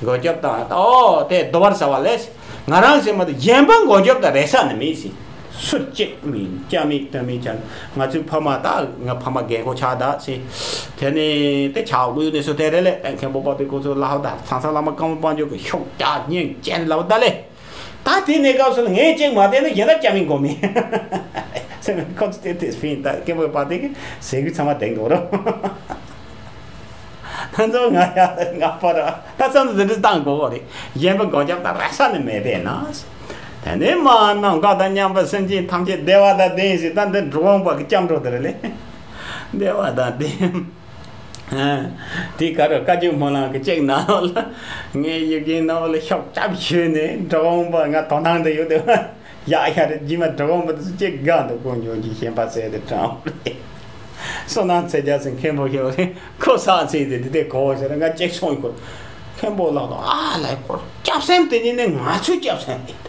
མགོན་སྐྱབས་དང་། ཨོ་དེ་བསྡུ་བར་བྱ་བ་ལས། ང་རང་ཟེར་མ་གཏོགས་གཞན་པ་མགོན་སྐྱབས་དང་རེ་ས་ནི་མེད་ཟེར། སུ་གཅིག་མིན་སྐྱབས་མེད་དོན་མེད་ཆ། ང་ཚོའི་ཕ་མ་ད། ང་ཕ་མ་རྒས་འཁོགས་ཆགས་ད་ཟེར། དེ་ནས་དེ་ཆགས་དགོས་ནས་སུ་དེ་རེད་ལས། ཨ་མཁན་པོ་དཔལ་ལྡན་ཁོ་ཚོ་ལ་ཧ་ད་ཚང་ས་བླ་མ་སྐམ་པོ་དཔལ་འབྱོར་གྱི་ཤུགས་རྒྱག་ཉེན་ཅན་ལབ་ད་ལས། ད་དེ་གནས་སྐབས་སུ་ལ་ངས་གཅིག་མ་བསྡད་ན་གཞན་དག་སྐྱབས་མེད་མགོན་མེད་ཟེར་ནས། ཁོ་ཚོ་དེ་དེ་ཕིན། ད་མཁན་པོ་དཔལ་ལྡན་གྱི་ཟས་གོས་ཚང་མ་དེང་འདུག་རོ། ད་ཚོ་ང་ཡ་ང་པ་ར། ད་བསམ་ཚུལ་འདི་འདྲ་བཏང་དགོས་པ་རེད། གཞན་པ་མགོན་སྐྱབས་དང་རེ་ས་ནི་མེད་པས་ན། དེ་ནས་མ་ནམ་མཁའ་དང་མཉམ་པའི་སེམས་ཅན་ཐམས་ཅད་བདེ་བ་དང་ལྡན་ཞིང་། ད་འདི་འགྲོ་འོང་པ་གི་སྐྱབས་འགྲོ་དེ་རེད་ལས། བདེ་བ་དང་ལྡན། དེ་ག་རུ་བཀའ་བརྒྱུད་སྨོན་ལམ་གྱི་གཅིག་ནང་ལ། ངའི་ཡི་གེ་ནང་ལ་ཤོག་སྐྱབས་ཞུས་ནས་འགྲོ་འོང་པ་ང་དོ་སྣང་དུ་ཡོད་དེ། ཡག་ཡག་རེད། རྗེས་མ་འགྲོ་འོང་པ་དེ་ཚོ་གཅིག་དགའ་འདུག་ཀུན་འབྱུང་གི་ཞེན་པ་ཟད་དེ་དྲང་བ་རེད། བསོད་ནམས་ཚེ་རྒྱ་སེ་མཁན་པོ་ཞིག་རེད། ཁོ་ས་ཚིགས་དེ་དེ་དེ་གོ་བ་ཞིག་རེད། ང་གཅིག་སོང་ཡོད། མཁན་པོ་ལགས་དང་ཨ་ལས་སྐོར་སྐྱབས་སེམས་དེ་ཉིད་ནི་ང་ཚོའི་སྐྱབས་སེམས་རེད།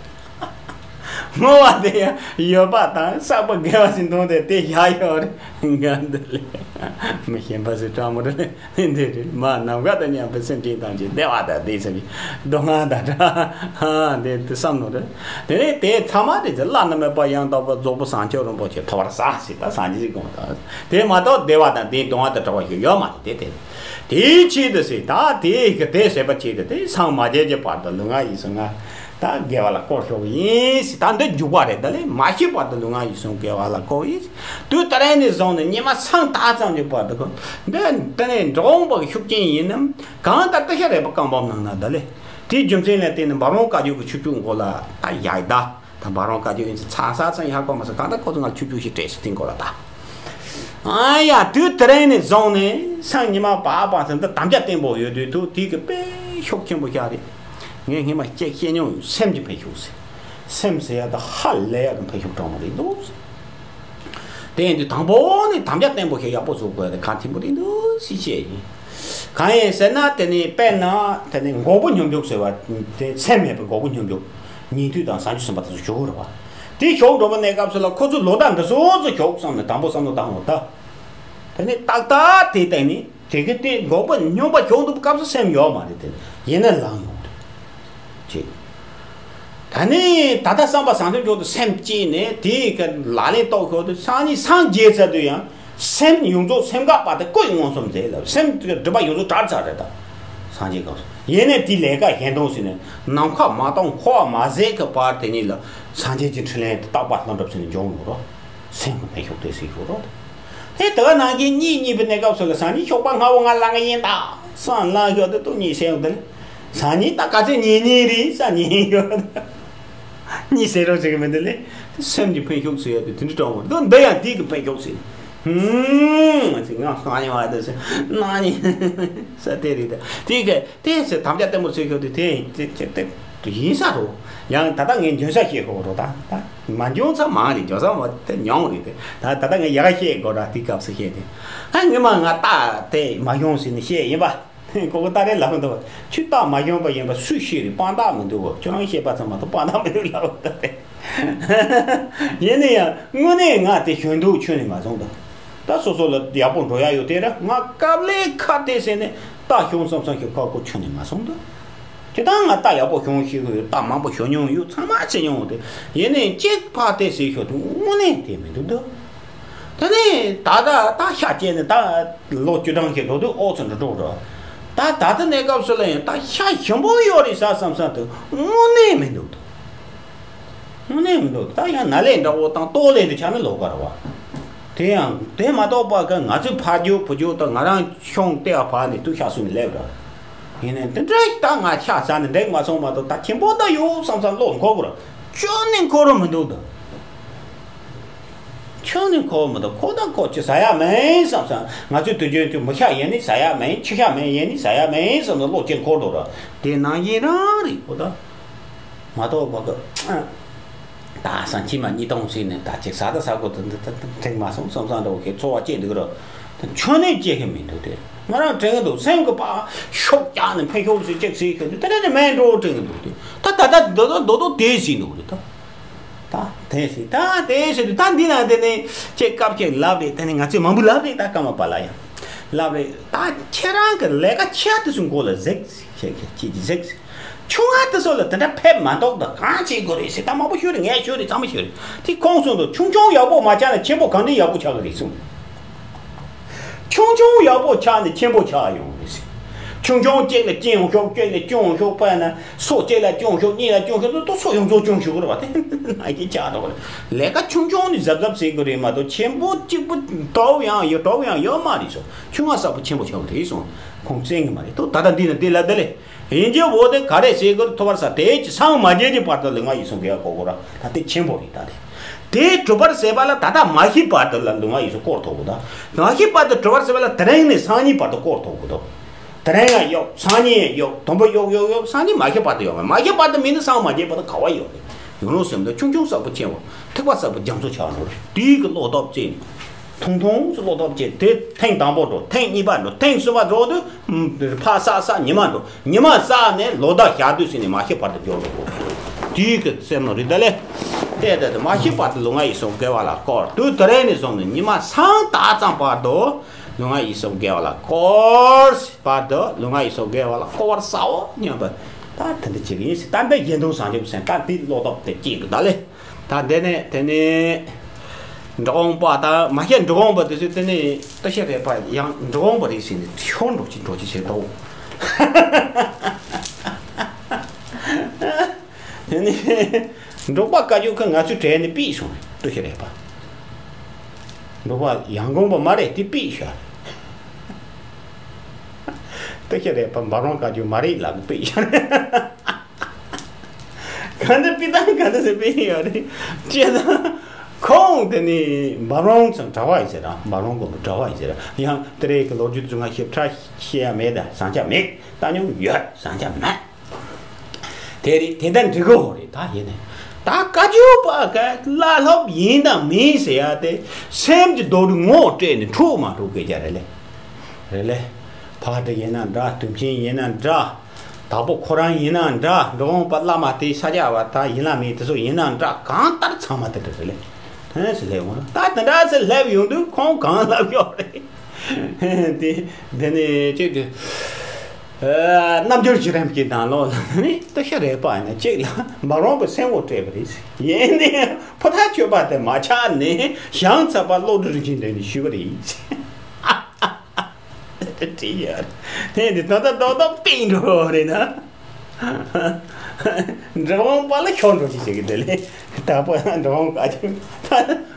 བསྔོ་བ་དེ་ཡང་ཡོད་པ་དང་བསགས་པ་དགེ་བ་ཞིག་འདུག་སྟེ་དེ་བཞག་ཡོད་རེད། ང་འདི་ལས་མི་ཞེན་པ་ཞིག་དྲང་མོ་རེད། འདི་རེད། མ་ནམ་མཁའ་དང་མཉམ་པའི་སེམས་ཅན་ཐམས་ཅད་བདེ་བ་དང་ལྡན་ཞིང་། སྡུག་བསྔལ་དང་བྲལ། དེ་དེ་བསམ་ནོ་རེད། དེ་ནས་དེ་ཚང་མ་དེ་ཚེ་བླ་ན་མེད་པ་ཡང་དག་པར་རྫོགས་པའི་བྱང་ཆུབ་རིན་པོ་ཆེ་ཐོབ་པར་བྱ་ཞེས། ད་སངས་རྒྱས་ཀྱི་དགོངས་དག་དེ་མ་གཏོགས་བདེ་བ་དང་ལྡན་སྡུག་བསྔལ་དང་བྲལ་བ་ཞིག་ཡོད་མ་རེད། དེ་དེ་དེའི་ཆེད་དུ་ཟེར། ད་དེའི་གི་དེ་ཟེར་བ་ཆེད་དུ་དེ་སངས་མ་རྒྱས་ཀྱི་བར་དུ་ལུས་ངག་ཡིད་གསུམ་ང་ད་དགེ་བ་ལ་བཀོལ་ཆོག་གི་ཡིན་ཟེར། ད་འདི་འཇུག་པ་རེད། ད་ལས་མ་ཤི་བར་དུ་ལུས་ངག་ཡིད་གསུམ་དགེ་བ་ལ་བཀོལ་ཡིན། དུས་དེ་རིང་ནས་བཟུང་ནས་ཉི་མ་སང་ད་ཙམ་གྱི་བར་དུ་ཁོ་འདི་དེ་ནས་འགྲོ་འོང་པ་གི་ཤུགས་རྐྱེན་ཡིན་ནམ། གང་ལྟར་ཏི་ཤ་རས་པ་རྐང་འབབ་ནང་ན་ད་ལས། དེའི་རྒྱུ་མཚན་ལ་བརྟེན་ནས་འབབ་རོང་བཀའ་བརྒྱུད་ཀྱི་ཆོས་བརྒྱུད་མགོ་ལ་ད་ཡག་ད། ད་འབབ་རོང་བཀའ་བརྒྱུད་ཡིན་ཚེ་ཚ་ས་ཚ་ཡག་གོ་མ་སོང་། གང་ལྟར་ཁོ་ཚོ་ང་ཆོས་བརྒྱུད་ཞིག་སྤྲད་ཟེར་དེ་མགོ་ལ་ད། ཨ་ཡ། དུས་དེ་རིང་ནས་བཟུང་ནས་སང་ཉི་མ་བར་བར་ཚུན་ད་དམ་བཅའ་བརྟན་པོ་ཡོད་དུས་དུ་དེ་གི་དཔེ་ཤུགས་ཆེན་པོ་ཤར་རེད། ངས་སྔོན་མ་སྐད་བཤད་མྱོང་ཡོད། སེམས་ཀྱི་འཕེལ་ཤུགས་ཟེར། སེམས་ཟེར་ཡ་ད་ཧ་ལས་ཡག་གི་འཕེལ་ཤུགས་དྲང་མོ་རེད་འདུག་དེ་ཡིན་དུས་དང་པོ་ནས་དམ་བཅའ་བརྟན་པོ་ཞིག་ཡག་པོ་བཟོ་དགོས་ཡ་དེ་གལ་ཆེན་པོ་རེད་འདུག་ཟེར་བཤད་ཡིན། གང་ཡིན་ཟེར་ན། དེ་ནི་དཔེར་ན་དེ་ནི་འགོག་པའི་སྙོམས་འཇུག་ཟེར་བ་དེ་ཚད་མེད་པའི་འགོག་པའི་སྙོམས་འཇུག་ཉན་ཐོས་དང་བྱང་ཆུབ་སེམས་དཔའ་དེ་ཚོ་བྱེད་དགོས་རེད་བ། དེ་ཞོག་འགྲོ་བ་གནས་སྐབས་སུ་ལ་ཁོ་ཚོ་ལོ་ཟླ་འདི་ཚོ་ཚོ་ཞོག་བསམ་ནས་དང་པོ་བསམ་བློ་བཏང་བ་ད། དེ་ནས་ཏག་ཏག་དེ་བསྟན་ནས་དེ་གི་དེ་འགོག་པ་སྙོམས་པ་ཞོག་འདུག་སྐབས་སུ་སེམས་ཡོད་མ་རེད་དེ། ཡིན་ན་ལངས་ཡོང་རེད། ཅེས། ད་ནི་ད་ལྟ་བསམ་པ་བཟང་ཐོན་ཞོག་ཏུ་སེམས་བསྐྱེད་ནས་དེའི་གི་ལག་ལེན་རྟོགས་ཞོག་ཏུ་སང་ཉིན་སངས་རྒྱས་ཚར་དུས་ཡང་། སེམས་ཡོངས་རྫོགས་སེམས་འགག་པ་དེ་ཀུན་མངོན་སུམ་མཛད་ལ་སེམས་སྒྲིབ་པ་ཡོངས་རྫོགས་བྲལ་ཚར་རེད་ད། སངས་རྒྱས་སྐབས་སུ་ཡེ་ནས་དེའི་ལས་ཀ་གཞན་དོན་ཟེར་ནས་ནམ་མཁའ་མ་སྟོང་འཁོར་བ་མ་ཟད་ཀྱི་བར་དེ་ཉིད་ལ་སངས་རྒྱས་ཀྱི་འཕྲིན་ལས་དེ་རྟག་པ་ལྷུན་གྲུབ་ཟེར་ནས་འབྱུང་ཡོང་རོགས། སེམས་ཀྱི་འཕེལ་ཤུགས་དེ་ཟེར་ཤོག་རོགས། དེ་དེ་ག་ནང་བཞིན་གཉིད་གཉིད་པའི་གནས་སྐབས་སུ་ལ་སངས་རྒྱས་ཤོག་པ་སྔ་བོ་ང་ལ་ང་ཡིན་ད་སང་ལ་ཤོག་དེ་ཏུ་གཉིད་སད་ཡོང་དེ་ལ་སང་ཉིན་ད་ག་ཚོད་ཉིན་གཉིད་རེད་སང་ཉིན་ཡོད། གཉིད་སད་རོགས་བྱེད་ཀྱི་མི་འདུག་ལེ། སེམས་ཀྱི་འཕེལ་ཤུགས་ཟེར་ཡ་དེ་དེ་འདྲ་དྲང་བར་འདུག་འདི་ཡང་དེའི་གི་འཕེལ་ཤུགས་ཟེར། ཧུམ་ཟེར་ང་སང་ཉིན་བ་དེ་ཟེར་ན་ནི་ས་དེ་རེད་ད་དེའི་གི་དེ་ཟེར་དམ་བཅའ་བརྟན་པོ་བྱེད་ཤོག་དེ་དེ་དེ་དེ་ཡིན་ས་རོ། ཡང་ད་ལྟ་ངས་འཇོན་ས་བཤད་ཤོག་རོ་ད་ད་མ་འཇོན་ས་མང་རེད་འཇོན་ས་མ་དེ་ཉུང་རེད་དེ་ད་ད་ལྟ་ངས་ཡག་བཤད་དགོས་ར་དེ་སྐབས་སུ་བཤད་དེ་ཨ་ངས་མ་ང་ད་དེ་མ་ཡོང་ཟེར་ནས་བཤད་ཡིན་པ། ཁོ་ཁོ་ཏ་རེ་ལབ་འདུག་ཁྱོད་རྟགས་མ་བྱུང་བ་ཡིན་པ་སུས་ཤེས་རེད་དཔང་རྟགས་མི་འདུག་ཁྱོད་རང་ཤེས་པ་ཚང་མ་དང་དཔང་རྟགས་མི་འདུག་ལབ་འདུག་ཡིན་ན་ཡང་དངོས་གནས་ང་དེ་གཞོན་དུས་ཁྱོན་ནས་མ་བཟུང་འདུག་ད་སོ་སོ་ལ་ཡག་པོ་འགྲོ་ཡ་ཡོད་དེ་ར་ང་སྐབས་ལས་ཁ་དེ་ཟེར་ནས་རྟགས་བྱུང་བསམ་བསམ་ཞིག་ཁ་ཁོ་ཁྱོན་ནས་མ་བཟུང་འདུག་དེ་དང་ང་རྟགས་ཡག་པོ་བྱུང་ཤེས་གི་ཡོད་རྟགས་མང་པོ་བྱུང་མྱོང་ཡོད་ཚང་མ་བྱེད་མྱོང་དེ་ཡིན་ནའི་གཅིག་ཕ་དེ་ཟེར་ཤོག་དུས་དངོས་གནས་དེ་མི་འདུག་འདུག་དེ་ནས་ད་ལྟ་ད་ཤ་བཅད་ནས་ད་ལོ་བཅུ་གྲངས་ཤིག་འགྲོ་དུས་ཨོ་ཚོ་འགྲོ་འགྲོ་འགྲོ། ད་ད་ལྟ་གནས་སྐབས་སུ་ལ་ཡང་ད་ཤ་ཞིམ་པོ་ཡོད་རེད་ཟ་བསམ་བསམ་དུ་དངོས་གནས་མི་འདུག་དུ། དངོས་གནས་མི་འདུག་ད་ཡང་ན་ལས་འདྲ་བོ་དང་ལྟོགས་ལས་འདི་ཆགས་ན་ལོག་ག་ར་བ། དེ་ཡང་དེ་མ་གཏོགས་པ་ག་ང་ཚོའི་ཕ་རྒྱུ་བུ་རྒྱུ་དང་ང་རང་ཤོང་ལྟེ་བ་ཕ་ནས་དུ་ཤ་ཟོས་ནས་སླེབས་ར། ཡིན་ནའི་དེ་འདྲ་ཞིག་ད་ང་ཤ་ཟ་ནས་འགྲིག་མ་སོང་མ་གཏོགས་ད་ཁྱིམ་པོ་ད་ཡོད་བསམ་བསམ་བློ་འཁོར་གི་ར། ཅོ་ནས་འཁོར་ར་མི་འདུག་ད། ཁྱོད་ནི་ཁོ་མི་འདུག་ཁོ་དང་ཁོ་ཅི་ཟ་ཡ་མེད་བསམ་བསམ་ང་ཚོའི་དུས་རྒྱུན་དུ་མི་ཤ་ཡིན་ནི་ཟ་ཡ་མེད་ཁྱི་ཤ་མེད་ཡིན་ནི་ཟ་ཡ་མེད་བསམ་ནས་བློ་ཅན་འཁོར་འདུག་ར་དེ་ནང་བཞིན་རང་རེད་ཁོ་ད་མ་གཏོགས་བ་གི་ད་སང་ཁྱི་མ་གཉིས་སྟོང་ཟིན་ནས་ད་ཅིག་ཟ་ད་ཟ་དགོས་ད་འདི་ད་འགྲིག་མ་སོང་བསམ་བསམ་འདྲ་བོ་ཁྱེད་འཚོ་བ་སྐྱེལ་འདུག་ར་ད་ཁྱོད་ནི་སྐྱེ་གི་མི་འདུག་དེ་ང་རང་དྲན་གི་འདུག་སེམས་གི་པ་ཤོག་རྒྱག་ནས་འཕེལ་ཤོག་ཟིག་ཅིག་ཟིག་གི་དེ་ད་ད་ད་མེད་འགྲོ་དྲན་གི་འདུག་དེ་ད་ད་ད་འདོད་འདོད་འདོད་དེ་ཟིན་འདུག་རེད་ད། ད་དེ་སྲིད་ད་དེ་སྲིད་ད་འདི་ན་དེ་ནས་ཅེས་སྐབས་ཅིག་ལབ་རེད་དེ་ནས་ང་ཚོས་མང་པོ་ལབ་རེད་ད་སྐར་མ་པ་ལ་ཡང་ལབ་རེད་ད་ཁྱེད་རང་གི་ལས་ཀ་ཆེ་དེ་ཚོའི་མགོ་ལ་གཟིགས་ཞེས་ཀྱི་ཅིག་གཟིགས་ཆུང་ང་དེ་ཚོ་ལ་དེ་འདྲ་ཕེབས་མ་གཏོགས་ད་གང་བྱེད་དགོས་རེད་ཟེར་ད་མང་པོ་ཤོད་རེད་ངས་ཤོད་རེད་ཚང་མ་ཤོད་རེད་དེ་ཁོང་གསུངས་འདུག་ཆུང་ཆུང་ཡག་པོ་མ་ཆགས་ན་ཆེན་པོ་གང་འདྲ་ཡག་པོ་ཆགས་ཀྱི་རེད་གསུངས། ཆུང་ཆུང་ཡག་པོ་ཆགས་ནས་ཆེན་པོ་ཆགས་ཡོང་རེད་ཟེར། ཆུང་ཆུང་གཅིག་ལ་སྐྱོན་ཤོག་གཅིག་ལ་སྐྱོན་ཤོག་པ་ན་སོ་གཅིག་ལ་སྐྱོན་ཤོག་གཉིས་ལ་སྐྱོན་ཤོག་ཏོ་སོ་ཡོངས་རྫོགས་སྐྱོན་ཤོག་རེད་བ་དེ་ན་གི་ཆགས་འགྲོ་གི་རེད། ལས་ཀ་ཆུང་ཆུང་ནི་གཟབ་གཟབ་བྱེད་དགོས་རེད་མ་གཏོགས་ཆེན་པོ་གཅིག་པུ་དོག་ཡང་ཡོད་དོག་ཡང་ཡོད་མ་རེད་སོ་ཆུང་ང་ས་པོ་ཆེན་པོ་ཆགས་རེད་སོང་ཁོང་བཙན་གི་མ་རེད་དོ་ད་ལྟ་འདི་ན་འདི་ལ་འདི་ལས། ཡིན་གྱི་འོ་དེ་ག་རེ་ཟེར་དགོས་ཐོབ་པར་ས་དེ་ཅི་སངས་མ་རྒྱས་ཀྱི་བར་དུ་ལ་ང་ཡིད་སུ་འགལ་གོ་གོ་ར་ད་དེ་ཆེན་པོ་རེད་ད་དེ། དེ་གྲུབ་པར་ཟད་པ་ལ་ད་ལྟ་མ་ཤི་བར་དུ་ལ་ལུས་ངག་ཡིད་གསུམ་བསྐོར་ཐོབ་གོ་ད། མ་ཤི་བར་དུ་གྲུབ་པར་ཟད་པ་ལ་དེ་རིང་ནས་སང་ཉིན་བར་དུ་བསྐོར་ཐོབ་གོ་ད། དེ་རིང་ཡང་གཡོག་སང་ཉིན་ཡང་གཡོག་དུམ་བུ་གཡོག་གཡོག་གཡོག་སང་ཉིན་མ་ཤི་བར་དུ་ཡོང་བ་མ་ཤི་བར་དུ་མིན་ན་སངས་མ་རྒྱས་བར་དུ་ག་བ་ཡོད་རེད། ཡོང་རོགས་སེམས་དུ་ཆུང་ཆུང་ཟབ་པོ་ཆེན་པོ་ཐེག་པ་ཟབ་པོ་རྒྱ་མཚོ་ཆགས་འགྲོ་རེད་དེའི་གི་བློ་སྟོབས་བཙལ་ནས། ཐུང་ཐུང་སུ་བློ་སྟོབས་བསྐྱེད་དེ་ཐེངས་དང་པོ་འགྲོ་ཐེངས་གཉིས་པ་འགྲོ་ཐེངས་གསུམ་པ་འགྲོ་དུས་ཕ་ས་ས་ཉི་མ་འགྲོ་ཉི་མ་ས་ནས་ལོ་ཟླ་ཞག་དུས་ཟིན་ནས་མ་ཤི་བར་དུ་འགྱུར་འགྲོ་དགོས་དུས་ཀྱི་སེམས་ནོ་རི་ད་ལེ་བལྟས་བལྟས་ཏེ་མ་ཤི་བར་དུ་ལུས་ངག་ཡིད་གསུམ་དགེ་བ་ལ་བསྐོར་དུས་དེ་རིང་ནས་བཟུང་ནས་ཉི་མ་སང་ད་ཙམ་བར་དུ་ལུས་ངག་ཡིད་གསུམ་དགེ་བ་ལ་བསྐོར་བར་དུ་ལུས་ངག་ཡིད་གསུམ་དགེ་བ་ལ་བསྐོར་བར་བྱའོ་སྙམ་པ་ད་དེ་འདྲ་ཅིག་ཡིན་ཟེར་ད་འདི་གཞན་དོན་བཟང་ཆེན་པོ་སེམས་ད་འདི་བློ་སྟོབས་དེ་སྐྱེས་འདུག་ད་ལེ། ད་དེ་ནས་དེ་ནས་འབྲི་གུང་པ་དང་མ་ཤེས་འབྲི་གུང་པ་དེ་ཚོས་དེ་ནས་ལྟ་བཤད་རེད་པ་ཡང་འབྲི་གུང་པ་རེད་ཟེར་ནས་ཤོར་འགྲོ་ཅི་འགྲོ་ཅི་བྱེད་དོ། དེ་ནས་འབྲོག་པ་བཀའ་བརྒྱུད་ཁ་ང་ཚོའི་གྲས་ནས་ཕུད་སོང་ལྟ་བཤད་རེད་པ། འབྲོག་པ་ཡང་དགོངས་པ་མ་རེད་དེ་ཕུད་ཤག་ལྟ་བཤད་རེད་པ་འབའ་རོང་བཀའ་བརྒྱུད་མ་རེད་ལབ་ཕུད་ཤག་ག་འདི་པི་ཏང་ག་འདི་སེ་པི་ཡོད་རེད། ཅེས་དང་། ཁོང་དེ་ནི་འབའ་རོང་ཚང་གྲྭ་བ་ཡིན་ཟེར་ར་འབའ་རོང་དགོན་པའི་གྲྭ་བ་ཡིན་ཟེར་ར་ཡང་དེ་རེད་ཀྱི་ལོ་རྒྱུས་ཚུ་ང་ཞིབ་ཕྲ་ཤེས་ཡ་མེད་ད་བཟང་ཆ་མེད་ལྟ་མྱོང་ཡོད་བཟང་ཆ་མེད། དེ་རེད་དེ་འདྲ་འགྲིག་གི་ཧོ་རེད་ད་ཡིན་ནི། ད་བཀའ་བརྒྱུད་པ་ག་བླ་སློབ་ཡིན་དང་མིན་ཟེར་ཡ་དེ་སེམས་ཀྱི་རྡོ་རུ་ངོ་སྤྲད་ནས་འཁྲུག་མ་འཁྲུག་སྐད་ཆ་རེད་ལེ། རེད་ལེ། ཕག་གྲུ་ཡིན་ན་འདྲ་དུམ་ཆེན་ཡིན་ན་འདྲ། དྭགས་པོ་ཁོ་རང་ཡིན་ན་འདྲ། འགྲོ་འོང་པ་བླ་མ་དེ་ས་སྐྱ་བ་ད་ཡིན་ལ་མེད་དེ་ཚོ་ཡིན་ན་འདྲ། གང་ལྟར་ཚང་མ་དེ་འདྲ་རེད་ལེ། ཧེ་སི་སླེབས་འོང་ན་ད་དེ་འདྲ་སི་སླེབས་ཡོང་དུས་ཁོང་གང་ལབ་ཡོད་རེད། དེ་དེ་ནས་གཅིག་དེ། རྣམ་འགྱུར་བརྒྱུད་རིམ་གྱི་ནང་ལོགས་ལ་ནི་སྟོད་ཤ་རེད་པ་ཡིན་ན་གཅིག་ལ་འབའ་རོང་པའི་སེམས་འོ་སྤྲད་པ་རེད། ཡིན་ནའི་ཕོ་ཐག་ཆོད་པ་དེ་མ་ཆག་ནས་བྱང་ཚ་པ་བློ་གྲོས་རིན་ཆེན་འདོན་ནས་ཞུས་པ་རེད། དེ་ཡོད་དེ་འདི་ད་ལྟ་རྡོག་རྡོག་པིང་འགྲོ་རེད་ན། འབྲི་བོང་པ་ལ་ཤོར་འགྲོ་ཞིག་བྱེད་ཀྱི་འདུག་ལེ། ད་པ་འབྲི་བོང་ག་ཅིག་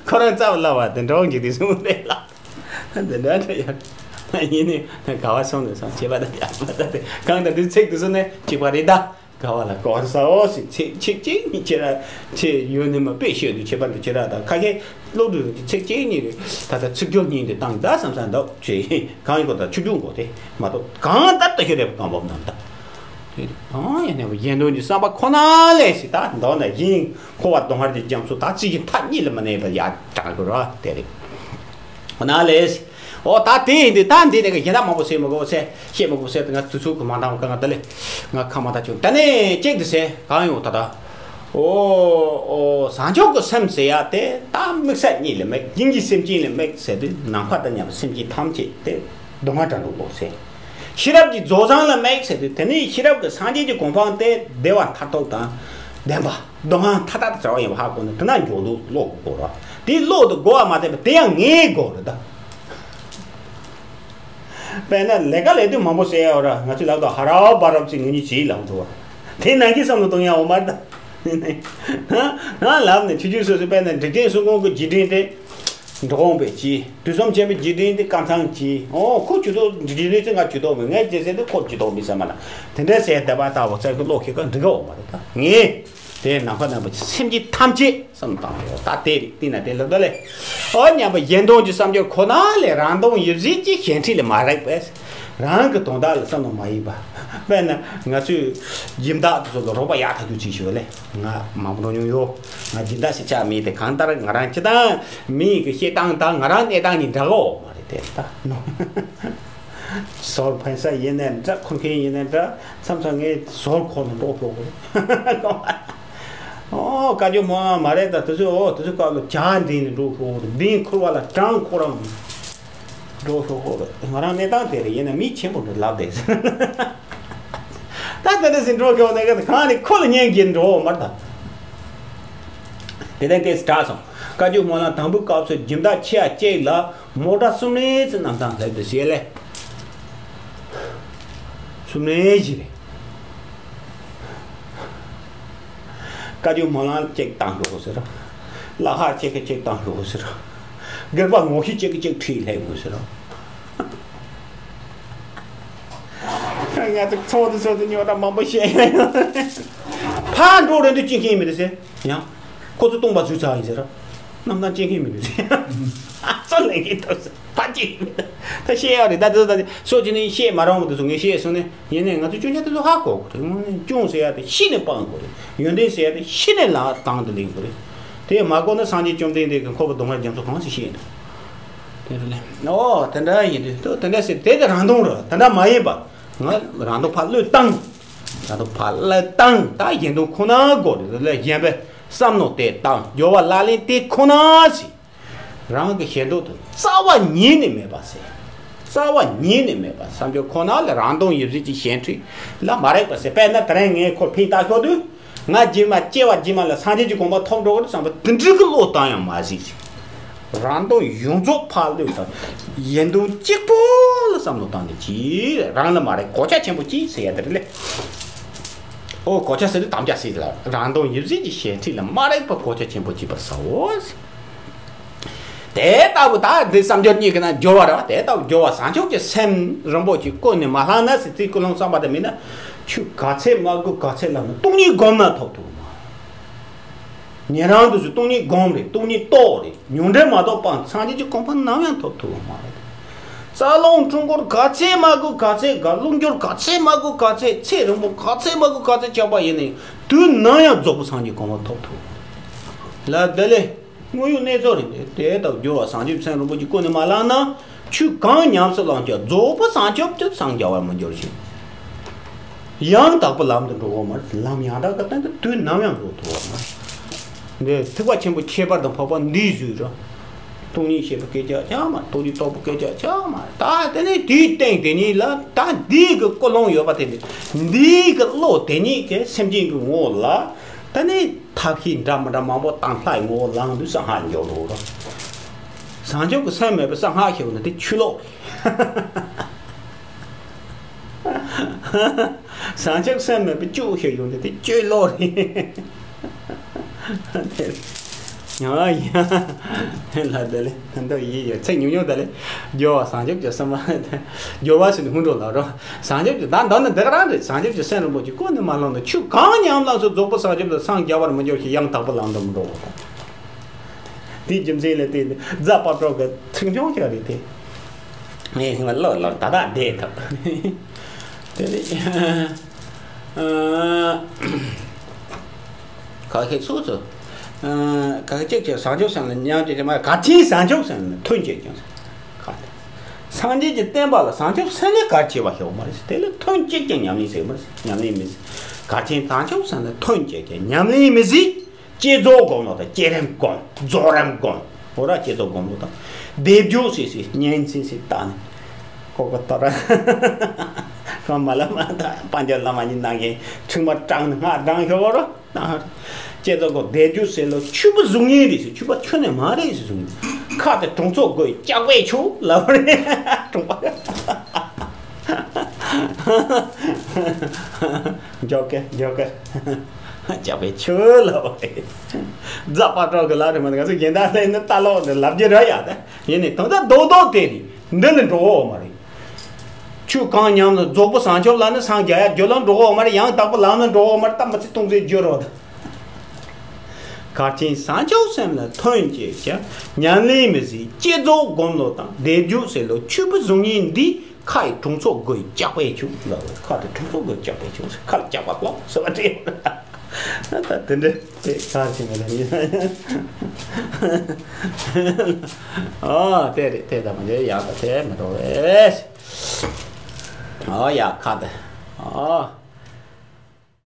ཁོ་རང་རྩ་བ་ལ་བ་དེ་འབྲི་བོང་གི་དེ་སུ་རེད་ལ། འདི་འདྲ་འདྲ་ཡོད། ཡིན་ནི་ག་བ་སོང་ནས་སོང་བྱེད་པ་དང་ཡག་པ་དང་དེ་གང་དང་དུ་ཚིག་དུ་སོང་ནས་གཅིག་པ་རེད་ད། ག་བ་ལ་གོ་ས་འོ་སི་ཚིག་གཅིག་གཅིག་གཉིས་ཁྱེད་ར་ཁྱེད་ཡོད་ནི་མ་དཔེ་ཤོད་དུ་ཁྱེད་པ་འདི་ཁྱེད་ར་དང་ཁ་ཁྱེད་བློ་གྲོས་ཀྱི་ཚིག་གཅིག་གཉིས་རེད། ད་ལྟ་ཚིག་སྦྱོར་གཉིས་འདི་བཏང་ད་བསམ་བསམ་འདུག་ཅེས་གང་ཡིན་གོ་ད་ཆུ་རྒྱུན་གོ་དེ་མ་གཏོགས་གང་ལྟར་ད་ཤོད་རེད་གང་བབ་ནམ་ད། དེ་རེད་གང་ཡིན་ནས་གཞན་དོན་གྱི་བསམ་པ་ཁོ་ན་ལས་སི་ད་འདོག་ན་ཡིན་འཁོར་བ་སྡུག་བསྔལ་གྱི་རྒྱ་མཚོ་ད་ཅི་ཡིན་མཐའ་གཉིས་ལ་མི་གནས་པ་ཡ་དྲག་གི་ར་དེ་རེད། ཁོ་ན་ལས། ཨོ་ད་དེ་ཡིན་དུས་ད་འདི་ནས་གཞན་དག་མང་པོ་ཟེར་མི་དགོས་ཟེར་བཤད་མི་དགོས་ཟེར་ང་དུས་ཚོད་ཀྱི་མ་འདང་བ་གང་ལྟ་ལེ། ང་ཁ་མ་ད་ཆུང་ད་ནས་གཅིག་ཏུ་ཟེར་གང་ཡོང་ད་ད། ཨོ་བཟང་ཕྱོགས་ཀྱི་སེམས་ཟེར་ཡ་དེ་ད་དམིགས་བསལ་གཉིས་ལ་དམིགས། སྙིང་རྗེའི་སེམས་ཅན་ལ་དམིགས་ཟེར་དུས་ནམ་མཁའ་དང་མཉམ་པའི་སེམས་ཅན་ཐམས་ཅད་དེ་སྡུག་བསྔལ་དྲག་འགྲོ་དགོས་ཟེར། ཤེས་རབ་ཀྱི་རྫོགས་བྱང་ལ་དམིགས་ཟེར་དུས་དེ་ནས་ཤེས་རབ་ཀྱི་སངས་རྒྱས་ཀྱི་གོ་འཕང་དེ་བདེ་བ་མཐར་ཐུག་དང་ལྡན་པ། སྡུག་བསྔལ་མཐའ་དག་ཏུ་བྲལ་བ་ཡིན་པ་ཧ་གོ་ནས་དེ་ན་འཇོག་ལུགས་ཀློག་དགོས་ར། དེ་ཀློག་ཏུ་དགོས་པ་མ་ཟད་པ་དེ་ཡང་ངེས་དགོས་རེད་ད། དཔེར་ན་ལས་ཀ་ལས་དུས་མང་པོ་བྱས་ཡོད་ར། ང་ཚོས་ལབ་དུས་ཧ་ར་བ་རབ་ཅིག་ངེད་གཉིས་བྱེད་ལབ་འདུག་བ། དེ་ནང་གི་བསམ་བློ་གཏོང་ཡ་འོ་མ་རེད་ད། ང་ལབ་ནས་ཆུ་ཆུ་སོ་སོ་དཔེར་ན་འགྲིག་མཁན་སུ་ཁོང་གི་རྗེས་དྲན་དེ། འགྲོ་འོང་བའི་ཅི། དུས་གསུམ་ཆེན་པོའི་རྗེས་དྲན་དེ་ཀམ་ཚང་ཅི། ཨོ་ཁོ་ཇུས་གཏོགས་འགྲིག་རེད་ཚེ་ང་ཇུས་གཏོགས་མེད་ངས་རྗེས་ཟེར་དེ་ཁོ་ཇུས་གཏོགས་མེད་ཟེར་མ་ལ། དེ་འདྲ་ཟེར་བསྡད་པ་ལྟ་བུ་རྩ་ཁོ་ཀློག་ཤེས་ཀ་འགྲིག་ག་འོ་མ་རེད་ད། ངས་དེ་ནམ་མཁའ་ནང་པ་སེམས་ཅན་ཐམས་ཅད་བསམ་བཏང་ཡོད་ད་དེ་རིགས་དེ་ན་དེ་ལ་ད་ལེ། ཨོ་མཉམ་པ་གཞན་དོན་གྱི་བསམ་སྦྱོར་ཁོ་ན་ལས་རང་དོན་ཡིད་བཞིན་གྱི་ཞེན་ཁྲིད་ལས་མ་རེག་པས། རང་གི་དོན་དག་ལ་བསམ་བློ་མ་ཡེངས་པ། དཔེར་ན་ང་ཚོས་སྦྱིན་བདག་དེ་ཚོ་ལ་རོགས་པ་ཡག་ཐག་ཆོད་ཅིག་ཞུ་བ་ལས་ང་མང་པོ་འགྲོ་མྱོང་ཡོད། ང་སྦྱིན་བདག་ཞིག་ཆགས་མེད་དེ་གང་ལྟར་ང་རང་སྤྱི་བཏང་མི་ཡི་གི་བཤད་སྟངས་དང་ང་རང་གནས་སྟངས་གཉིས་འདྲ་གོ་མ་རེད་དེ་ད་ནོ། ཟོར་ཕན་ས་ཡིན་ནའི་འདྲ་འཁུར་མཁན་ཡིན་ནའི་འདྲ་མཚམས་མཚམས་ངས་ཟོར་འཁོར་ནས་འགྲོ་ཤོག་གོ། ཨོ་བཀའ་བརྒྱུད་མང་བ་མ་རེད་ད་དེ་ཚོས་ཨོ་དེ་ཚོའི་སྐབས་ལ་ཇ་འདྲེན་ནས་འགྲོ་ཤོག་གོ་འདི་འཁུར་བ་ལ་གྲང་ཁོ་རང་། འགྲོ་ཤོག་གོ། ང་རང་གནས་སྟངས་དེ་རེད་ཡིན་ན་མི་ཆེན་པོ་འདྲ་ལབ་བསྡད་ཟེར། ད་ལྟ་དེ་ཟིན་འགྲོ་ཤོག་ནས་གང་ནས་ཁོ་ལ་ཉན་གྱིན་འགྲོ་མར་ད། དེ་ལྟར་དེ་དྲག་སོང་། བཀའ་བརྒྱུད་སྨོན་ལམ་དང་པོའི་སྐབས་སུ་སྦྱིན་བདག་ཆེ་བ་གཅིག་ལ་མོ་ཊ་གསུམ་རེ་ཙམ་གནང་སྟངས་ལབ་དུ་བྱས་ལས། གསུམ་རེ་བཞི་རེ། བཀའ་བརྒྱུད་སྨོན་ལམ་གཅིག་བཏང་ཤོག་ཟེར། བླ་ཁག་གཅིག་གིས་གཅིག་བཏང་ཤོག་ཟེར། སྒེར་པ་ངོ་ཤེས་གཅིག་གིས་གཅིག་ཁྲིད་སླེབས་དགོས་ཟེར། ང་ཚོ་ཚོགས་འདུ་ཚོགས་འདུ་ཉོ་ད་མང་པོ་བཤད་ཡ་ཡོད། ཕར་འགྲོ་རན་དུ་ཅི་མཁན་མི་འདུག་ཟེར། ཡང་ཁོ་ཚོ་སྟོང་པ་བཟོས་ཚར་ཡིན་ཟེར། གནམ་ཐང་སྐྱེ་མཁན་མི་འདུག་ཟེར། ཨ་ཙོ་ལེགས་ཀྱི་འདུག་ཟེར། ཕ་གཅིག་མི་འདུག་ད་བཤད་ཡག་རེད་ད་དེ་ཚོ་ད་དེ་སོ་ཅི་ནས་བཤད་མ་རུང་བ་དེ་ཚོ་ངས་བཤད་སོང་ནས་ཡིན་ནས་ང་ཚོ་སྐྱོན་ཆ་དེ་ཚོ་ཧ་གོ་དགོས་རེད། དངོས་གནས་སྐྱོན་ཟེར་ཡག་དེ་ཤི་ནས་སྤང་དགོས་རེད། ཡོན་ཏན་ཟེར་ཡག་དེ་ཤི་ནས་ལག་སྟེང་དུ་ལེན་དགོས་རེད། དེ་མ་གོ་ན་སངས་རྒྱས་བཅོམ་ལྡན་འདས་ཀྱིས་འཁོར་བ་སྡུག་བསྔལ་རྒྱ་མཚོ་གང་ཞིག་བཤད་འདུག་དེ་རེད་ལེ། ཨོ་དེ་འདྲ་ཡིན་དུས་དེ་འདྲ་ཟེར་དེ་དེ་རང་དོན་རེད། དེ་འདྲ་མ་ཡིན་པ་ང་རང་དོན་ཕར་བློས་བཏང་། རང་དོན་ཕར་བློས་བཏང་ད་གཞན་དོན་ཁོ་ན་དགོས་རེད་ལེ། གཞན་པའི་བསམ་མནོ་དེ་བཏང་སྦྱོར་བ་ལག་ལེན་དེ་ཁོ་ན་ཟེར། རང་གི་ཞེ་འདོད་དུ་རྩ་བ་ཉིད་ནས་མེད་པ་ཟེར། རྩ་བ་ཉིད་ནས་མེད་པ་བསམ་སྦྱོར་ཁོ་ན་ལས་རང་དོན་ཡིད་བཞིན་གྱི་ཞེན་ཁྲིད་ལ་མ་རེག་པ་ཟེར། དཔེར་ན་དེ་རིང་ངས་ཁོར་ཕན་བཏགས་ཤོག་དུས་ང་རྗེས་མ་སྐྱེ་བ་རྗེས་མ་ལ་སངས་རྒྱས་ཀྱི་གོ་འཕང་ཐོབ་འགྲོ་གི་རེད་བསམ་པ་དེ་འདྲའི་གི་བློ་བཏང་ཡང་མ་གཞི་ཞིག་རང་དོན་ཡོངས་རྫོགས་ཕར་བློས་བཏང་། གཞན་དོན་གཅིག་པོ་ལ་བསམ་བློ་བཏང་ནས་ཅི་རང་ལ་མ་རེག་གོ་ཆ་ཆེན་པོ་ཅི་ཟེར་ཡ་དེ་རེད་ལེ། ཨོ་གོ་ཆ་ཟེར་དུས་དམ་བཅའ་ཟེར་ལ་རང་དོན་ཡིད་བཞིན་གྱི་ཞེན་ཁྲིད་ལ་མ་རེག་པ་གོ་ཆ་ཆེན་པོ་གཅིག་པར་ཟའོ། དེ་ལྟ་བུ་ད་འདི་བསམ་སྦྱོར་གཉིས་ཀྱི་ནང་སྦྱོར་བ་རེད་བ། དེ་ལྟ་བུ་སྦྱོར་བ་བཟང་ཕྱོགས་ཀྱི་སེམས་རིན་པོ་ཆེ་ཀུན་ནས་མ་བསླངས་ན་ཟེར་ཚིག་ཀུན་སློང་བསམ་པ་དེ་མིན་ན་ཆོས་ག་ཚད་མ་དགོས་ག་ཚད་ལབ་ན་སྟོང་ཉིད་སྒོམ་ན་ཐོབ་ཐུབ་མ་རེད། ཉན་རང་དུ་སུ་སྟོང་ཉིད་སྒོམ་རེད། སྟོང་ཉིད་རྟོགས་རེད། ཉོན་སྒྲིབ་མ་གཏོགས་སྤང་སངས་རྒྱས་ཀྱི་གོ་འཕང་ནམ་ཡང་ཐོབ་ཐུབ་མ་རེད། རྩ་རླུང་འཁྲུལ་འཁོར་ག་ཚད་མ་དགོས་ག་ཚད་དགའ། རླུང་སྦྱོར་ག་ཚད་མ་དགོས་ག་ཚད་ཚེ་རིང་པོ་ག་ཚད་མ་དགོས་ག་ཚད་ཆགས་པ་ཡིན་ནའི་དུས་ནམ་ཡང་རྫོགས་པའི་སངས་རྒྱས་གོ་འཕང་ཐོབ་ཐུབ་མ་རེད། ལ་དེ་ལས། དངོས་ཡོད་གནས་ཚུལ་རེད། དེ་ལྟར་སྦྱོར་བ་བཟང་ཕྱོགས་སེམས་རིན་པོ་ཆེ་ཀུན་ནས་མ་བསླངས་ན། ཆོས་གང་ཉམས་སུ་བླངས་ཀྱང་རྫོགས་པའི་བཟང་ཕྱོགས་ཀྱི་སངས་རྒྱ་བར་མི་འགྱུར་ཞིང་། ཡང་དག་པའི་ལམ་དུ་འགྲོ་གོ་མ་རེད། ལམ་ཡང་དག་གི་སྟེང་དུ་དུས་ནམ་ཡང་འགྲོ་ཐུབ་པ་མ་རེད། འདི་ཐེག་པ་ཆེན་པོའི་ཁྱད་པར་དང་འཕགས་པ་འདིའི་བཟོས་ར། སྟོང་ཉིད་ཤེས་པའི་སྐད་ཆ་ཆགས་མ་རེད། སྟོང་ཉིད་རྟོགས་པའི་སྐད་ཆ་ཆགས་མ་རེད། ད་དེ་ནས་དེའི་སྟེང་དེ་ཉིད་ལ་ད་འདི་གི་ཀུན་སློང་ཡོད་པ་དེ་འདི་འདི་གི་བློ་དེ་ཉིད་ཀྱི་སེམས་ཅན་གྱི་ངོ་ལ་ད་ནི་ཐབས་ཤེས་འདྲ་མི་འདྲ་མང་པོ་བཏང་ལྷའི་ངོ་བོ་ལངས་དུས་གསང་སྔགས་འཇོག་འགྲོ་ར། བྱང་ཆུབ་ཀྱི་སེམས་མེད་པའི་གསང་སྔགས་ཞེས་པ་ནི་དེ་ཆོས་ལོག་རེད། བྱང་ཆུབ་སེམས་མེད་པའི་སྤྱོད་ཞེས་ཡོང་དུས་དེ་སྤྱོད་ལོག་རེད། ཡང་ཡང་ལ་དེ་ལས་ད་འདོད་ཡིད་ཡོད་ཚེ་ཉུང་ཉུང་དེ་ལས་སྦྱོར་བ་བྱང་ཆུབ་ཀྱི་སེམས་མ་སྦྱོར་བ་ཟེར་ནས་ཧུན་འགྲོ་ལ་རོ། བྱང་ཆུབ་ཀྱི་ད་འདོད་ན་འདི་ག་རང་རེད། བྱང་ཆུབ་ཀྱི་སེམས་རིན་པོ་ཆེ་ཀུན་ནས་མ་བསླངས་ན་ཆོས་གང་ཉམས་བླངས་སུ་རྫོགས་པའི་བྱང་ཆུབ་ཏུ་སངས་རྒྱ་བར་མི་འགྱུར་ཞེས་ཡང་དག་པའི་ལམ་དུ་མི་འགྲོ། དེའི་རྒྱུ་མཚན་ལས་བརྟེན་ནས་རྫ་དཔལ་སྤྲུལ་གྱི་ཚིག་ཆུང་ཅིག་རེད་དེ། ངས་ཧིང་ལ་ལོ་ལོ་ད་ལྟ་བསྡད་ཐུབ། དེ་ནས་ཨ་ག་ཤེད་སོ་སོ། ཨ་ག་ཤེད་ཅིག་བྱང་ཆུབ་སེམས་ལ་ཉམས་བྱེད་ཀྱི་མ་གལ་ཆེན་བྱང་ཆུབ་སེམས་ལ་ཐོན་བྱེད་ཀྱང་། སངས་རྒྱས་ཀྱི་བསྟན་པ་ལ་བྱང་ཆུབ་སེམས་ལས་གལ་ཆེ་བ་ཞིག་མ་རེད། དེ་ལ་ཐོན་བྱེད་ཀྱང་ཉམས་ལེན་བྱེད་མ་རེད། ཉམས་ལེན་མི་བྱེད། གལ་ཆེན་བྱང་ཆུབ་སེམས་ལ་ཐོན་བྱེད་ཀྱང་ཉམས་ལེན་མི་བྱེད། བསྐྱེད་རྫོགས་སྒོམ་ལུགས་དང་བསྐྱེད་རིམ་སྒོམ་རྫོགས་རིམ་སྒོམ། འོ་ར་བསྐྱེད་རྫོགས་སྒོམ་ལུགས་དང་། སྡེབ་སྦྱོར་ཟེར་ཟེར་སྙན་ཚིག་ཟེར་བཏགས་ནས། ཀོ་ཀོ་ཏོ་ར། ཁོ་མ་ལ་མ་ད་དཔལ་འབྱོར་བླ་མ་གཉིས་ནང་གི་ཚིག་མ་དྲངས་ནས་སྔགས་བགྲང་ཤོག་རོ། བསྐྱེད་རྫོགས་སྒོམ་སྡེབ་སྦྱོར་ཟེར་ལོ་ཆོས་པ་གཟུགས་བརྙན་རེད་ཟེར། ཆོས་པ་ཁྱོན་ནས་མ་རེད་ཟེར་གཟུགས་བརྙན། ཁ་དེ་དྲུང་འཚོ་དགོས་ལྕགས་པས་ཆོག་ལབ་རེད། དྲུང་པ། མགྱོགས་ཀེ་མགྱོགས་ཀེ། ལྕགས་པས་ཆོད་ལབ་པ་རེད། རྫ་དཔལ་སྤྲུལ་གྱི་ལག་རེད་མ་གཏོགས་ང་ཚོ་གཞན་དག་ལ་ནི་ལྟ་ལོག་འདི་ལབ་རྒྱུ་ར་ཡག་ད་ཡིན་ནི་དོན་དག་རྡོག་རྡོག་དེ་རེད། འདི་ལས་འགྲོ་འོག་མ་རེད། ཆོས་གང་ཉམས་ལ་རྫོགས་པ་བྱང་ཆུབ་ལ་ནི་སངས་རྒྱ་ཡ་རྒྱུ་ལ་འགྲོ་འོག་མ་རེད། ཡང་དག་པ་ལམ་ལ་འགྲོ་འོག་མ་རེད། ད་མི་ཚེ་སྟོང་ཟད་རྒྱུ་རོ་ད། གལ་ཆེན་བྱང་ཆུབ་སེམས་ལ་ཐོན་བྱེད་ཀྱང་ཉམས་ལེན་མི་བྱེད། བསྐྱེད་རྫོགས་སྒོམ་ལུགས་དང་སྡེབ་སྦྱོར་ཟེར་ལོ་ཆོས་པ་གཟུགས་བརྙན་འདི། ཁ་ཡི་དྲུང་འཚོ་དགོས་ལྕགས་པས་ཆོད་ལབ། ཁ་དེ་དྲུང་འཚོ་དགོས་ལྕགས་པས་ཆོད། ཁ་ལ་ལྕགས་པ་ལོག་ཟེར་བ་དེ། ད་དེ་འདྲ་དེ་ག་ཅིག་མི་ལ་ཡིན། ཨོ་དེ་རེད། དེ་ད་མ་འདྲེ་ཡག་ད་དེ་མི་འགྲོ་བས། ཨོ་ཡ་ཁ་དེ་ཨོ།